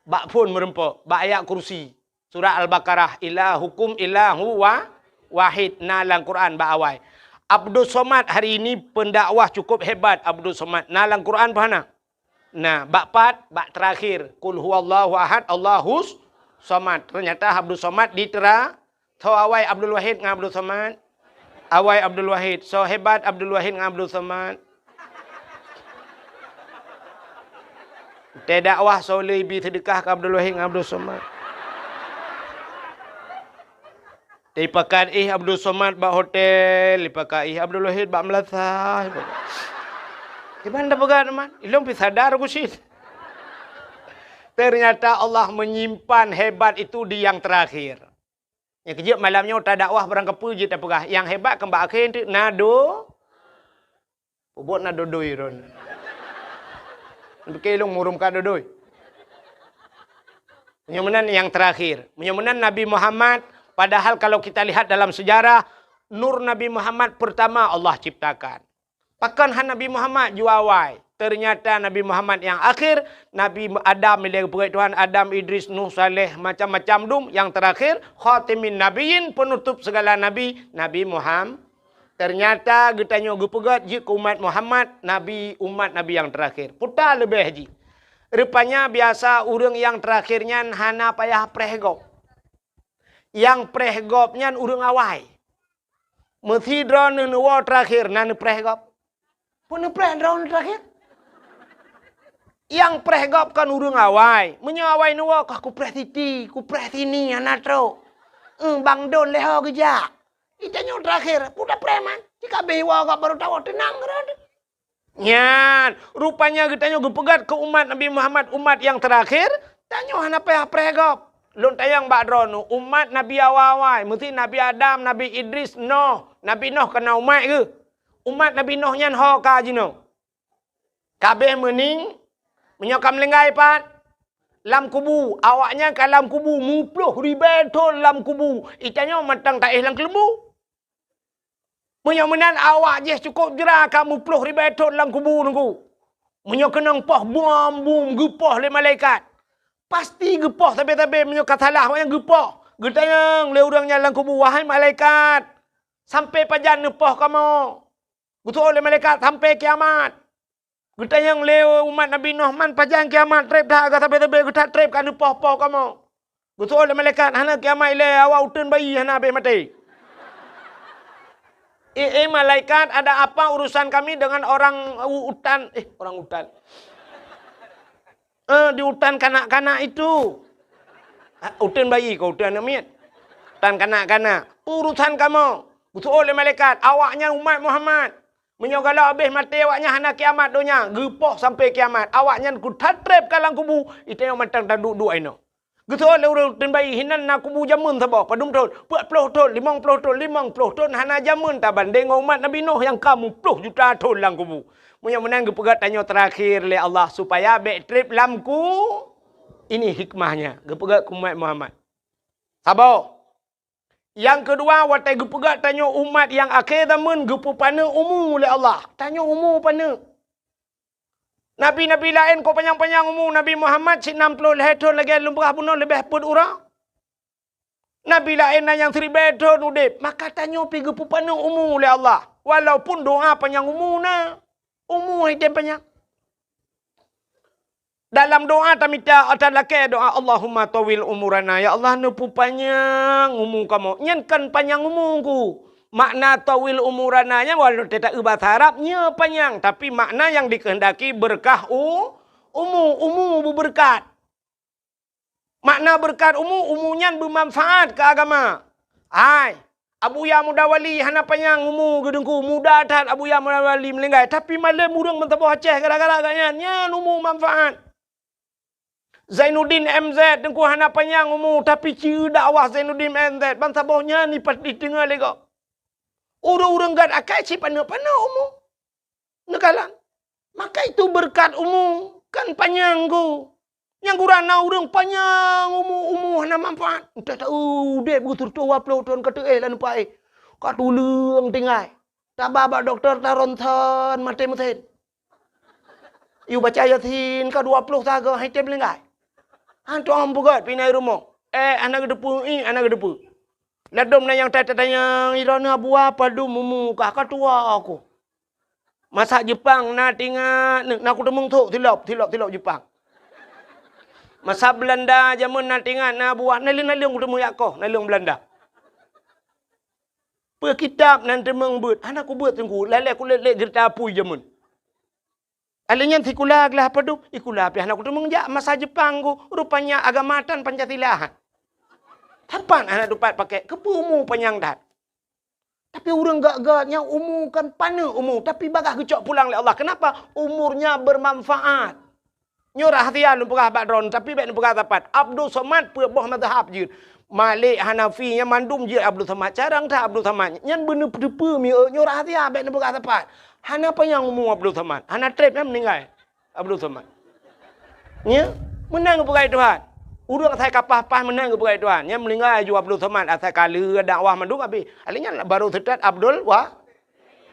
Bak phon meureumpok, bak ayat kursi. Surat Al-Baqarah, "Ilahukum ilahu wa-, wahid," na lam Quran bak awai. Abdus Somad hari ini pendakwah cukup hebat, Abdus Somad. Na lam Quran peue hana? Na, bak pat, bak terakhir, "Qul huwallahu ahad, Allahus somad." Ternyata Abdus Somad di tera-, Tho awai Abdul Wahid ngon Abdul Somad. Awai Abdul Wahid. Soe hebat Abdul Wahid ngon Abdul Somad. Teudakwah soe le ibi seudeukah keu Abdul Wahid ngon Abdul Somad. Teuipakat ih Abdul Somad bak hotel, ipakat ih Abdul Wahid bak meulasah. Kiban tapeugah teuma, ilong pi sadar ku cit. Ternyata Allah menyimpan hebat itu di yang terakhir. Nyang keujeuet malam nyoe tadakwah barangkapeue jeuet tapeugah, nyang hebat keu bak akhé teuk na do-, peubuet na dodoi ron. Pike lôn murum ka dodoi. Meunyoe meunan nyang terakhir. Meunyoe meunan Nabi Muhammad, padahal kalau kita lihat dalam sejarah, nur Nabi Muhammad pertama Allah ciptakan. Pakon han Nabi Muhammad jua awai? Ternyata Nabi Muhammad nyang akhir, Nabi Adam, bila geupeugah Tuhan, Adam, Idris, Nuh, Saleh, macam-macam dum, nyang terakhir, khatimin nabiyyin, penutup segala nabi, Nabi Muhammad. Ternyata geutanyoe geupeugét jeuet keu umat Muhammad, nabi, umat nabi nyang terakhir. Peue ta leubeh jih. Rupanya biasa ureuëng nyang terakhir nyan hana payah preh gob. Nyang preh gob nyan ureuëng awai. Meusidroe neuwoe terakhir na neupreh gob. Peue neupreh droeneuh terakhir? Nyang preh gob kan ureuëng awai. Meunyoe awai neuwoe, kah kupreh siti, kupreh sini, hana trok. Eh, bang don lé ho geujak. Geutanyoe terakhir, peue tapreh man. Jika beh iwoe gob baru tawoe, teunang droeneuh. Nyan, rupanya geutanyoe geupeugét keu umat Nabi Muhammad, umat nyang terakhir, tanyoe hana payah preh gob. Lôn tanyong bak droeneuh, umat Nabi awai-awai, meusti Nabi Adam, Nabi Idris, Noh, Nabi Noh keunan umat geuh. Umat Nabi Noh nyan ho ka jinoe? Ka abéh meuning, meunyoe ka meulinggai pat? Lam kubu, awaknyan ka lam kubu, muploh ribée thon lam kubu. Geutanyoe mantong taéh lam keuleumbu. Meunyoe meunan awak jih cukôp jra ka muploh ribée thon lam kubu nunggu. Meunyoe keunong poh bom-bom geupoh lé malaikat, pasti geupoh sabe-sabe meunyoe ka salah awaknyan geupoh. Geutanyong lé ureuëng nyan lam kubu, "Wahai malaikat, sampai pajan neupoh kamoe?" Geuteuôt lé malaikat, "Sampai kiamat." Geutanyong lé umat Nabi Noh, "Man pajan kiamat treb that, ka sabe-sabe geutat treb ka neupoh-poh kamoe?" Geuteuôt lé malaikat, "Hana kiamat ilée, awak uteuen bayi hana abéh maté." "Eh, eh, malaikat, ada apa urusan kami dengan orang u-, utan?" Eh, orang utan. Eh, di utan kanak-kanak itu. Ah, uteuen bayi kah, uteuen aneuk miet? Utan kanak-kanak. "Urusan kamoe." Geuteuôt lé malaikat, "Awaknyan umat Muhammad. Meunyoe galak abéh maté awaknyan hana kiamat donya, geupoh sampai kiamat. Awaknyan kuthat treb ka lam kubu, geutanyoe mantong taduek-duek inoe." Geuteuôt lé ureuëng uteuen bayi, "Hinan na kubu jameun saboh, padum thon?" "Peuet ploh thon, limong ploh thon." "Limong ploh thon hana jameun tabandéng ngon umat Nabi Noh nyang ka muploh juta thon lam kubu." Meunyoe meunan geupeugét tanyoe terakhir lé Allah supaya bék treb lam ku-, ini hikmahnya geupeugét keu umat Muhammad. Saboh. Nyang keudua, watée geupeugét tanyoe umat nyang akhé zaman geupeupaneuk umu lé Allah. Tanyoe umu paneuk. Nabi-nabi laén kok panyang-panyang umu, Nabi Muhammad cit nam ploh lhée thon lagée lôn peugah bunoe leubeh peuet uroe. Nabi laén na nyang siribée thon udeb, maka tanyoe pih geupeupaneuk umu lé Allah. Walaupun doa panyang umu na, umu hana tem panyang. Dalam doa tamita, ata lakée doa, "Allahumma tawil umurana," "Ya Allah, neupeupanyang umu kamoe." Nyan kan panyang umu ku. Makna tawil umurana nyan walau teuta eu bahasa Arab, nyoe panyang, tapi makna yang dikehendaki berkah u-, umu, umu beubeureukat. Makna beureukat umu, umu nyan beumanfaat keu agama. Hai, Abuya Muda Wali hana panyang umu geuteungku, muda that Abuya Muda Wali meuninggai, tapi malem ureuëng meusaboh Aceh gara-gara gobnyan, nyan umu manfaat. Zainuddin M Z teungku hana panyang umu, tapi ci dakwah Zainuddin M Z, bansaboh nyan ipat diteungoh lé gob. Ureuëng-ureuëng gét akai cit paneuk-paneuk umu. Neukalon. Maka itu beureukat umu kan panyang ku. Nyang gura na ureuëng panyang umu, umu hana manfaat. Entah tahu udeb beutôi dua ploh thon ka teuéh lam nupa éh. Ka tuleueng tinggai. Taba bak dokto ta ronsen maté meusen. Yue baca Yasin ka dua ploh sagoe hai tem linggai. Hantom peugét pinai rumoh. Eh, hana geuteupeue, ih, hana geuteupeue. Ladom na nyang ta-, tatanyong, "Droeneuh Abuya padum umu kah?" "Ka tuha ku." Masa Jepang na tingat, na kuteumeung thok silop, silop-silop Jepang. Masa Belanda jameun na tingat na Abuya, naleueng-naleueng kuteumeung jak koh, naleueng Belanda. Peue kitab nan teumeung beuet, hana kubeuet teungku, lalée kulét-lét geurita apui jameun. Alèh nyan sikula glah padum, sikula pih hana kuteumeung jak masa Jepang ku, rupanya agama tan Pancasila. Sapat hana tupat pakai, keupeue umu panyang that. Tapi ureuëng gét-gét nyan umu kan paneuk umu, tapi bagaih geucok pulang lé Allah. Kenapa? Umurnya bermanfaat. Nyoe rahsia lôn peugah bak droeneuh, tapi bék neupeugah sapat. Abdul Somad peuet boh mazhab jeuet. Malik, Hanafi, nyan mandum jeuet Abdul Somad. Carông that Abdul Somad. Nyan beuneuteupeu mieu nyoe rahsia bék neupeugah sapat. Hana panyang umu Abdul Somad. Hana trép nyan meuninggai Abdul Somad. Nya, meunan geupeugah Tuhan. Ureuëng asai ka paih-paih meunan geupeugah Tuhan. Nyan meuninggai ju Abdul Somad asai ka lheueh dakwah mandum abéh. Akhé nyan baru seutôt Abdul Wa-,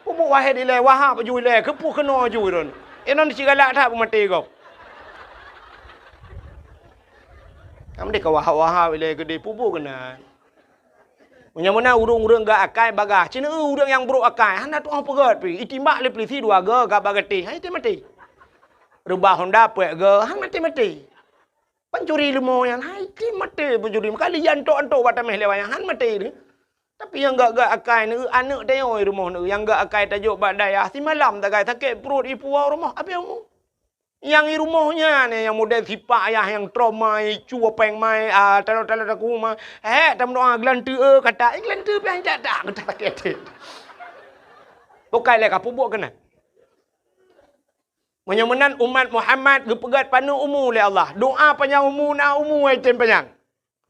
Peubuet Wahid ilée, Wahab ju ilée, keupeue keunoe ju ilée. Inong cit galak that peumaté gob. Am deh ka Wahab-Wahab ilée keudeh peubuet keunan. Meunyoe meunan ureuëng-ureuëng gak akai bagaih, cit ureuëng nyang brok akai, hana tuoh peugét pih, itimbak lé peulisi dua goe gak bak gatéh, hai maté-maté. Reubah honda peuet goe, hai maté-maté. Pancuri leumo nyan, hai maté pancuri, meukalu jiantok-antok bak taméh lé wayang, hai maté. Tapi nyang gak-gak akai neu, aneuëk tanyoe rumoh neu, nyang gak akai tajok bak dayah, simalam tagai sakét pruet ipuwoe rumoh, abéh umu. Nyang i rumoh nyan, nyang model sipak ayah nyang trauma, i cu péng mai, ah, talo-talo taku ma. Hék, tameudoa geulanteue, eh, kata, eh, geulanteue pih hanjat dak, kata sakét até. Bukai lé ka peubuet keunan. Meunyoe meunan umat Muhammad geupeugét paneuk umu lé Allah. Doa panyang umu na umu ai tem panyang.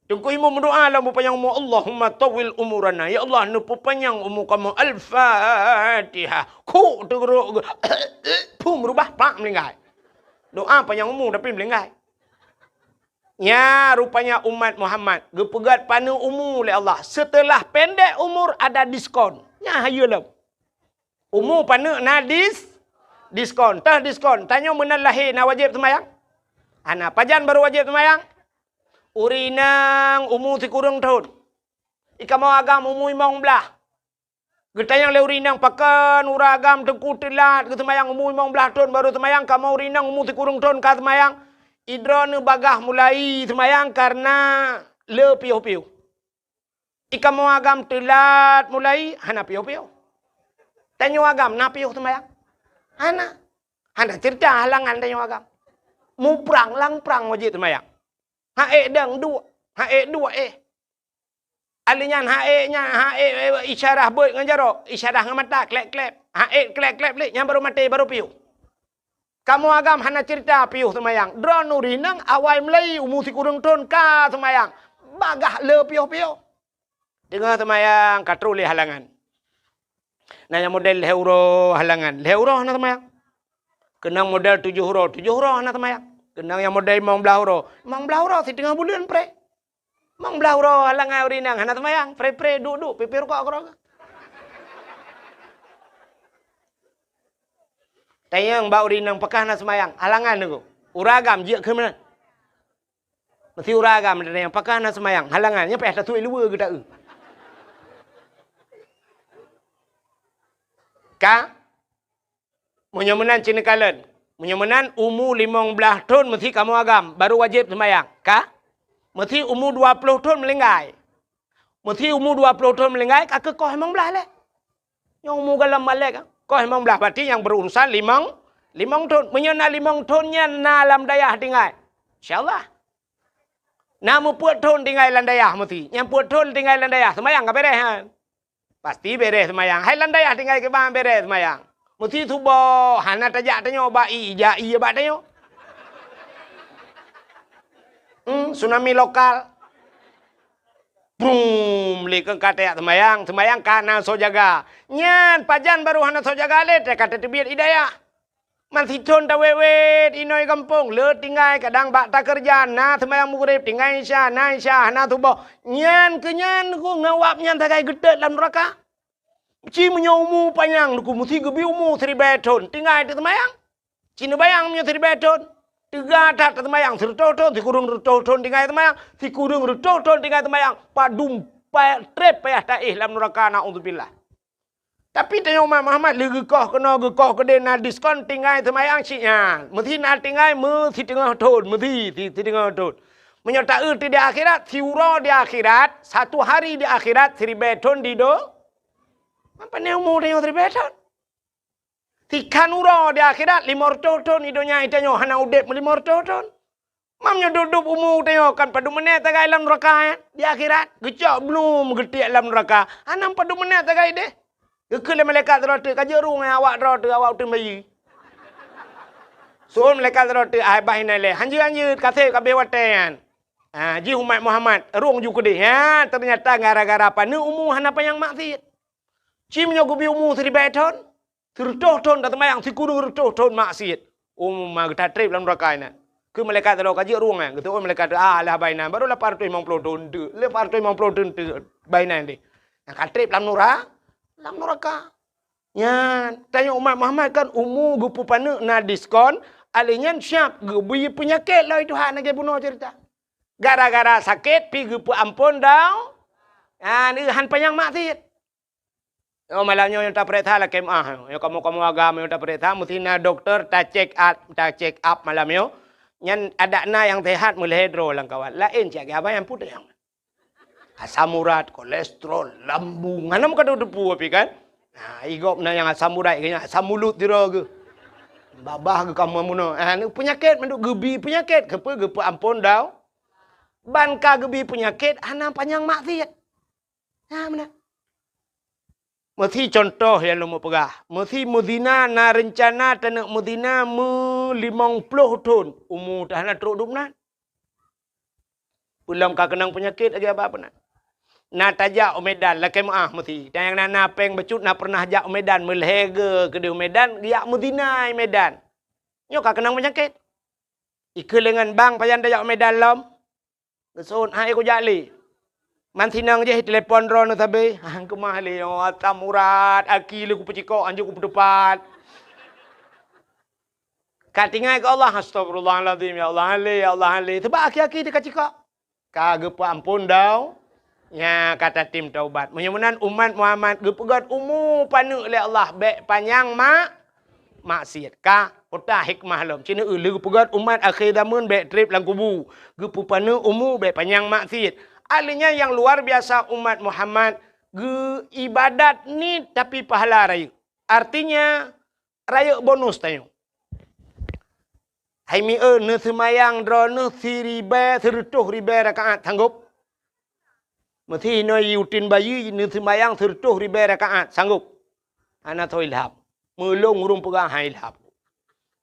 Teungku Imum meudoa lam peupanyang umu, "Allahumma tawwil umurana." Ya Allah, neupeupanyang umu kamoe. Al-Fatihah. Kuk teugeurok geu-, pum rubah, pak meulinggai. Doa panyang umu tapi meulinggai. Nya rupanya umat Muhammad geupeugét paneuk umu lé Allah. Setelah pendek umur ada diskon. Nya hayeue lom. Umu paneuk na dis-, diskon. Teuh diskon. Tanyoe meunan lahé na wajéb seumayang? Hana. Pajan barô wajéb seumayang? Ureuëng inong umu sikureueng thon. I kamoe agam umu limong blaih. Geutanyong lé ureuëng inong pakon ureuëng agam teungku teulat geuseumayang umu limong blaih thon barô seumayang, kamoe ureuëng inong umu sikureueng thon ka seumayang. Idroeneuh bagaih mulai seumayang kareuna le piôh-piôh. I kamoe agam teulat mulai hana piôh-piôh. Tanyoe agam na piôh seumayang? Hana. Hana cerita halangan tanyoe agam. Muprang lam prang wajéb seumayang. Haék dang duek, haék duek éh. Alinyan haék nyan, haék, eh, isyarah beuet ngon jaroe, isyarah ngon mata, klep-klep. Haék klep-klep lé, nyan barô maté, barô piôh. Kamoe agam hana cerita piôh seumayang. Droeneuh ureuëng inong awai mulai umu sikureueng thon ka seumayang. Bagaih le piôh-piôh. Teungoh seumayang ka troh lé halangan. Na nyang model lhée uroe halangan, lhée uroe hana seumayang. Keunong model tujoh uroe, tujoh uroe hana seumayang. Keunong nyang model limong blaih uroe, limong blaih uroe siteungoh buleuen preh. Limong blaih uroe halangan ureuëng inong hana seumayang, preh-preh, duek-duek, pipée rukok keudroe. Tanyong bak ureuëng inong pakon hana seumayang, halangan teungku. Ureuëng agam jeuet keu meunan. Meusti ureuëng agam tanyong pakon hana seumayang, halangan, nyan payah tatuek luweue geutaeu. Ka? Meunyoe meunan cit neukalon. Meunyoe meunan umu limong blaih thon meusti kamoe agam, barô wajéb seumayang. Ka? Meusti umu dua ploh thon meulinggai. Meusti umu dua ploh thon meulinggai ka keuh koh limong blaih lé. Nyang umu gohlom balek, koh limong blaih, berarti nyang berurusan limong, limong thon. Meunyoe na limong thon nyan na lam dayah tinggai. Insya Allah. Na meupeuet thon tinggai lam dayah meusti. Nyang peuet thon tinggai lam dayah, seumayang ka beres nyan. Pasti beres seumayang. Hai lam dayah tinggai kiban beres seumayang. Meusti suboh, hana tajak tanyoe bak ie, jak ie bak tanyoe. Hmm, tsunami lokal. Brum, lé keu ka tajak seumayang, seumayang ka na soe jaga. Nyan pajan barô hana soe jaga lé, ka tateubiet ie dayah. Man sithon tawét-wét inoe gampông, le tinggai kadang bak takeureuja, na seumayang Maghrib, tinggai Isya, na Isya, hana suboh. Nyan keu nyan ku ngon wab nyan sagai geutot lam neuraka. Ci meunyoe umu panyang ku meusti geubri umu siribée thon, tinggai teuseumayang. Ci neubayang meunyoe siribée thon, teuga that teuseumayang sireutôh thon, sikureueng reutôh thon tinggai seumayang, sikureueng reutôh thon tinggai seumayang, padum pa-, treb payah taéh lam neuraka, naudzubillah. Tapi tanyoe umat Muhammad lé geukoh keunoe geukoh keudeh na diskon tinggai seumayang cit nyan. Meusti na tinggai meusiteungoh thon, meusti si-, siteungoh thon. Meunyoe taeu di akhirat, siuroe di akhirat, satu hari di akhirat, siribée thon di do-, apa ni umu tanyoe siribée thon? Sikhan uroe di akhirat, limong reutôh thon di donya tanyoe hana udeb meulimong reutôh thon. Mam nyoe dub-dub umu tanyoe kan padum menét sagai lam neuraka, eh? Di akhirat, geucok blum geutiek lam neuraka. Hana padum menét sagai deh. Geukheun lé malaikat droe teuh, ka jeuet rhueng awak droe teuh, awak uteuen bayeue. Seuôn malaikat droe teuh, "Ai bah inan lé, hanjeuet-hanjeuet, ka sép ka abéh watée nyan." Ha, jih umat Muhammad, rhueng ju keudeh. Ha, teunyata gara-gara paneuk umu hana panyang maksiet. Ci meunyoe geubri umu siribée thon, sireutôh thon taseumayang, sikureueng reutôh thon maksiet. Umu ma geutatreb lam neuraka inan. Keu malaikat sidroe ka jeuet rueng, eh, geuteu'oh malaikat, ah, lah bainan, baru lapan ratus limong ploh thon teuk. Lapan ratus limong ploh thon teuk bainan deh. Nyang ka treb lam nura-, lam nuraka. Nyan, tanyoe umat Muhammad kan umu geupeupaneuk na diskon, alèh nyan siap geubri peunyakét lom Tuhan lagèe bunoe cerita. Gara-gara sakét pi geupeuamphon dau-, nyan, han panyang maksiet. Oh, malam nyoe nyang tapeuriksa lakèe meu'ah. Nyoe kamoe-kamoe agam nyang tapeuriksa, meusti na dokto ta-check up, ta-check up malam nyoe. Nyan adak na nyang sehat meulhèe droe lam kawan. Laén cit lagèe abang nyang putéh. Asam urat, kolesterol, lambung. Hana meukadeue teupeu pih kan? Nah, i gob na nyang asam urat, geuh nyan asam mulut sidroe geuh. Babah geuh ka meunoe. Ah, ni peunyakét mandum geubri peunyakét. Keupeue geupeuamphon dau-, ban ka geubri peunyakét hana panyang maksiet. Nah, meunan. Meusi contoh nyang lôn peugah. Meusi meuzina na reuncana taneuk meuzina meulimong ploh thon, umu teuh hana trok dum nan. Peulom ka keunong peunyakét lagèe abang peunan. Na tajak u Medan, lakèe meu'ah meusi. Dan nyang na, na péng bacut na pernah jak u Medan, meulhèe geuh keudéh u Medan, geujak meuzina i Medan. Nyoe ka keunong peunyakét. Ikheun lé ngon bang, pajan tajak u Medan lom. Geuseuôt, "Hai, kujak lé." Man sinong jih telepon droeneuh sabe. "Ah, keumah lé, oh, asam urat, aki lé kupeucikok, hanjeuet kupeuteupat." Ka tinggai keu Allah, "Astagfirullahalazim, ya Allah, han lé, ya Allah, han lé." Sabab aki-aki teuh ka cikok. Ka geupeuamphon dau-, nya ka tatem taubat. Meunyoe meunan umat Muhammad geupeugöt umu paneuk lé Allah, bèk panyang mak-, maksiet. Ka, peue hikmah lom. Ci neueu lé geupeugöt umat akhé zaman bèk treb lam kubu. Geupeupaneuk umu bèk panyang maksiet. Ahli nyan nyang luar biasa umat Muhammad geu-, ibadat niet tapi pahala rayeuk. Artinya, rayeuk bonus tanyoe. Hai mieu, neuseumayang droeneuh siribèe, sireutôh ribèe rakaat, sanggob? Meusi inoe uteuen bayeue neuseumayang sireutôh ribèe rakaat, sanggob? Hana soe ilham. Meulôn ureueng peugah han ilham.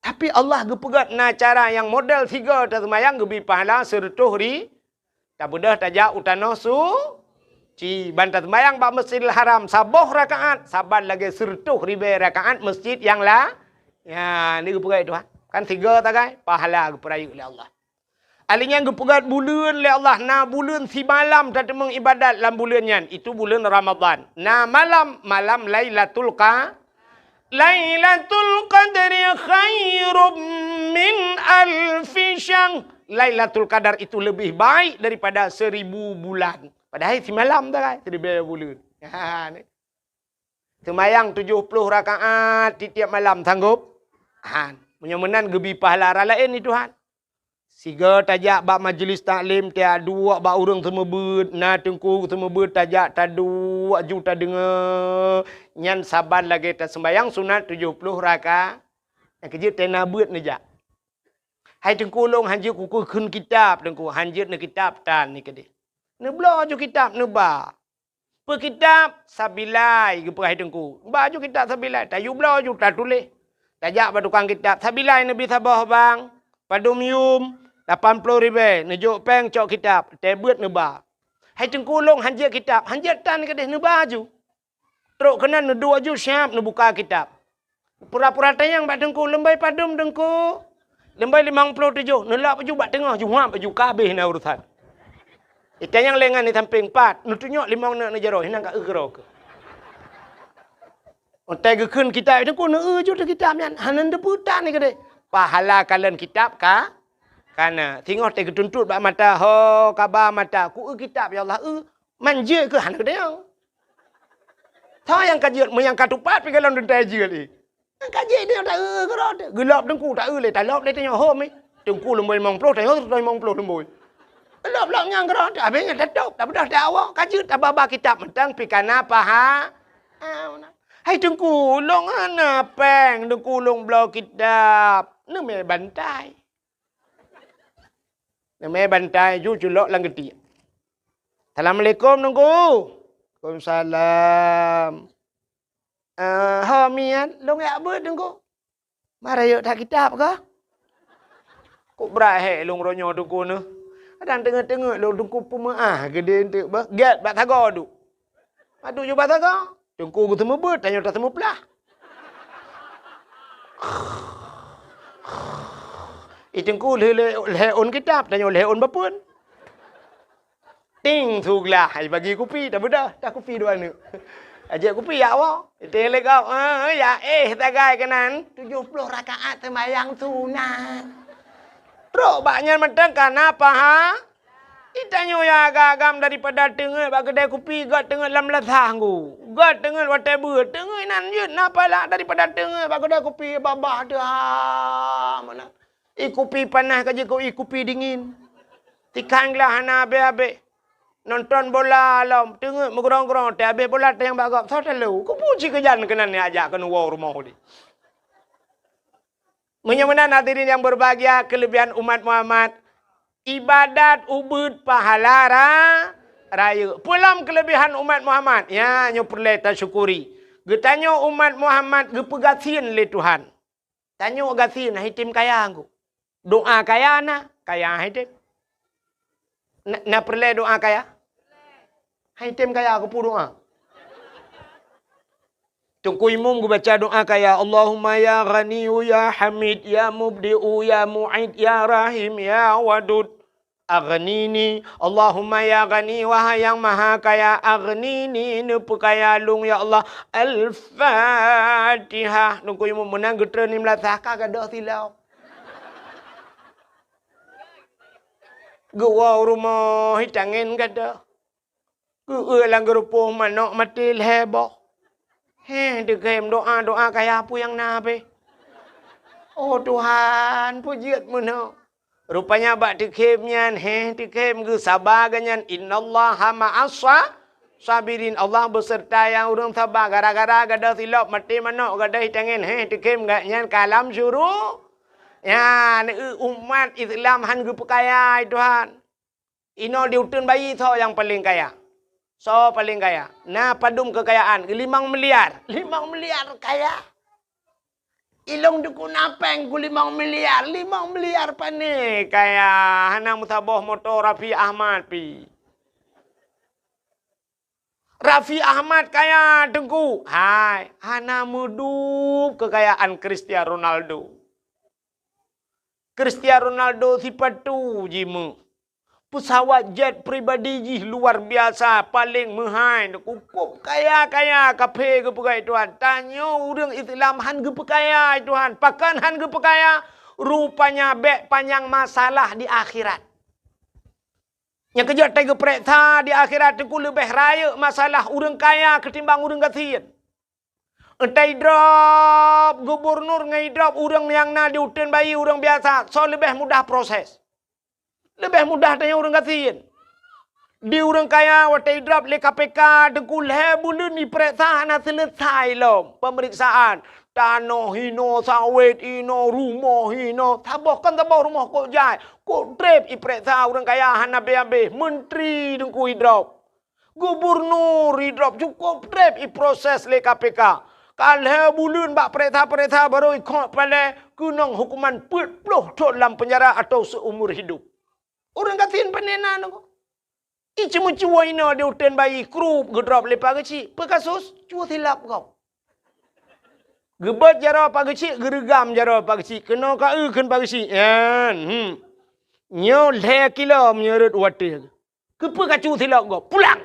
Tapi Allah geupeugöt na cara nyang model sigoe taseumayang geubri pahala sireutôh ri-, Tabeudôh tajak u tanoh suci, ban taseumayang bak Masjidil Haram saboh rakaat, saban lagèe sireutôh ribèe rakaat masjid nyang la-, nya, ni geupeugöt Tuhan. Kan sigoe sagai, pahala geupeurayeuk lé Allah. Ahli nyan geupeugöt buleuen lé Allah, na buleuen simalam tateumeung ibadat lam buleuen nyan, itu buleuen Ramadhan. Na malam, malam Lailatul Qa-, Lailatul Qadri khairum min alfi syahr. Lailatul Qadar itu lebih baik daripada seribu bulan. Padahai simalam sagai, siribèe buleuen. Ha, ni. Seumayang tujoh ploh rakaat tiep-tiep malam, sanggob? Han. Meunyoe meunan geubri pahala raya laén di Tuhan. Sigoe tajak bak majlis taklim, tajak duek bak ureueng seumeubeuet, na teungku seumeubeuet, tajak taduek aju tadeungoe, nyan saban lagèe taseumayang sunat tujoh ploh raka-, nyang keujeuet tena beuet neujak. Hai teungku, lôn hanjeuet kukheun kitab, teungku, hanjeuet neukitab tan ni keudeh. Neubloe aju kitab neuba. Peue kitab? Sabilai, geupeugah hai teungku. Ba aju kitab sabilai, tayue bloe aju tatuléh. Tajak bak tukang kitab, "Sabilai neubri saboh bang, padum yum, lapan ploh ribèe, neujok péng cok kitab, teuh beuet neuba." Hai teungku, lôn hanjeuet kitab, hanjeuet tan keudeh neuba aju. Trok keunan neuduek aju siab neubuka kitab. Pura-pura tanyong bak teungku, "Leumbai padum teungku?" "Leumbai limong ploh tujoh." Neulap aju bak teungoh, juhab aju, ka habéh na urusan. Itanyong lé ngon di sampéng, "Pat?" Neutunyok limong neuk neujaroe, hinan ka eu keudroe keuh. Watèe geukheun kitab teungku, neueu aju teuh kitab nyan, hana neuteupeue tan ni keudeh. Pahala kalon kitab ka, ka na. Singoh teuh geutuntot bak mata, "Ho, kaba mata, kueu kitab, ya Allah, eu." Man jeuet keuh hana geutanyong. Tho nyang ka jeuet, meunyo nyang ka tupat pih golom teuntèe jeuet, eh. Nyang ka jeuet nyoe taeu keudroe teuh. Geulop teungku taeu lé, talop lé tanyoe hom, eh. Teungku leumbai limong ploh, tanyoe limong ploh leumbai. Geulop-lop nyang keudroe teuh, habéh nyan tatôp, tabeudôh tawoe, ka jeuet tababa kitab mantong pih ka na paha-, ah, hai teungku, lôn hana péng, teungku lôn bloe kitab. Neumè bantai. Neumè bantai ju culok lam geutiek. "Assalamualaikum, Teungku." "Waalaikumsalam." "Eh, ho miet, lôn jak beuet, Teungku." "Ma rayeuk that kitab kah?" "Kok brat hék lôn uroe nyoe, Teungku, neuh. Kadang teungeut-teungeut lôn, Teungku, peumeu'ah geudeh eunteuk beuh. Gèt bak sagoe duek." Padub ju bak sagoe. Teungku geuseumeubeuet, tanyoe taseumeuplah. I Teungku lheueh, lheueh ôn kitab, tanyoe lheueh ôn bapeuen. Ting, su glah, ai bagi kupi, tabeudoh, dah kupi dua aneuk. Ajak kupi, ya Allah. Iteng lé gob, eh, ya, eh, sagai keunan. Tujoh ploh rakaat seumayang sunat. Trok bak nyan mantong ka na paha. Itanyoe ya agam-agam daripada teungeut bak keudai kupi, göt teungeut lam lasah ngku. Göt teungeut watèe beuet, teungeut nan jeuet na pahala daripada teungeut bak keudai kupi, babah teuh ha meunan. I kupi panas ka jikeu i kupi dingin. Tikang glah hana abéh-abéh. Nonton bola lom, teungeut meugrong-grong, teuh abéh bola teuh nyang bak gob, soe talo. Kupu ci keujan keunan nyang ajak keunoe woe rumoh di. Meunyoe meunan hadirin yang berbahagia, kelebihan umat Muhammad, ibadat ubeuet pahala ra-, rayeuk. Peue lom kelebihan umat Muhammad? Ya, nyoe peureulèe tasyukuri. Geutanyoe umat Muhammad geupeugasien lé Tuhan. Tanyoe gasien, hana item kaya ngku. Doa kaya na, kaya hana item. Na, na peureulèe doa kaya? Hana item kaya, kupu doa. Teungku Imum geubaca doa kaya, "Allahumma ya Ghaniyyu ya Hamid, ya Mubdi'u ya Mu'id, ya Rahim ya Wadud." Aghnini, Allahumma ya Ghani, wahai Nyang Maha Kaya, aghnini, neupeukaya lôn, ya Allah. Al-Fatihah. Teungku Imum meunan geutreun lam lasah ka gadôh silop. Geuwoe u rumoh, itangen gadôh. Geuék lam geurupoh manok maté lhèe boh. Heh, teukhém doa-doa kaya peue nyang na beh. Oh Tuhan, peue jeuet meunoe. Rupanya bak teukhém nyan, heh, teukhém geusaba geuh nyan, "Innallaha ma'as sa-, sabirin." Allah beuseurta nyang ureuëng saba. Gara-gara gadôh silop maté manok, gadôh itangen, heh, teukhém geuh nyan ka lam syuru-, nyan, umat Islam han geupeukaya, Tuhan. Inoe di uteuen bayi soe nyang paleng kaya? Soe paleng kaya? Na padum keukayaan? Limong miliar. Limong miliar kaya. Ilong dukun apeng ku limong miliar. Limong miliar pane kaya. Hana meusaboh moto Raffi Ahmad pi. Raffi Ahmad kaya teungku. Hai, hana meudub keukayaan Cristiano Ronaldo. Cristiano Ronaldo sipatu jimeuh. Pesawat jet pribadi jih luar biasa, paleng meuhai, cukup kaya-kaya, kaphé geupeugah Tuhan. Tanyoe ureuëng Islam han geupeukaya Tuhan. Pakon han geupeukaya? Rupanya bék panyang masalah di akhirat. Nyang keujeuet teugeupeureksa di akhirat teungku leubeh rayeuk masalah ureuëng kaya keutimbang ureuëng gasien. Entah idrop gubernur ngon idrop ureuëng nyang na di uteuen bayi ureuëng biasa, soe leubeh mudah proses? Leubeh mudah tanyoe ureuëng gasien. Di ureuëng kaya watée idrop lé K P K teungku lhée buleuen ipereksa hana seuleusoe lom peumeriksaan. Tanoh hinoe, sawét hinoe, rumoh hinoe, saboh kon saboh rumoh kok jai, kok treb ipereksa ureuëng kaya hana habéh-habéh. Menteri teungku idrop. Gubernur idrop cukup treb iproses lé K P K. Ka lhée buleuen bak pereksa-pereksa barô ikhot palée keunong hukuman peuet ploh thon lam penjara atau seumur hidup. Ureuëng gasien pane na nyoe. Iceumeucue inoe di uteuen bayi krup geudrop lé Pak Geuchik. Peue kasus? Cue silap gob. Geubeuet jaroe Pak Geuchik, geureugam jaroe Pak Geuchik. Keunoe ka eu kheun Pak Geuchik. Nyan, hmm. Nyoe lhée kilo meunyoe rot watée. Keupeue kacu silap gob? Pulang!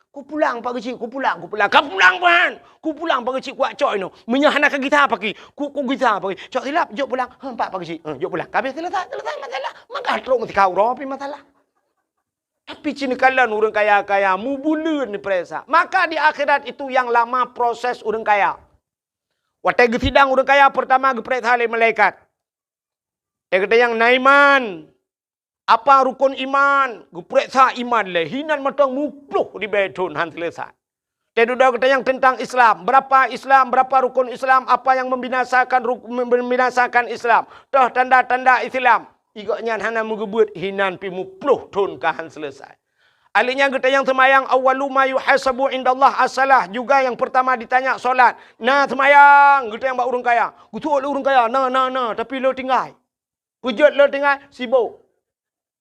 Kupulang Pak Geuchik, kupulang, kupulang. Ka pulang ban! Kupulang Pak Geuchik, kucok inoe. Meunyoe hana kagisa paki, ku, kugisa paki. Cok silap, jok pulang. Heuh, empat Pak Geuchik. Heuh, jok pulang. Ka habéh seuleusoe, seuleusoe masalah. Maka trok meusikau uroe pi masalah. Tapi cit neukalon ureuëng kaya-kaya mubuleuen ipereksa. Maka di akhirat itu yang lama proses ureuëng kaya. Watée geusidang ureuëng kaya, peurtama geupereksa lé malaikat. Teukeutanyong na iman. Apa rukon iman? Geupereksa iman lé. Hinan mantong muploh ribée thon han seuleusoe. Teududoe geutanyong teuntang Islam. Berapa Islam? Berapa rukon Islam? Apa yang membinasakan ruk-, membinasakan Islam? Toh tanda-tanda Islam. Igok nyan hana meugeubeuet hinan pi muploh thon ka han seuleusoe. Aleuh nyan geutanyong seumayang, awwalu ma yuhasabu indallah as-salah. Juga yang pertama ditanya solat. Na seumayang, geutanyong bak ureuëng kaya. Geusuet lé ureuëng kaya, na, na, na, tapi le tinggai. Peujeuet le tinggai, sibok.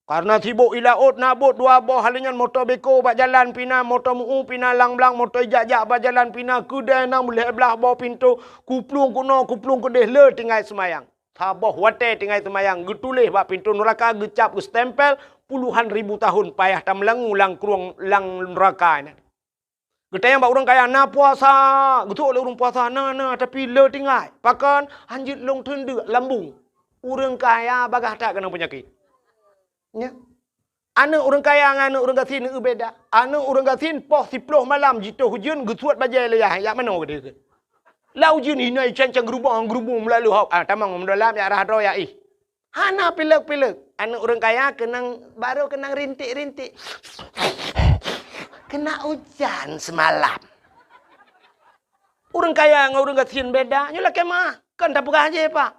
Karena sibok i laôt na bot dua boh, aleuh nyan moto beko bak jalan pih na, moto meu pih na, lang-lang moto ijak-jak bak jalan pih na, keudée na meulhée blaih boh pintoe, kuplueng keunoe, kuplueng keudeh, le tinggai seumayang. Saboh watée tinggai seumayang, geutuléh bak pintoe nuraka, geucab, geustempel, puluhan ribu tahun payah tameulangue lam krueng lam nuraka nyan. Geutanyong bak ureuëng kaya, "Na puasa?" Geutuok lé ureuëng puasa, "Na, na, tapi le tinggai." "Pakon?" "Hanjeuet lôn teundeuk lambung." Ureuëng kaya bagaih that keunong peunyakét. Nya. Aneuëk ureuëng kaya ngon aneuëk ureuëng gasien beda. Aneuëk ureuëng gasien poh siplôh malam jitoh ujeuen geusuet bajée lé yah, jak manoe geude. Lam ujeuen hina ican-can geurubong-geurubong meulalu hok. Ah, tamong meudôlam jak rhah droe jak ih. Hana pilek-pilek. Aneuëk ureuëng kaya keunong, baru keunong rintik-rintik. Kena ujan semalam. Ureuëng kaya ngon ureuëng gasien beda. Nyoe lakée meuah. Kon tapeugah jih, Pak.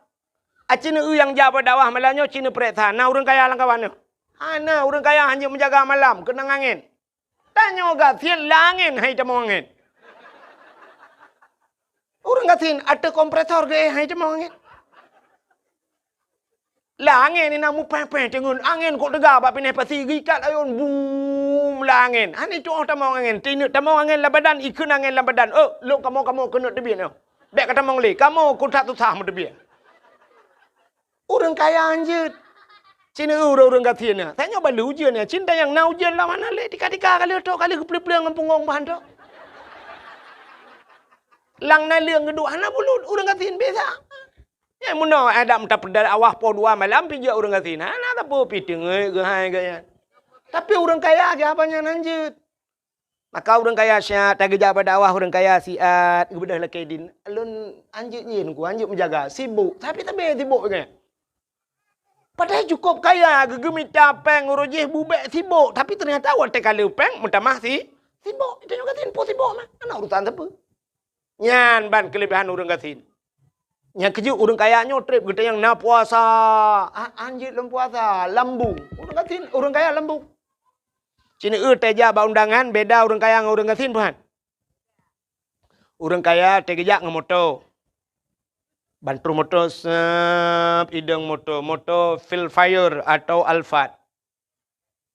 Aci neueu nyang jak bak dakwah malam nyoe ci neupareksa na ureuëng kaya lam kawan nyoe. Hana, ureuëng kaya hanjeuet meujaga malam, keunong angén. Tanyoe gasien lam angén hai tamong angén. Ureuëng gasien ateueh kompresor geuéh hai tamong angén. Lam angén inan mupéh-péh teungeun angén kok teuga bak pinéh pasi geuikat ayôn bum lam angén. Hana itu'oh tamong angén, tineuk tamong angén lam badan, ikheun angén lam badan. Oh, lôn kamoe-kamoe keuneuk teubiet nyoe. Bék ka tamong lé, kamoe kuthat susah meuteubiet. Ureuëng kaya hanjeuet. Cit ureuëng-ureuëng gasien nyan. Tanyoe balu ujeuen nyan. Cit nyang na ujeuen lam hana lé. Tika-tika ka lheueh trok, ka lheueh geupleueng-pleueng ngon punggong bah trok. Lam naleueng geuduek hana bulut. Ureuëng gasien biasa. Nyang meunoe adak meuta peudal awah poh dua malam pih jeuet ureuëng gasien. Hana sapeue pih teungeut geuhai gaya. Tapi ureuëng kaya geuh haba nyan hanjeuet. Maka ureuëng kaya siat tageujak bak dakwah, ureuëng kaya siat geubeudôh lakée dien. Lôn hanjeuet nyan ku, hanjeuet meujaga, sibok, tapi sabe sibok nyan. Padahai cukôp kaya, geugeumita péng uroe jih bubek sibok, tapi teunyata watée ka lheueh péng meutamah si sibok. Tanyoe gasien po sibok mah, hana urusan sapeue. Nyan ban keuleubehan ureuëng gasien. Nyang keujeuet ureuëng kaya nyoe treb geutanyong na puasa. Ah, hanjeuet lom puasa, lambung. Ureuëng gasien, ureuëng kaya lambung. Cit neueu tajak bak undangan beda ureuëng kaya ngon ureuëng gasien, Tuhan. Ureuëng kaya tageujak ngon moto. Ban troh moto seup idong moto, moto Vellfire atau Alphard.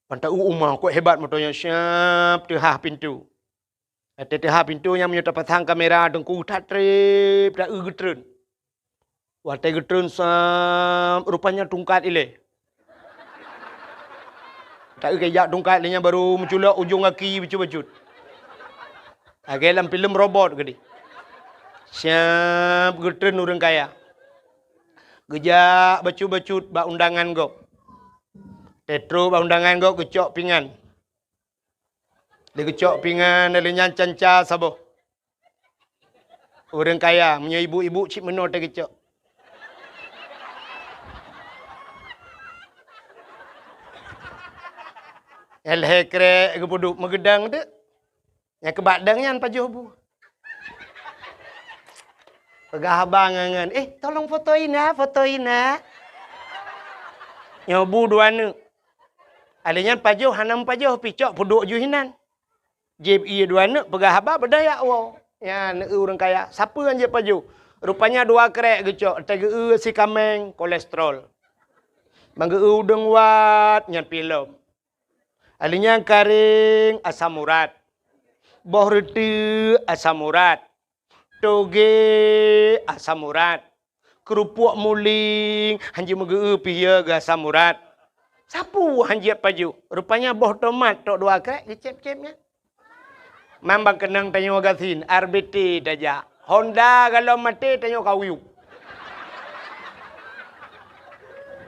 Ban taeu uma kok hebat moto nyan siap teuhah pintoe. Watée teuhah pintoe nyan meunyoe tapasang kamera teungku that treb taeu geutreun. Watée geutreun sap rupanya tungkat ilée. Taeu kejak tungkat lé nyan baru meuculok ujong gaki bacut-bacut. Lagée lam filem robot keudeh. Siap geutreun ureuëng kaya. Geujak bacut-bacut bak undangan gob. Teutro bak undangan gob geucok pingan. Lé geucok pingan lé nyan canca saboh. Ureuëng kaya meunyoe ibu-ibu cit meunoe teuh geucok. Lhée krek geupeuduek meugeudang teuk. Nyang keubak dang nyan pajoh bu. Peugah abang ngon, "Eh, tolong foto ina, foto ina." Nyoe bu dua neuk. Alé nyan pajoh hana meupajoh pih cok peuduek ju hinan. Jieb ié dua neuk peugah haba beudaya woe. Nyan ureuëng kaya, sapeue nyang jieb pajoh? Rupanya dua krek geucok, teugeue si kaméng kolesterol. Manggeu udeueng wat nyan pih lom. Alé nyan karéng asam urat. Boh reuteuek asam urat. Toge asam urat. Keurupuk muling hanjeuet meugeu pih ya geu asam urat. Sapeue hanjeuet pajoh? Rupanya boh tomat tok dua krek geucép-cép nyan. Mambang keunong tanyoe gasien, R B T tajak. Honda galom maté tanyoe kawiyup.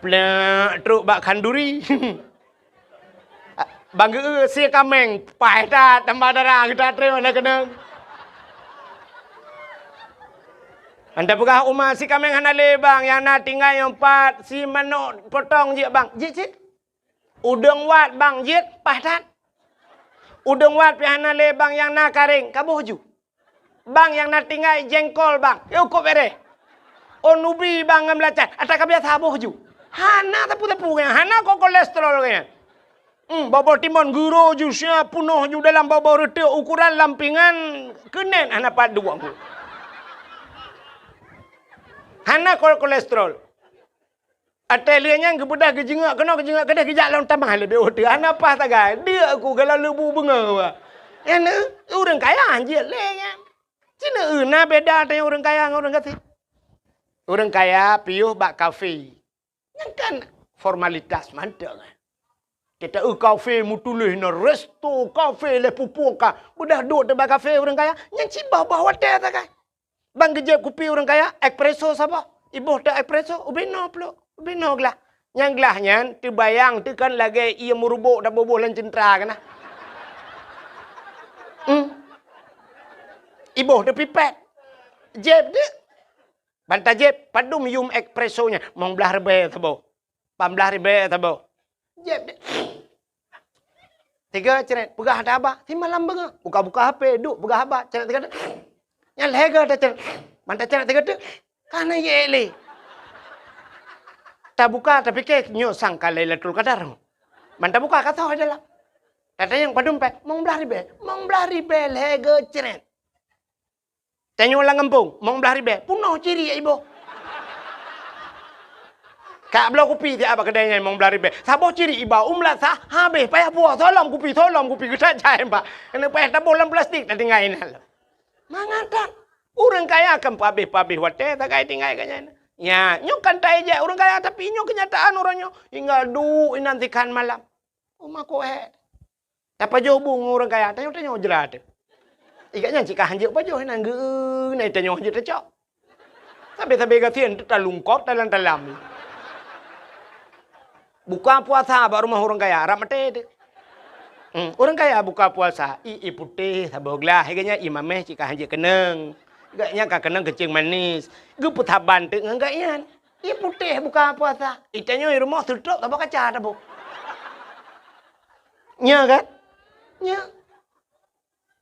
Plak trok bak khanduri. Bang geu si kaméng, paih that tambah dara geuta treun na keunong. Anda peugah uma si kaméng hana lé bang, nyang na tinggai nyoe pat si manok potong jeuet bang. Jeuet cit. Udeueng wat bang jeuet paih that. Udeueng wat pih hana lé bang nyang na karéng kaboh ju. Bang nyang na tinggai jengkol bang, yôh kop bereh. Oh nubi bang ngon beulacan, ata ka biasa boh ju. Hana tepu-tepu nyan, hana kok kolesterol nyan. Hmm, bobo timon guro ju sia punoh ju dalam bobo reuteuek ukuran lampingan keunen hana pat duek. Hana kok kolesterol. Até lheueh nyan geubeudah geujeungok keunoe geujeungok keudeh geujak lom tamah leubeh ueh teuh hana paih sagai. Deuk ku gala leubu beungoh. Nyan ureuëng kaya hanjeuet lé nyan. Cina na beda teuh ureuëng kaya ngon ureuëng gasien. Ureuëng kaya piôh bak kafe. Nyan kan formalitas mantong. Kita eu kafe meutuléh na resto kafe lé pupuk ka. Beudah duek teuh bak kafe ureuëng kaya. Nyan cit boh-boh watée sagai. Ban geujép kupi ureuëng kaya, espresso saboh. Iboh teuh espresso, ubé noe plôk, ubé noe glah. Nyang glah nyan teubayang teuh kan lagée ié meurubok taboh-boh lam ceuntra keunan. Hmm. Iboh teuh pipet. Jép deuh. Ban tajép, padum yum espresso nyan, mong blaih ribée saboh. Pamblaih ribée saboh. Jép deuh. Tiga cret, peugah ata haba, simalam beungoh. Buka-buka H P, duek peugah haba, cret tiga teuk. Nyan lhée goe tacret. Ban tacret tiga teuk, ka na yek lé. Tabuka, tapike nyoe sangka Lailatul Qadar. Ban tabuka ka soe dalam. Tatanyong padum pèh, mong blaih ribée, mong blaih ribée lhée goe cret. Tanyoe lam gampông, mong blaih ribée, peunoh ciri iboh. Ka bloe kupi siat bak keudè nyan mong blaih ribée. Saboh ciri iba u meulasah, habéh payah puwoe, soe lom kupi, soe lom kupi, geutat jai bak. Keuneuk payah taboh lam plastik, tatinggai inan lom. Mangat that. Ureuëng kaya kan peuhabéh-peuhabéh watée sagai tinggai geuh nyan. Nya, nyoe kan taéjek ureuëng kaya, tapi nyoe keunyataan uroe nyoe. Hingga duek inan sikhan malam. Uma koe. Tapajoh bu ngon ureuëng kaya, tanyoe-tanyoe jrat. Ikat nyan cit ka hanjeuet pajoh inan geu, na tanyoe hanjeuet tacok. Sabe-sabe gasien teutalungkot talam-talam. Buka puasa bak rumoh ureuëng kaya, rab maté teuh. Hmm, ureuëng kaya buka puasa, ié putéh saboh glah, ikat nyan ié maméh cit ka hanjeuet keunong. Ikat nyan ka keunong keucing manis. Geupeusaban teuk ngon gak nyan. Ié putéh buka puasa. Itanyoe i rumoh seutrok saboh kaca taboh. Nya kan? Nya.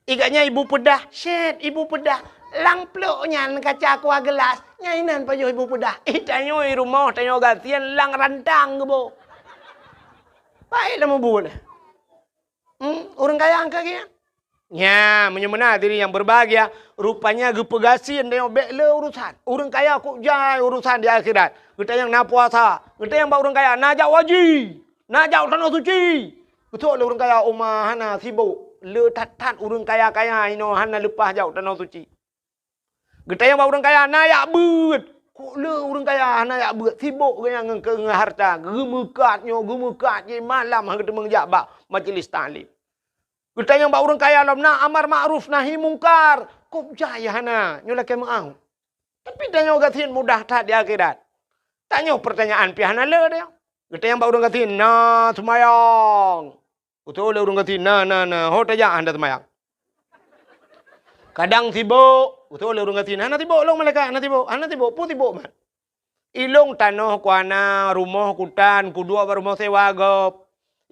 Ikat nyan ibu peudah, syet ibu peudah. Lam plôk nyan kaca kuah geulas, nyan inan pajoh ibu peudah. Itanyoe i rumoh tanyoe gasien lam rantang geuboh. Baik lam mubu na. Hmm, ureuëng kaya angka geuh nyan. Nya, meunyoe meunan hadirin yang berbahagia, rupanya geupeugasien tanyoe bék le urusan. Ureuëng kaya kok jai urusan di akhirat. Geutanyong na puasa, geutanyong bak ureuëng kaya na jak haji, na jak tanoh suci. Geutôk lé ureuëng kaya uma hana sibok, le that-that ureuëng kaya-kaya inoe hana leupah jak tanoh suci. Geutanyong bak ureuëng kaya na jak beuet. Kok le ureuëng kaya hana jak beuet, sibok geuh nyan ngon, ngon harta, geumeukat nyoe, geumeukat jih malam han geuteumeung jak bak majlis taklim. Geutanyong bak ureuëng kaya lom na amar makruf nahi mungkar, kok jai hana, nyoe lakée meu'ah. Tapi tanyoe gasien mudah that di akhirat. Tanyoe peurtanyaan pih hana le deh. Geutanyong bak ureuëng gasien na seumayang. Geutôk lé ureuëng gasien na, na, na, ho tajak hana seumayang. Kadang sibok, geutôk lé ureuëng gasien hana sibok lôn malaikat, hana sibok, hana sibok, peue sibok man. Ilôn tanoh kuhana, rumoh kutan, kuduek bak rumoh sewa gob.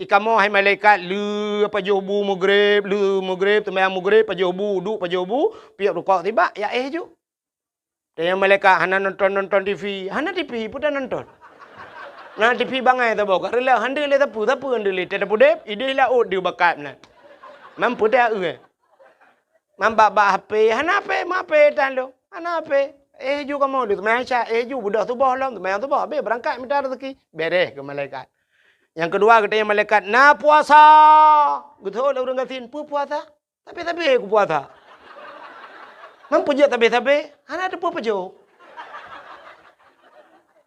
Ikamoe hai malaikat le pajoh bu meugreb, le meugreb, seumayang meugreb, pajoh bu, duek pajoh bu, piep rukok sibak, ya éh ju. Tanyong malaikat hana nonton-nonton TV, hana TV peue tanonton. Na TV bangai saboh ka reuloh, han deuh lé sapeue, sapeue han deuh lé, teuh tapudeb, idéh laôt deuh bakat nan. Mampu teuh eu. Mambak-bak HP, hana HP, ma HP tan lôn. Hana HP. Éh ju kamoe deuh, seumayang Isya, éh ju beudôh suboh lom, seumayang suboh, habéh beurangkat mita raseuki. Bèrèh keu malaikat. Nyang keudua geutanyong malaikat, na puasa. Geutôk lé ureuëng gasien, peue puasa? Tapi-tapi ku puasa. Mampu jeuet tapi-tapi, hana teupeu pajoh.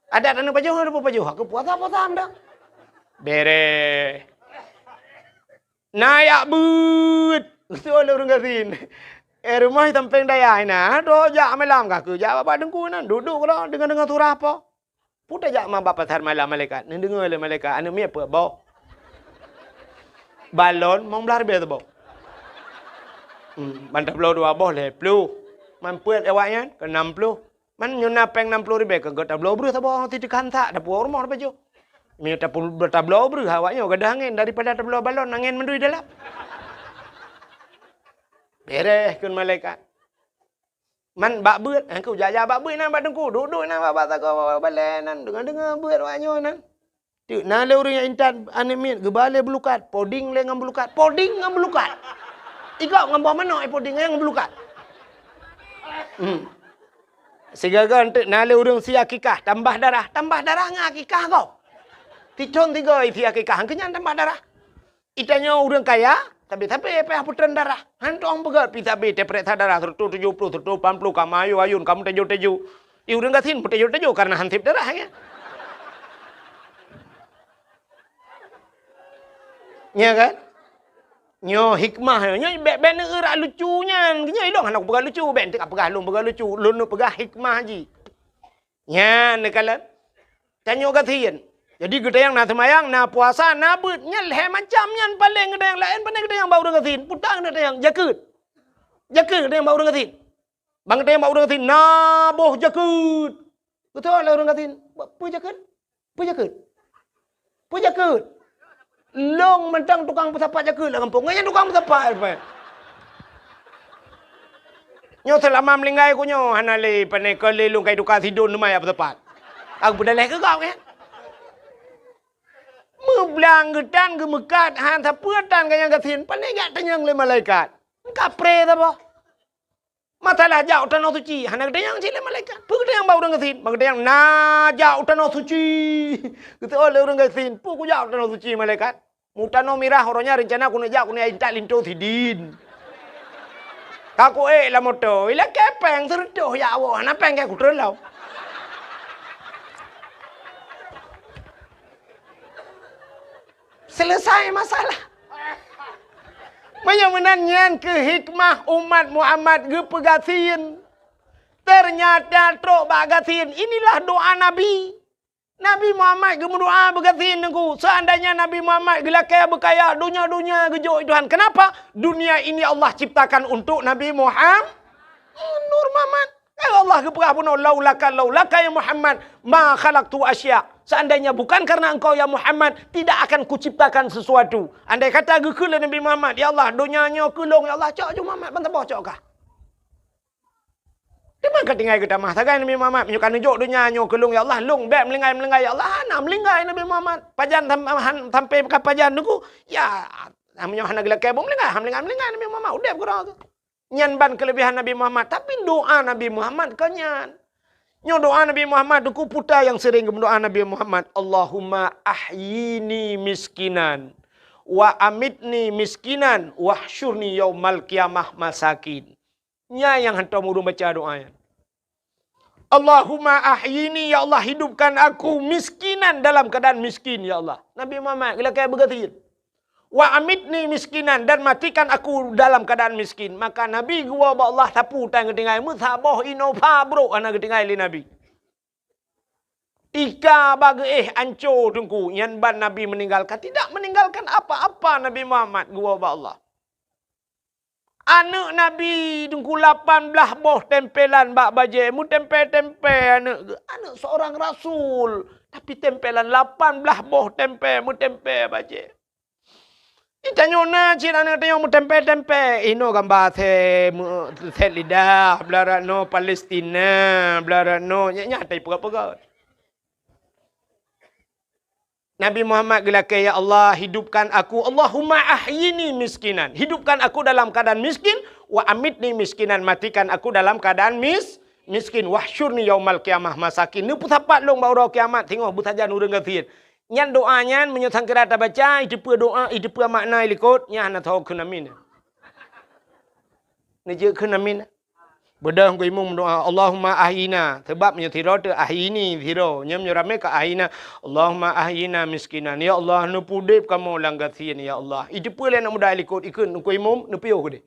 Adat hana pajoh, hana teupeu pajoh. Aku puasa, puasa meudah. Bèrèh. Na jak beuet. Geutôk lé ureuëng gasien. Eh, rumoh sampéng dayah inan. Dok jak malam ka keu jak bak teungku nan. Duek-duek keudroe deungoe-deungoe surah po. Peue tajak ma bak pasar malam malaikat. Neudeungoe lé malaikat. Aneuk miet peuet boh. Balon mong blaih ribèe saboh. Hmm, ban tabloe dua boh lhèe ploh. Man peuet awaknyan keu nam ploh. Man nyoe na péng nam ploh ribèe keu geutabloe breuh saboh, ti teukan sak, tapuwoe rumoh tapajoh. Meunyoe tapu-, tabloe breuh awaknyoe gadôh angén daripada tabloe balon angén mandum dalam. Bèrèh kheun malaikat. Man bak beuet, eh, ku jak-jak bak beuet nan bak teungku, duek-duek nan bak, bak sagoe balèe nan, deungoe-deungoe beuet awaknyoe nan. Teuk na lé ureueng nyang intat aneuk miet geuba lé beulukat, poding lé ngon beulukat, poding ngon beulukat. Igok ngon boh manok, eh, poding ngon beulukat. Hmm. Sigoe-goe teuk na lé ureueng sie akikah, tambah darah, tambah darah ngon akikah gob. Sithon sigoe sie akikah, keu nyan tambah darah. Itanyoe ureueng kaya, sabe-sabe payah peutrön darah. Hantom peugöt pih sabe tapeuriksa darah, seratus tujuh puluh, seratus lapan puluh, ka meuayôn-ayôn, ka meuteujô-teujô. Di ureuëng gasien meuteujô-teujô karena han sép darah, ya. Nya kan? Nyoe hikmah, nyoe bék, bék neueurak lucu nyan. Nyoe ilong hana kupeugah lucu, bék neupeugah lôn peugah lucu. Lôn neupeugah hikmah jih. Nyan neukalon. Tanyoe gasien. Jadi geutanyoe na seumayang, na puasa, na beuet. Nyan lhée macam nyan paleng geutanyoe laén pane geutanyoe bak ureuëng gasien. Puta geutanyoe jakeuet. Jakeuet geutanyoe bak ureuëng gasien. Bang geutanyoe bak ureuëng gasien, na boh jakeuet. Beutôi lé ureuëng gasien. Peue jakeuet? Peue jakeuet? Peue jakeuet? Lôn mantong tukang peusapat jakeuet lam gampông. Nyan tukang peusapat, Pak. Nyoe seulama meulinggai ku nyoe hana lé pane keu lé lôn kai tukang sidon teuma jak peusapat. Aku peudaleh keu kau, kan? Meublang geutan geumeukat han sapeue tan ganyang gasien, pane jak tanyong lé malaikat. Kapré saboh. Masalah jak u tanoh suci, hana geutanyong cit lé malaikat. Peue geutanyong bak ureuëng gasien? Bak geutanyong na jak u tanoh suci. Geuteuôt lé ureuëng gasien, peue kujak u tanoh suci malaikat? Mu tanoh mirah uroe nyan reuncana keuneuk jak keuneuk intat linto sidin. Ka kuék lam moto, ilakée péng seureutôh jak woe, hana péng keu kutreun lom. Selesai masalah. Meunyoe meunan nyan keuh hikmah umat Muhammad geupeugasien. Ternyata trok bak gasien inilah doa Nabi. Nabi Muhammad geumeudoa beugasien Teungku. Seandainya Nabi Muhammad geulakée beukaya donya-donya geujok Tuhan. Kenapa? Dunia ini Allah ciptakan untuk Nabi Muhammad. Nur Muhammad. Ya Allah geupeugah bunoe, "Laulaka, laulaka ya Muhammad, ma khalaqtu asya." Seandainya bukan karena engkau ya Muhammad, tidak akan kuciptakan sesuatu. Andai kata geukheun lé Nabi Muhammad, "Ya Allah, donya nyoe keu lôn, ya Allah, cok ju Muhammad ban saboh cok kah." Teuma ka tinggai geutamah sagai Nabi Muhammad, "Meunyoe ka neujok donya nyoe keu lôn, ya Allah, lôn bék meulinggai-meulinggai, ya Allah." Hana meulinggai Nabi Muhammad. Pajan sam-, han-, sampai ka pajan Teungku, ya, meunyoe hana geulakée buet meulinggai, hana meulinggai-meulinggai Nabi Muhammad, udeb keudroe tu. Nyan ban keuleubehan Nabi Muhammad, tapi doa Nabi Muhammad kon nyan. Nyoe doa Nabi Muhammad, Teungku, peue nyang sering geumeudoa Nabi Muhammad, "Allahumma ahyini miskinan, wa amitni miskinan, wahsyurni yaumal qiyamah masakin." Nyan nyang hantom ureuëng baca doa nyan. "Allahumma ahyini, ya Allah, hidupkan aku miskinan, dalam keadaan miskin, ya Allah." Nabi Muhammad geulakée beugasien. "Wa amitni miskinan, dan matikan aku dalam keadaan miskin." Maka Nabi geuwoe bak Allah sapeue tan geutinggai, meusaboh Innova brok hana geutinggai lé Nabi. Tika bak geuéh anco Teungku, nyan ban Nabi meninggalkan, tidak meninggalkan apa-apa Nabi Muhammad geuwoe bak Allah. Aneuëk Nabi Teungku lapan blaih boh tempelan bak bajée, meutempe-tempe aneuëk geuh. Aneuëk seorang rasul, tapi tempelan lapan blaih boh tempe, meutempe bajée. Di tanyoe na cit aneuëk tanyoe meutempe-tempe. Inoe gamba sét, meu-, sét lidah, blah rot noe Palestina, blah rot noe, nyan, nyan tai peugah-peugah. Nabi Muhammad geulakée, "Ya Allah, hidupkan aku, Allahumma ahyini miskinan." Hidupkan aku dalam keadaan miskin, "wa amitni miskinan." Matikan aku dalam keadaan mis-, miskin. "Wahsyurni yaumal qiyamah masakin." Neupeusapat lôn bak uroe kiamat singoh beusajan ureuëng gasien. Nyan doa nyan meunyoe sangkira tabaca, iteupeue doa, iteupeue makna ilikot, nyan hana tho kheun amin. Neujeuet kheun amin. Beudôh Teungku Imum meudoa, "Allahumma ahyina." Sabab meunyoe sidroe teuh ahyini sidroe, nyoe meunyoe ramé ka ahyina. "Allahumma ahyina miskinan." Ya Allah, neupeudeb kamoe lam gasien, ya Allah. Iteupeue lé aneuk muda ilikot, ikheun Teungku Imum, neupiôh keudeh.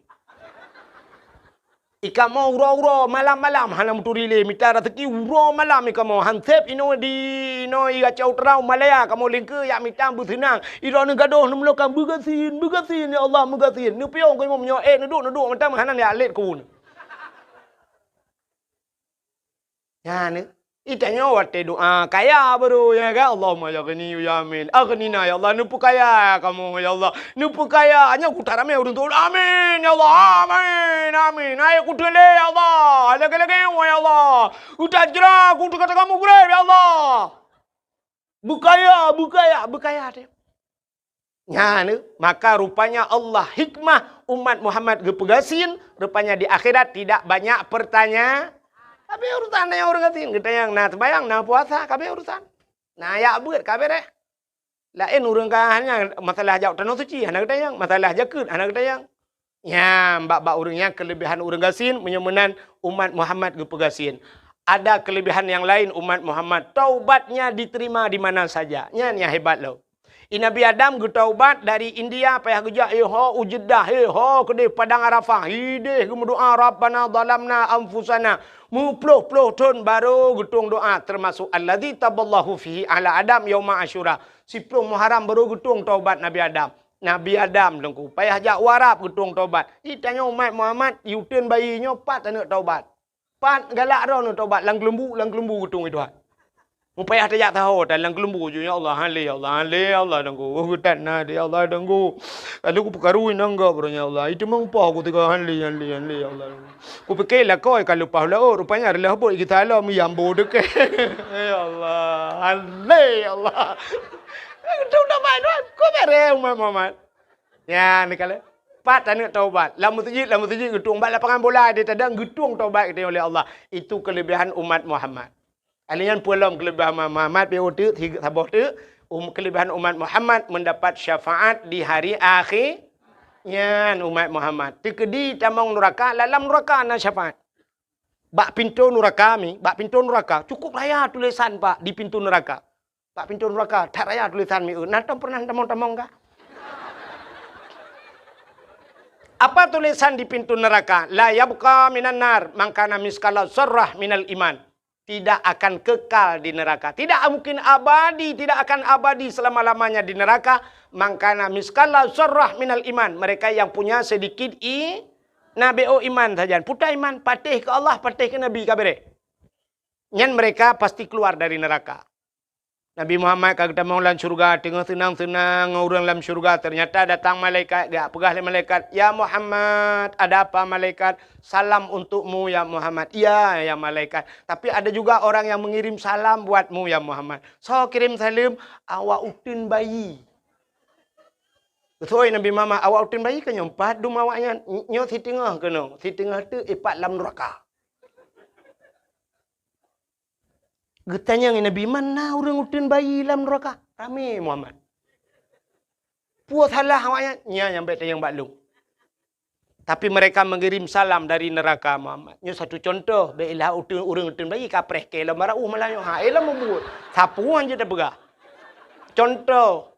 Ikamoe uroe-uroe, malam-malam, hana meuturi lé, mita raseuki uroe malam ikamoe. Han sép inoe di, inoe i Gacau Terau, Malaya, kamoe lingkeue jak mita beuseunang. Droeneuh gadôh neumeulokon, "Beugasien, beugasien, ya Allah, beugasien." Neupiôh Teungku Imum nyoe, éh, neuduek, neuduek, mantong hana jak lét keu Nyan, itanyoe watée doa kaya baru, ya kan? Allahumma ya ghani ya amin. Aghnina ya Allah, neupeukaya kamoe ya Allah. Neupeukaya, nyoe kuta ramé ureuëng teuôt. Amin ya Allah, amin, amin. Hai kuteulé ya Allah, lagée-lagée ya Allah. Utajra kutu kata kamu gurée ya Allah. Beukaya, beukaya, beukaya teuh. Nyan, maka rupanya Allah hikmah umat Muhammad geupeugasien, rupanya di akhirat tidak banyak pertanya-, ka abéh urusan nyan ureuëng gasien, geutanyoe na seumayang, na puasa, ka abéh urusan. Na jak beuet, ka abéh deh. Laén ureuëng ka hanya masalah jak tanoh suci, hana geutanyong, masalah jakeuet, hana geutanyong. Nyan, bak-bak ureuëng nyan keuleubiehan ureuëng gasien, meunyoe meunan umat Muhammad geupeugasien. Ada kelebihan yang lain umat Muhammad, taubatnya diterima di mana saja. Nyan nyang hebat lom. I Nabi Adam geutaubat dari India, payah geujak, eh, ho u Jeddah, eh, ho keudeh Padang Arafah, ideh geumeudoa, "Rabbana zalamna anfusana." Meuploh-ploh thon baru geutueng doa, termasuk alladzi taballahu fihi ala Adam yauma Asyura. Siploh Muharram baru geutueng taubat Nabi Adam. Nabi Adam teungku, payah jak u Arab geutueng taubat. Di tanyoe umat Muhammad, uteuen bayi nyoe pat aneuk taubat. Pat galak droeneuh taubat lam keulumbu, lam keulumbu geutueng Tuhan. Mupayah tajak saho tan lam keulumbu ju, "Ya Allah, han lé, ya Allah, han lé, ya Allah, teungku. Oh, geutan na deh, ya Allah, teungku. Lalu kupeukaru inong gob, ya Allah. Itu meupo kuteuka, han lé, han lé, han lé, ya Allah. Kupike lakoe ka leupah laôt, rupanya reulah bot geuta lom, yambo deuke." Ya Allah, han lé, ya Allah. Itu udah baik, Tuhan. Kok beres umat Muhammad? Ya, ni kala. Pat aneuk taubat. Lam meuseujid, lam meuseujid geutueng. Bak lapangan bola di tadang geutueng taubat geutanyoe lé Allah. Itu kelebihan umat Muhammad. Alèh nyan peue lom kelebihan umat Muhammad, pih uteuk, saboh teuk, um, kelebihan umat Muhammad mendapat syafaat di hari akhé. Nyan umat Muhammad. Teukeudi tamong nuraka, lam nuraka na syafaat. Bak pintoe nuraka mi, bak pintoe nuraka, cukup raya tulisan, Pak, di pintoe nuraka. Bak pintoe nuraka, that raya tulisan mi, na tom pernah tamong-tamong ka? Apa tulisan di pintu neraka? "La yabqa minan nar man kana miskala zarrah minal iman." Tidak akan kekal di neraka. Tidak mungkin abadi, tidak akan abadi selama-lamanya di neraka. Man kana miskala zarrah minal iman. Mereka yang punya sedikit i, na B O iman saja. Puta iman, patéh keu Allah, patéh keu Nabi, ka beres. Nyan mereka pasti keluar dari neraka. Nabi Muhammad ka geutamong lam syurga, teungoh seunang-seunang ngon ureuëng lam syurga, ternyata datang malaikat, geujak peugah lé malaikat, "Ya Muhammad." "Ada apa, malaikat?" "Salam untukmu, ya Muhammad." "Iya, ya malaikat. Tapi ada juga orang yang mengirim salam buatmu, ya Muhammad." "Soe kirém saleuem?" "Awak uteuen bayi." Geuseuôt Nabi Muhammad, "Awak uteuen bayi keuh nyoe pat dum awaknyan?" "Nyoe siteungoh keunoe, siteungoh teuk ipat lam nuraka." Geutanyong Nabi, "Man na ureuëng uteuen bayi lam nuraka?" Ramé Muhammad. "Peue salah awaknyan?" "Nyan nyang bék tanyong bak lôn. Tapi mereka mengirim salam dari neraka, Muhammad." Nyoe satu contoh, bék ilah uteuen, ureuëng uteuen bayi kapreh keu lom barauh malah nyoe. Ha, eh lom mubuet. Sapeue han jeuet tapeugah. Contoh,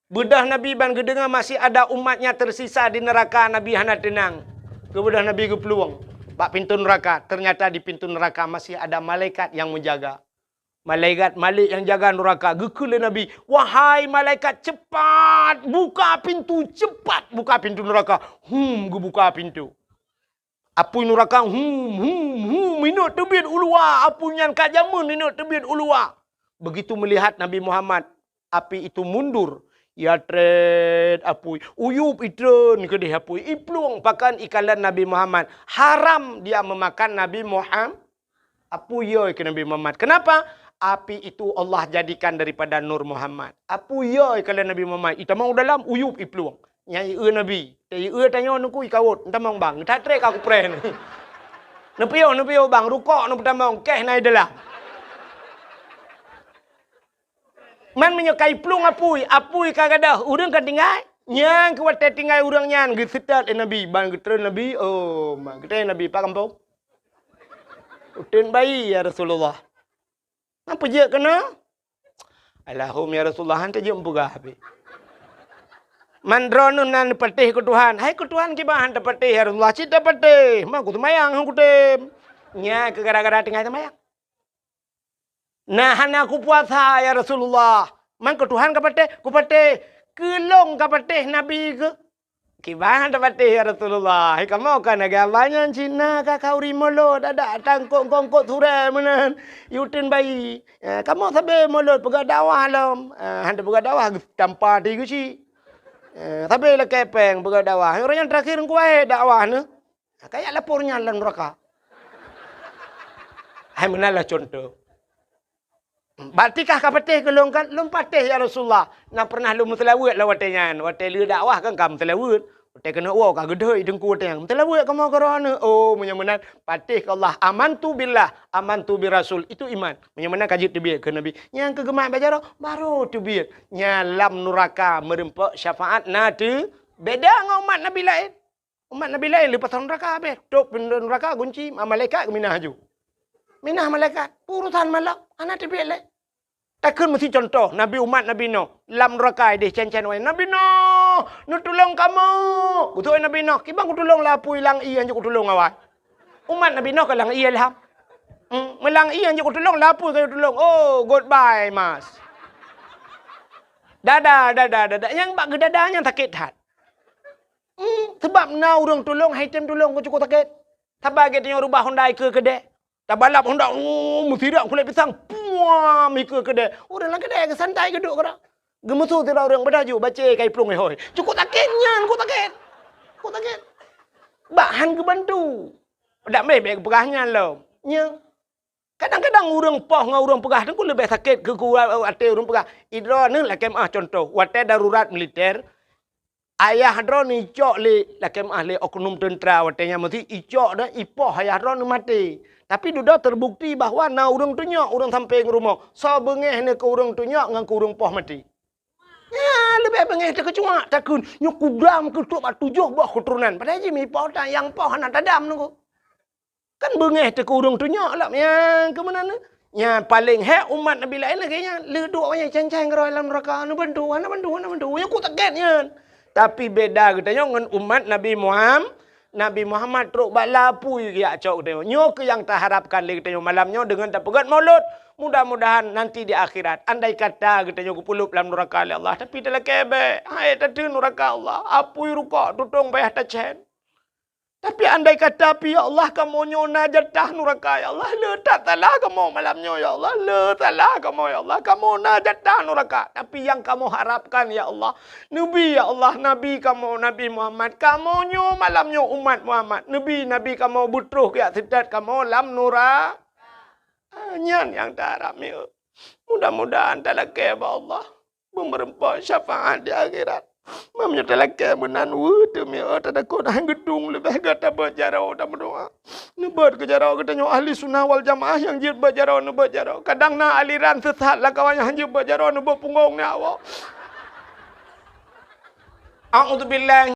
Beudôh Nabi ban geudeungoe masih ada umatnya tersisa di neraka, Nabi hana teunang. Keu beudôh Nabi geuplueng bak pintoe nuraka, ternyata di pintoe nuraka masih ada malaikat yang menjaga. Malaikat Malik yang jaga nuraka geukheun lé Nabi, "Wahai malaikat, cepat buka pintu, cepat buka pintu nuraka." Hum, geubuka pintu. Apui nuraka, hum, hum, hum, inot teubiet u luwa, apui nyan ka jameun inot teubiet u luwa. Begitu melihat Nabi Muhammad, api itu mundur. Ya trét apui, uyup itreun keudeh apui, iplueng pakan ikalon Nabi Muhammad. Haram dia memakan Nabi Muhammad. Apui yo keu Nabi Muhammad. Kenapa? Api itu Allah jadikan daripada Nur Muhammad. Apui yo ikalon Nabi Muhammad. Itamong u dalam, uyup iplueng. Nyan ié Nabi. Ié tanyoe nuku ikawot, entamong bang. That tré ka kupreh ni. Neupiôh, neupiôh bang, rukok neupeutamong, keh na ideulah. Man meunyoe ka iplueng apui, apui ka gadôh, ureuëng ka tinggai. Nyang keu watée tinggai ureuëng nyan geuseutôt lé Nabi, ban geutreun Nabi, oh, ma geutreun Nabi, "Pak gampông? Uteuen bayi, ya Rasulullah." "Napa jeuet keunoe?" "Alahum, ya Rasulullah, han tajeuet meupeugah habéh. Man droeneuh nan patéh keu Tuhan." "Hai keu Tuhan kiban han tapatéh, ya Rasulullah?" "Cit tapatéh, ma kuseumayang han kutem." Nya keu gara-gara tinggai seumayang. "Nah, hana kupuasa, ya Rasulullah." "Man keu Tuhan kapatéh?" "Kupatéh." "Keu lôn kapatéh, Nabi keu?" "Kiban han tapatéh, ya Rasulullah." "Hai kamoe ka lagée abah nyan cit na ka khauri mulod, adak tangkok-kongkot surée meunan, uteuen bayi. Eh, kamoe sabe mulod peugah dakwah lom." Eh, han tapeugah dakwah, tampa ti geuchik. Eh, sabe lakée péng peugah dakwah. Ureuëng nyang terakhir ngkuahe dakwah neuh. Ka jak lapor nyan lam nuraka. Hai meunan lah contoh. "Berarti kah kapatéh keu lôn kan?" "Lôn patéh, ya Rasulullah. Na pernah lôn meuseulaweuet lam watée nyan. Watée lheueh dakwah kan ka meuseulaweuet. Watée keuneuk woe ka geudhôi teungku watée nyan. Meuseulaweuet kamoe keu droeneuh." Oh, meunyoe meunan, patéh keu Allah. "Amantu billah, amantu bir rasul." Itu iman. Meunyoe meunan ka jeuet teubiet keu Nabi. Nyang keu geumat bak jaroe, baru teubiet. Nyan lam nuraka meureumpok syafaat na teu beda ngon umat Nabi laén. Umat Nabi laén leupah nuraka habéh. Tôp pintoe nuraka gunci, ma-, malaikat geuminah laju. Minah malaikat, urusan malak, hana teubiet lé. Takheun meusi contoh, Nabi umat Nabi Nuh, lam neuraka ideh cen-cen wai, "Nabi Nuh, neutulông kamoe!" Beutôi Nabi Nuh, "Kiban kutulông lapui lam ié nyang kutulông awai." Umat Nabi Nuh ka lam ié lham. Hmm, meulam ié nyang kutulông lapui ka tulông. Oh, goodbye, Mas. Dada, dada, dada. Nyang bak geudada nyang sakét that. Hmm, sebab na ureuëng tulông, hai tem tulông, keu cukôp sakét. Saban geutanyoe rubah honda ikeue keudè. Tabalap honda, oh, meusirak kulét pisang, puam, ikeue keudè. Ureuëng lam keudè geusantai geuduek keudroe. Geumeusu sidroe ureuëng, "Padahai ju bacé kai plueng hôi." Cukôp sakét nyan, cukôp sakét. Cukôp sakét. Bak han geubantu. Dak meh bèk geupeugah nyan lom. Nya. Kadang-kadang ureuëng poh ngon ureuëng peugah teungku leubeh sakét keu, keu até ureuëng peugah. Idroeneuh lakèe meuah contoh, watèe darurat militer, ayah droeneuh icok lé, lakèe meuah lé oknum teuntra watèe nyan meusi icok dah ipoh ayah droeneuh maté. Tapi dudoe terbukti bahwa na ureuëng tunyok ureuëng sampéng rumoh, soe beungéh neu keu ureuëng tunyok ngon keu ureuëng poh maté. Nyan leubeh beungéh teukeucuak takheun, nyoe kudam keutrok bak tujoh boh keuturonan. Padahai jih mipoh tan nyang poh hana tadam nunggu. Kan beungéh teuh keu ureuëng tunyok lom nyang keu meunan. Nyan paleng hék umat Nabi laén lagèe nyan, le duek awaknyan cen-cen keudroe lam neuraka, hana bantu, hana bantu, hana bantu. Nyan cukôp sakét nyan. Tapi beda geutanyoe ngon umat Nabi Muham-, Nabi Muhammad trok bak lapui geujak cok geutanyoe. Nyoe keuh nyang taharapkan lé geutanyoe malam nyoe deungon tapeugét maulud. Mudah-mudahan nanti di akhirat, andai kata geutanyoe geupeulop lam neuraka lé Allah, tapi talakèe bèk, hai tateun neuraka Allah, apui rukok tutong payah tacen. Tapi andai kata pih, ya Allah, kamoe nyoe na jatah neuraka, ya Allah, le that salah kamoe malam nyoe, ya Allah, le salah kamoe, ya Allah, kamoe na jatah neuraka. Tapi nyang kamoe harapkan, ya Allah, Nabi, ya Allah, Nabi kamoe, Nabi Muhammad, kamoe nyoe malam nyoe umat Muhammad, Nabi, Nabi kamoe beutroh geujak seutôt kamoe lam nura-, ah, nyan nyang taharap mieu. Mudah-mudahan talakèe bak Allah. Beumeureumpok syafaat di akhirat. Meunyoe talakèe meunan weueh teumé, oh, tatakot hana geudong leubeh gata beuet jaroe dan meudoa. Neubeuet keu jaroe geutanyoe ahli sunnah wal jamaah nyang jeuet beuet jaroe, neubeuet jaroe. Kadang na aliran sesat lam kawan nyang jeuet beuet jaroe, neubeuet punggong ni awak. A'udzubillahi